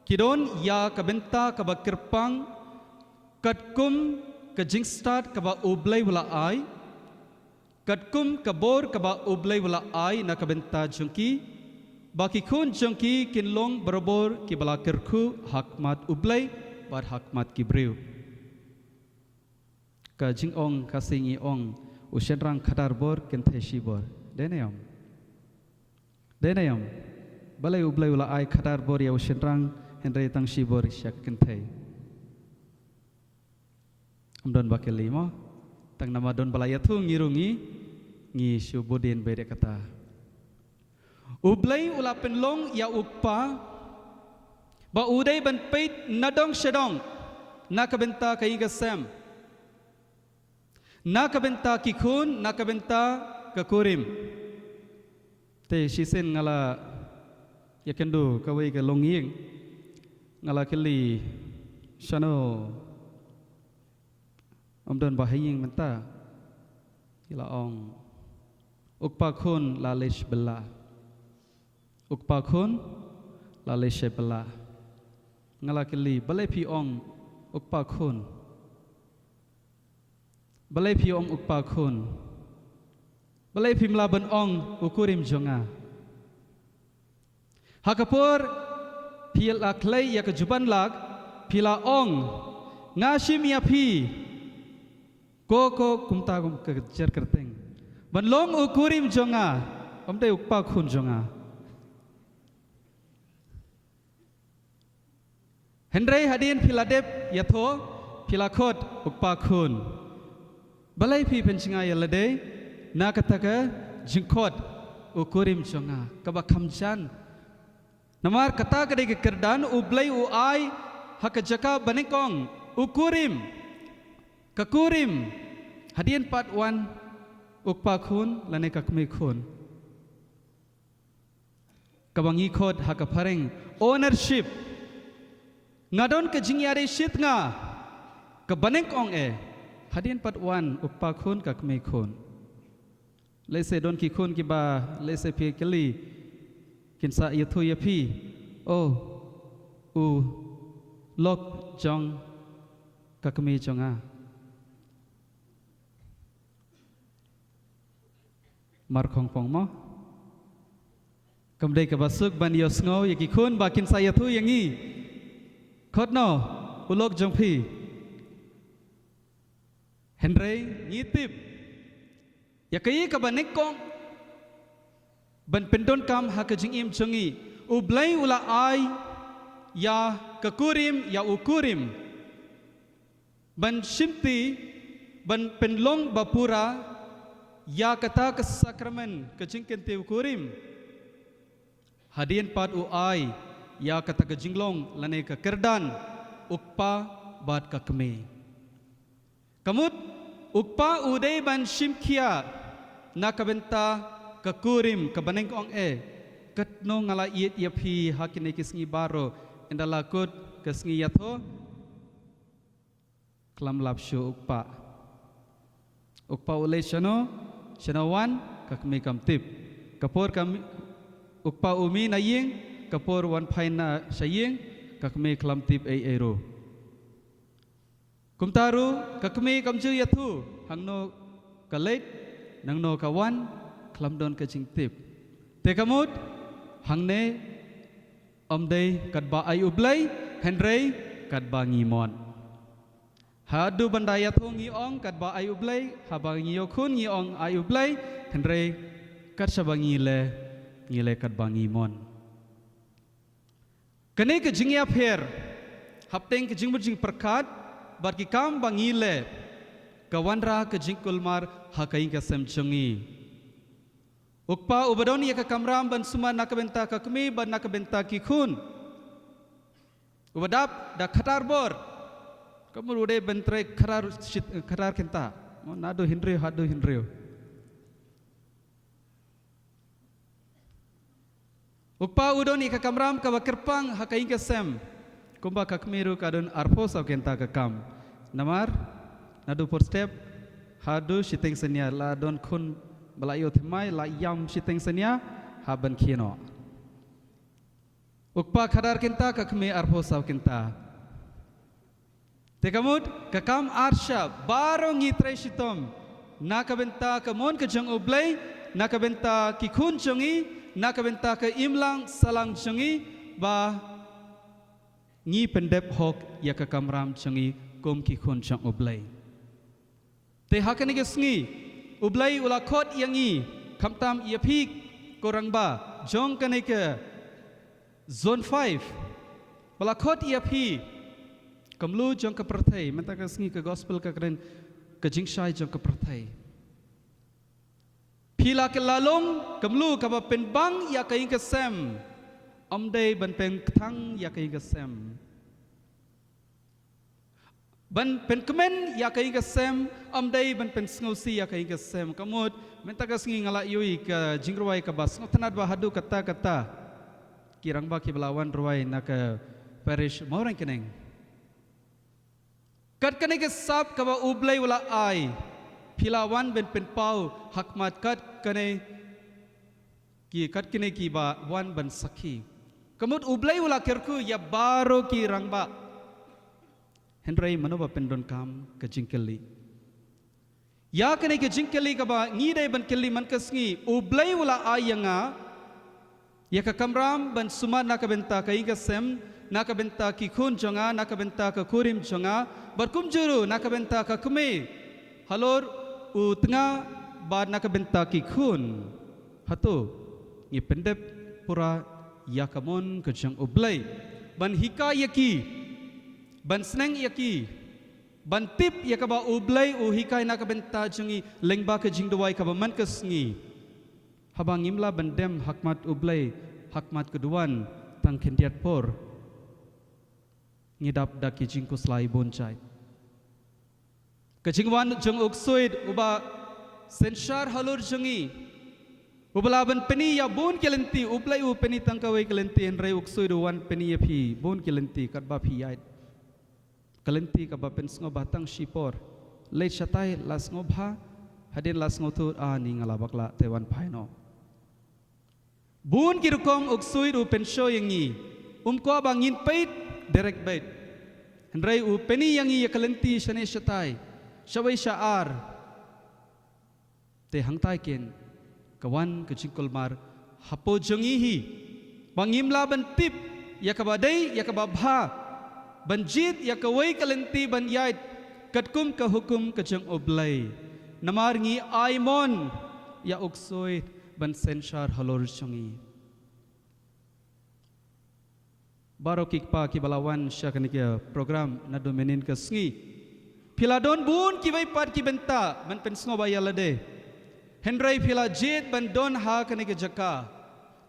ki don ïa ka bynta kaba kyrpang katkum ka jingstad kaba U Blei u la ai. Katkum ka bor kaba U Blei u la ai na ka bynta jong ki, ba ki khun jong ki kin long barabor kiba la kyrkhu ha khmat U Blei bad ha khmat ki briew. Ka jingong ka sngi ong, u shynrang khadar bor kynthei shibor. Dei ne em? Dei ne em? Balei U Blei u la ai khadar bor ïa u shynrang hynrei tang shibor sha ka kynthei? Ym don ba kylli mo. Tang namar don ba la ïathuh ngi ruh ngi, ngi shu bud dien beit ïa kata. U Blei u la pynlong ïa u kpa ba u dei ban peit na dong sha dong na ka bynta ka ïing ka sem, na ka bynta ki khun, na ka bynta ka kurim. Te shisien nga la ïakynduh kawei ka longïing, nga la kylli, shano ym don ba ha ïing mynta? Ki la ong, u kpa khun la leit bylla. U kpa khun la leit bylla. Nga la kylli, balei phi ong u kpa khun? Balei phi ong u kpa khun? Balei phim lah ban ong u kurim jong nga? Ha ka por phi la khlei ïa ka juban lak, phi la ong, nga shim ïa phi. Ko, ko, kumta kum ka jer kyrteng. Ban long u kurim jong nga, ym dei u kpa khun jong nga. Hynrei hadien phi la dep ïathuh, phi la khot u kpa khun. Balei phi pynjngai ïa lade na kata ka jingkhot u kurim jong nga, kaba kham jan? Namar kata ka dei ka kyrdan U Blei u ai ha ka jaka ba nyngkong, u kurim. Ka kurim, hadien pat wan u kpa khun lane ka kmie khun. Kaba ngi khot ha ka phareng ownership. Nga don ka jingïadei shit nga, kaba nyngkong eh, hadien pat wan u kpa khun, ka kmie khun. Lehse don ki khun kiba, lehse phi kylli, kin sa ïathuh ïa phi, oh, u lok jong ka kmie jong nga. Mar khongpong mo. Kam dei kaba suk ban ïohsngew ïa ki khun ba kin sa ïathuh ïa ngi, khot no u lok jong phi. Hynrei ngi tip ïa kaei kaba nyngkong ban pyndonkam ha ka jingim jong ngi, U Blei u la ai ïa ka kurim, ïa u kurim, ban shimti, ban pynlong ba pura ïa kata ka sakramen ka jingkyntiew kurim. Hadien pat u ai ïa kata ka jinglong lane ka kyrdan u kpa bad ka kmie. Ka mut u kpa u dei ban shim khia na ka bynta ka kurim kaba nyngkong eh. Katno nga la ïeit ïa phi ha kine ki sngi baroh, ynda la kut ka sngi ïathuh, khlem lap shuh u kpa. U kpa u leit shano, shano wan, ka kmie kam tip. Ka por ka mi-, u kpa u mih na ïing, ka por wan phai na sha ïing, ka kmie khlem tip ei ei ruh. Kumta ruh ka kmie kam ju ïathuh hangno ka leit, nangno ka wan, khlem don ka jingtip. Te ka mut hangne, ym dei katba ai U Blei, hynrei katba ngi mon. Haduh ban da ïathuh ngi ong katba ai U Blei, haba ngi ïoh khun ngi ong ai U Blei, hynrei kat shaba ngi leh, ngi leh katba ngi mon. Kane ka jingïapher hapdeng ka jingmut jingpyrkhat bad ki kam ba ngi leh, ka wanrah ka jingkulmar ha ka ïing ka sem jong ngi. U kpa uba don ïa ka kamram ban sumar na ka bynta ka kmie bad na ka bynta ki khun, uba dap da khatar bor, ka mut u dei ban trei khatar shit, khatar kynta. Naduh hynriew haduh hynriew. U kpa u don ïa ka kamram kaba kyrpang ha ka ïing ka sem. Kumba ka kmie ruh ka don arphew saw kynta ka kam. Namar naduh por step haduh shiteng sania la don khun ba la ïoh thymmai, la ïam shiteng sania ha ban khie noh. U kpa khadar kynta, ka kmie arphew saw kynta. Te ka mut ka kam ar sha baroh ngi trei shitom na ka bynta ka mon ka jong U Blei, na ka bynta ki khun jong ngi, na ka bynta ka imlang sahlang jong ngi, ba ngi pyndep hok ïa ka kamram jong ngi kum ki khun jong U Blei. Te ha kane ka sngi U Blei u la khot ïa ngi, khamtam ïa phi ko rangbah jong kane ka Zone five, ba la khot ïa phi, ka mlu jong ka pyrthei. Mynta ka sngi ka gospel ka kren ka jingshai jong ka pyrthei. Phi la kylla long ka mlu kaba pynbang ïa ka ïing ka sem, ym dei ban pynkthang ïa ka ïing ka sem. Ban pynkmen ïa ka ïing ka sem, ym dei ban pynsngewsih ïa ka ïing ka sem. Ka mut mynta ka sngi nga la ïohi ka jingrwai kaba sngewtynnat bha haduh katta katta. Ki rangbah kiba la wan rwai na ka parish Mawryngkneng. Kat kane ka sap kaba U Blei u la ai, phi la wan ban pynpaw ha khmat kat kane ki, kat kine kiba wan ban sakhi. Ka mut U Blei u la kyrkhu ïa baroh ki rangbah. Hynrei mano ba pyndonkam ka jingkylli? Ïa kane ka jingkylli kaba ngi dei ban kylli man ka sngi, U Blei u la ai ïa nga ïa ka kamram ban sumar na ka bynta ka ïing ka sem, na ka bynta ki khun jong nga, na ka bynta ka kurim jong nga, bad kumjuh ruh na ka bynta ka kmie halor u tnga, bad na ka bynta ki khun. Hato ngi pyndep pura ïa ka mon ka jong U Blei ban hikai ïa ki, ban sneng ïa ki, ban tip ïa kaba U Blei u hikai na ka bynta jong ngi lyngba ka jingduwai kaba man ka sngi? Haba ngim lah ban dem ha khmat U Blei ha khmat ka duwan tang khyndiat por, ngi dap da ki jingkhuslai bun jait. Ka jingwan jong u ksuid uba synshar halor jong ngi, uba lah ban pyni ïa bun ki lynti. U Blei u pyni tang kawei ka lynti, hynrei u ksuid u wan pyni ïa phi bun ki lynti katba phi ïaid. Ka lynti kaba pynsngewbha tang shipor. Leit shatai la sngewbha, hadien la sngewthuh, ani nga la bakla, te wan phai noh. Bun ki rukom u ksuid u pynshoh ïa ngi. Um kwah ba ngin peit direct beit, hynrei u pyni ïa ngi ïa ka lynti shane shatai, shawei sha ar. Te hangtai kin ka wan ka jingkulmar hapoh jong ngi hi, ba ngim lah ban tip ïa kaba dei ïa kaba bha, ban jied ïa kawei ka lynti ban ïaid katkum ka hukum ka jong U Blei. Namar ngi ai mon ïa u ksuid ban synshar halor jong ngi. Baroh ki kpa kiba la wan sha kane ka program naduh mynnin ka sngi, phi la don bun kiwei pat ki bynta ban pynsngewbha ïa lade. Hynrei phi la jied ban don ha kane ka jaka.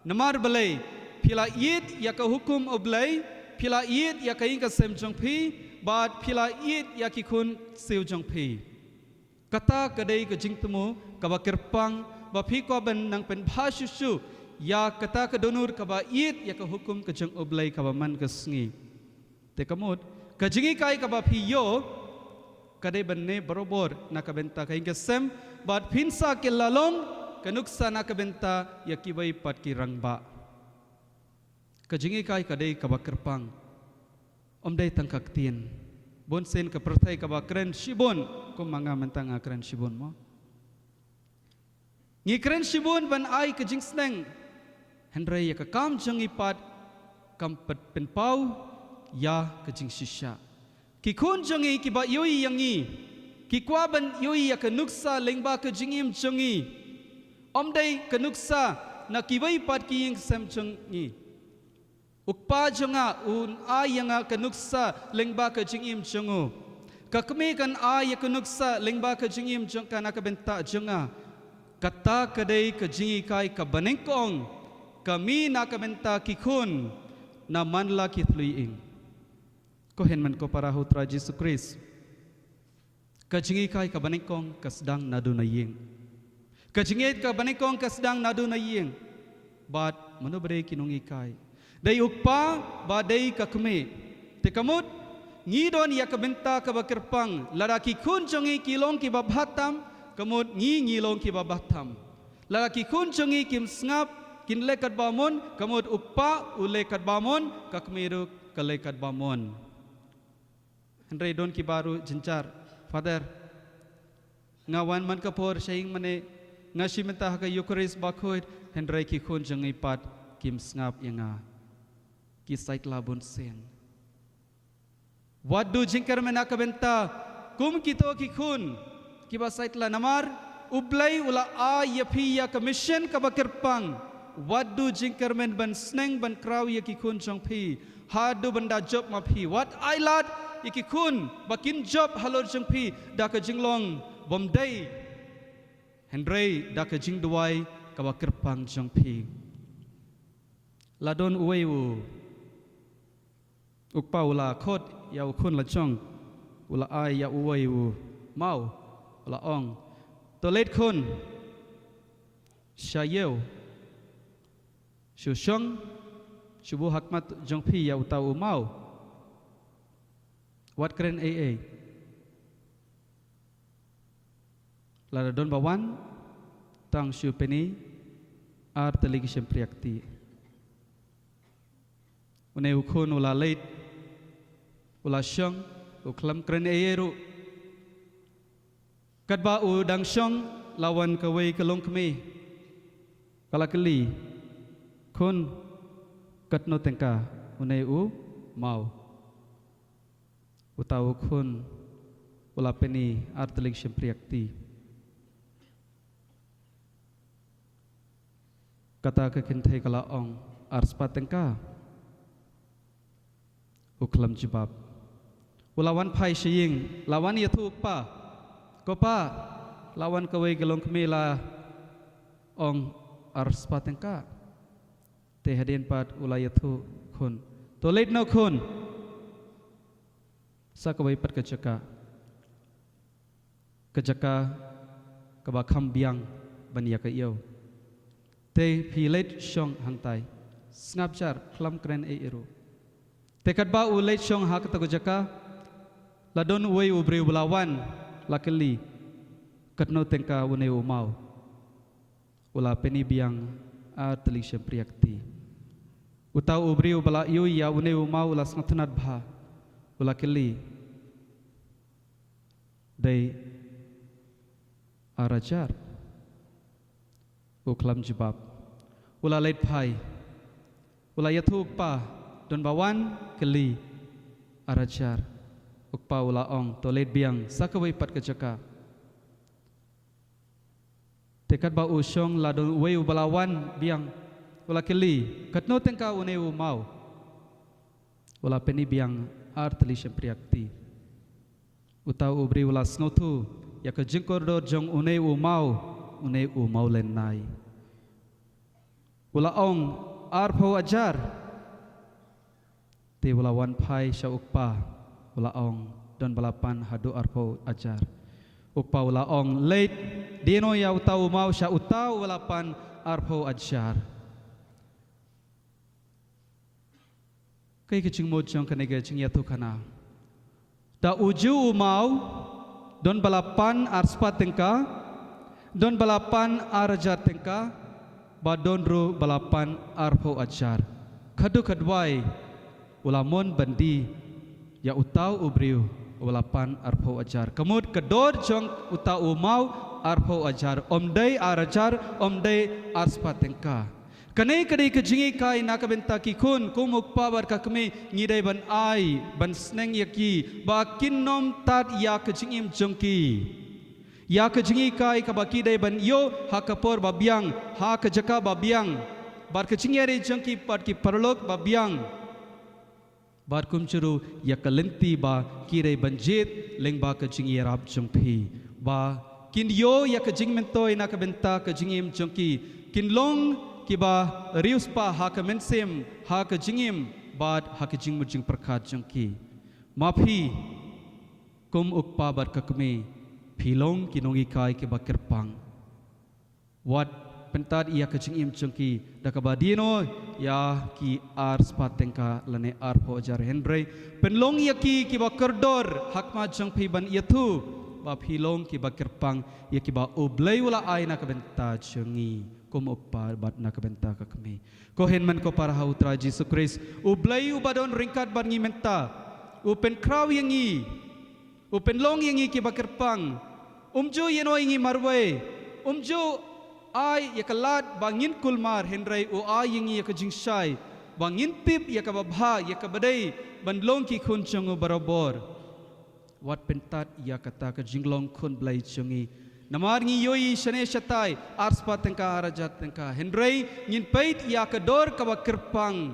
Namar balei? Phi la ïeit ïa ka hukum U Blei, phi la ïeit ïa ka ïing ka sem jong phi, bad phi la ïeit ïa ki khun siew jong phi. Kata ka dei ka jingthmu kaba kyrpang ba phi kwah ban nang pynbha shuh shuh ïa kata ka dohnud kaba ïeit ïa ka hukum ka jong U Blei kaba man ka sngi. Te ka mut ka jinghikai kaba phi ïoh ka dei ban ne barabor na ka bynta ka ïing ka sem, bad phin sa kylla long ka nuksa na ka bynta ïa kiwei pat ki rangbah. Ka jinghikai ka dei kaba kyrpang. Ym dei tang ka ktien. Bun sien ka pyrthei kaba kren shibun, kum ma nga mynta nga kren shibun mo. Ngi kren shibun ban ai ka jingsneng, hynrei ïa ka kam jong ngi pat kam pat pynpaw ïa ka jingshisha. Ki khun jong ngi kiba ïohi ïa ngi ki kwah ban ïohi ïa ka nuksa lyngba ka jingim jong ngi. Ym dei ka nuksa na kiwei pat ki ïing sem jong ngi. U kpa jong nga un ai ïa nga ka nuksa lyngba ka jingim jong u. Ka kmie kan ai ïa ka nuksa lyngba ka jingim jong ka na ka bynta jong nga. Kata ka dei ka jinghikai kaba nyngkong ka mih na ka bynta ki khun na man la ki thliew ïing. Ko hynmen ko para ha u Trai Jisu Khrist. Ka jinghikai kaba nyngkong ka sdang naduh na ïing. Ka jingïeit kaba nyngkong ka sdang naduh na ïing. Bad mano ba dei ki nonghikai? Dei u kpa bad dei ka kmie. Te ka mut ngi don ïa ka bynta kaba kyrpang, lada ki khun jong ngi ki long kiba bha tam, ka mut ngi ngi long kiba bha tam. Lada ki khun jong ngi kim sngap, kin leh katba mon, ka mut u kpa u leh katba mon, ka kmie ruh ka leh katba mon. Hynrei don kiba ruh jynjar, Father, nga wan man ka por sha ïing mane, nga shim bynta ha ka Eucharist bakhuid, hynrei ki khun jong ngi pat kim sngap ïa nga. Ki sait la bun sien. Wat duh jingkyrmen ha ka bynta kum kito ki khun kiba sait la, namar U Blei u la ai ïa phi ïa ka mission kaba kyrpang. Wat duh jingkyrmen ban sneng ban kraw ïa ki khun jong phi haduh ban da jop ma phi. Wat ai lad ïa ki khun ba kin jop halor jong phi da ka jinglong bym dei, hynrei da ka jingduwai kaba kyrpang jong phi. La don uwei u U kpa u la khot ïa u khun la jong, u la ai ïa uwei u maw, u la ong, to leit khun sha ïew, shu shong, shu buh ha khmat jong phi ïa uta u maw. Wat kren ei ei. Lada don ba wan, tang shu pyni ar tylli ki shympriahktieh. Une u khun u la leit, u la shong, u khlem kren ei ei ruh. Katba u dang shong, la wan kawei ka longkmie, ka la kylli, khun, katno tyngka une u maw? Uta u khun u la pyni ar tylli ki shympriahktieh. Kata ka kynthei ka la ong, ar spah tyngka. U khlem jubab. U la wan phai sha ïing, la wan ïathuh u kpa. Ko pa, la wan kawei ka longkmie, la ong ar spah tyngka. Te hadien pat u la ïathuh khun. To leit noh khun. Sa kawei pat ka jaka. Ka jaka kaba kham biang ban ïa ka ïew. Te phi leit shong hangtai. Sngap jar, khlem kren ei ei ruh. Te katba u leit shong ha kata ka jaka, la don uwei u briew ba la wan, la kylli, katno tyngka une u maw? U la pyni biang ar tylli ki shympriahktieh. Uta u briew ba la ïohi ïa une u maw u la sngewtynnad bha. U la kylli, dei ar hajar. U khlem jubab. U la leit phai. U la ïathuh u kpa, don ba wan, kylli, ar hajar. U kpa u la ong, to leit biang sa kawei pat ka jaka. Te katba u shong la don uwei u ba la wan biang. U la kylli, katno tyngka une u maw? U la pyni biang ar tylli ki shympriahktieh. Uta u briew u la sngewthuh ïa ka jingkordor jong une u maw, une u maw lynnai. U la ong, arphew hajar. Te u la wan phai sha u kpa, u la ong, don ba la pan haduh arphew hajar. U kpa u la ong, leit, die noh ïa uta u maw sha uta u ba la pan arphew hajar. Kaei ka jingmut jong kane ka jingïathuhkhana? Da u ju u maw, don ba la pan ar spah tyngka, don ba la pan ar hajar tyngka, bad don ruh ba la pan arphew hajar. Khadduh khadwai, u la mon ban die ïa uta u briew u ba la pan arphew hajar. Ka mut ka dor jong uta u maw arphew hajar, ym dei ar hajar, ym dei ar spah tyngka. Kane ka dei ka jinghikai na ka bynta ki khun, kum u kpa bad ka kmie, ngi dei ban ai, ban sneng ïa ki ba kin nym tad ïa ka jingim jong ki. Ïa ka jinghikai kaba ki dei ban ïoh ha ka por ba biang, ha ka jaka ba biang, bad ka jingïarap jong ki bad ki paralok ba biang. Bad kumjuh ruh ïa ka lynti ba ki dei ban jied lyngba ka jingïarap jong phi, ba kin ïoh ïa ka jingmyntoi na ka bynta ka jingim jong ki, kin long kiba riewspah ha ka mynsiem, ha ka jingim, bad ha ka jingmut jingpyrkhat jong ki. Ma phi, kum u kpa bad ka kmie, Phi long ki nonghikai kiba kyrpang. Wat pyntad ïa ka jingim jong ki da kaba die noh ïa ki ar spah tyngka lane arphew hajar, hynrei pynlong ïa ki kiba kordor ha khmat jong phi ban ïathuh ba phi long kiba kyrpang ïa kiba U Blei u la ai na ka bynta jong ngi kum u kpa bad na ka bynta ka kmie. Ko hynmen ko para ha U Trai Jisu Khrist, U Blei uba don ryngkat bad ngi mynta u pynkhraw ïa ngi, u pynlong ïa ngi kiba kyrpang. Um ju ïehnoh ïa ngi marwei. Um ju ai ïa ka lad ba ngin kulmar, hynrei u ai ïa ngi ïa ka jingshai ba ngin tip ïa kaba bha, ïa kaba dei ban long ki khun jong u barabor. Wat pyntad ïa kata ka jinglong khun Blei jong ngi. Namar ngi ïohi shane shatai ar spah tyngka, ar hajar tyngka, hynrei ngin peit ïa ka dor kaba kyrpang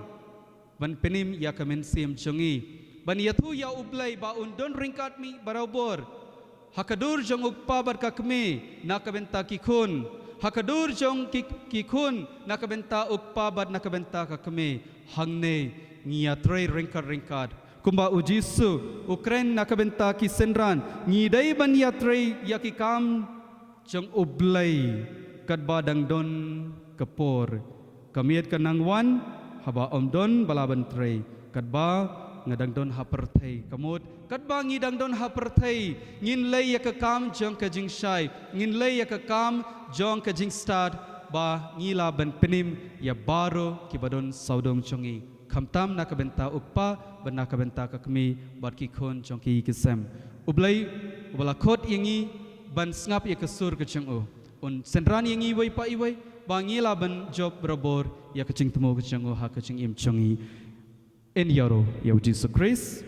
ban pynim ïa ka mynsiem jong ngi, ban ïathuh ïa U Blei ba un don ryngkat ngi barabor. Ha ka dur jong u kpa bad ka kmie na ka bynta ki khun, ha ka dur jong ki, ki khun na ka bynta u kpa bad na ka bynta ka kmie. Hangne ngi ïatrei ryngkat ryngkat. Kumba U Jisu u kren na ka bynta ki synran, ngi dei ban ïatrei ïa ki kam jong U Blei katba dang don ka por. Ka miet ka nang wan haba ym don ba lah ban trei. Katba nga dang don ha pyrthei, ka mut katba ngi dang don ha pyrthei ngin leh ïa ka kam jong ka jingshai, ngin leh ïa ka kam jong ka jingstad ba ngi lah ban pynim ïa baroh kiba don sawdong jong ngi, khamtam na ka bynta u kpa bad na ka bynta ka kmie bad ki khun jong ki ki sem. U Blei uba la khot ïa ngi ban sngap ïa ka sur ka jong u un synran ïa ngi iwei pa iwei ba ngi lah ban jop barabor ïa ka jingthmu ka jong u ha ka jingim jong ngi. Yn ïaroh ïa U Jisu Khrist.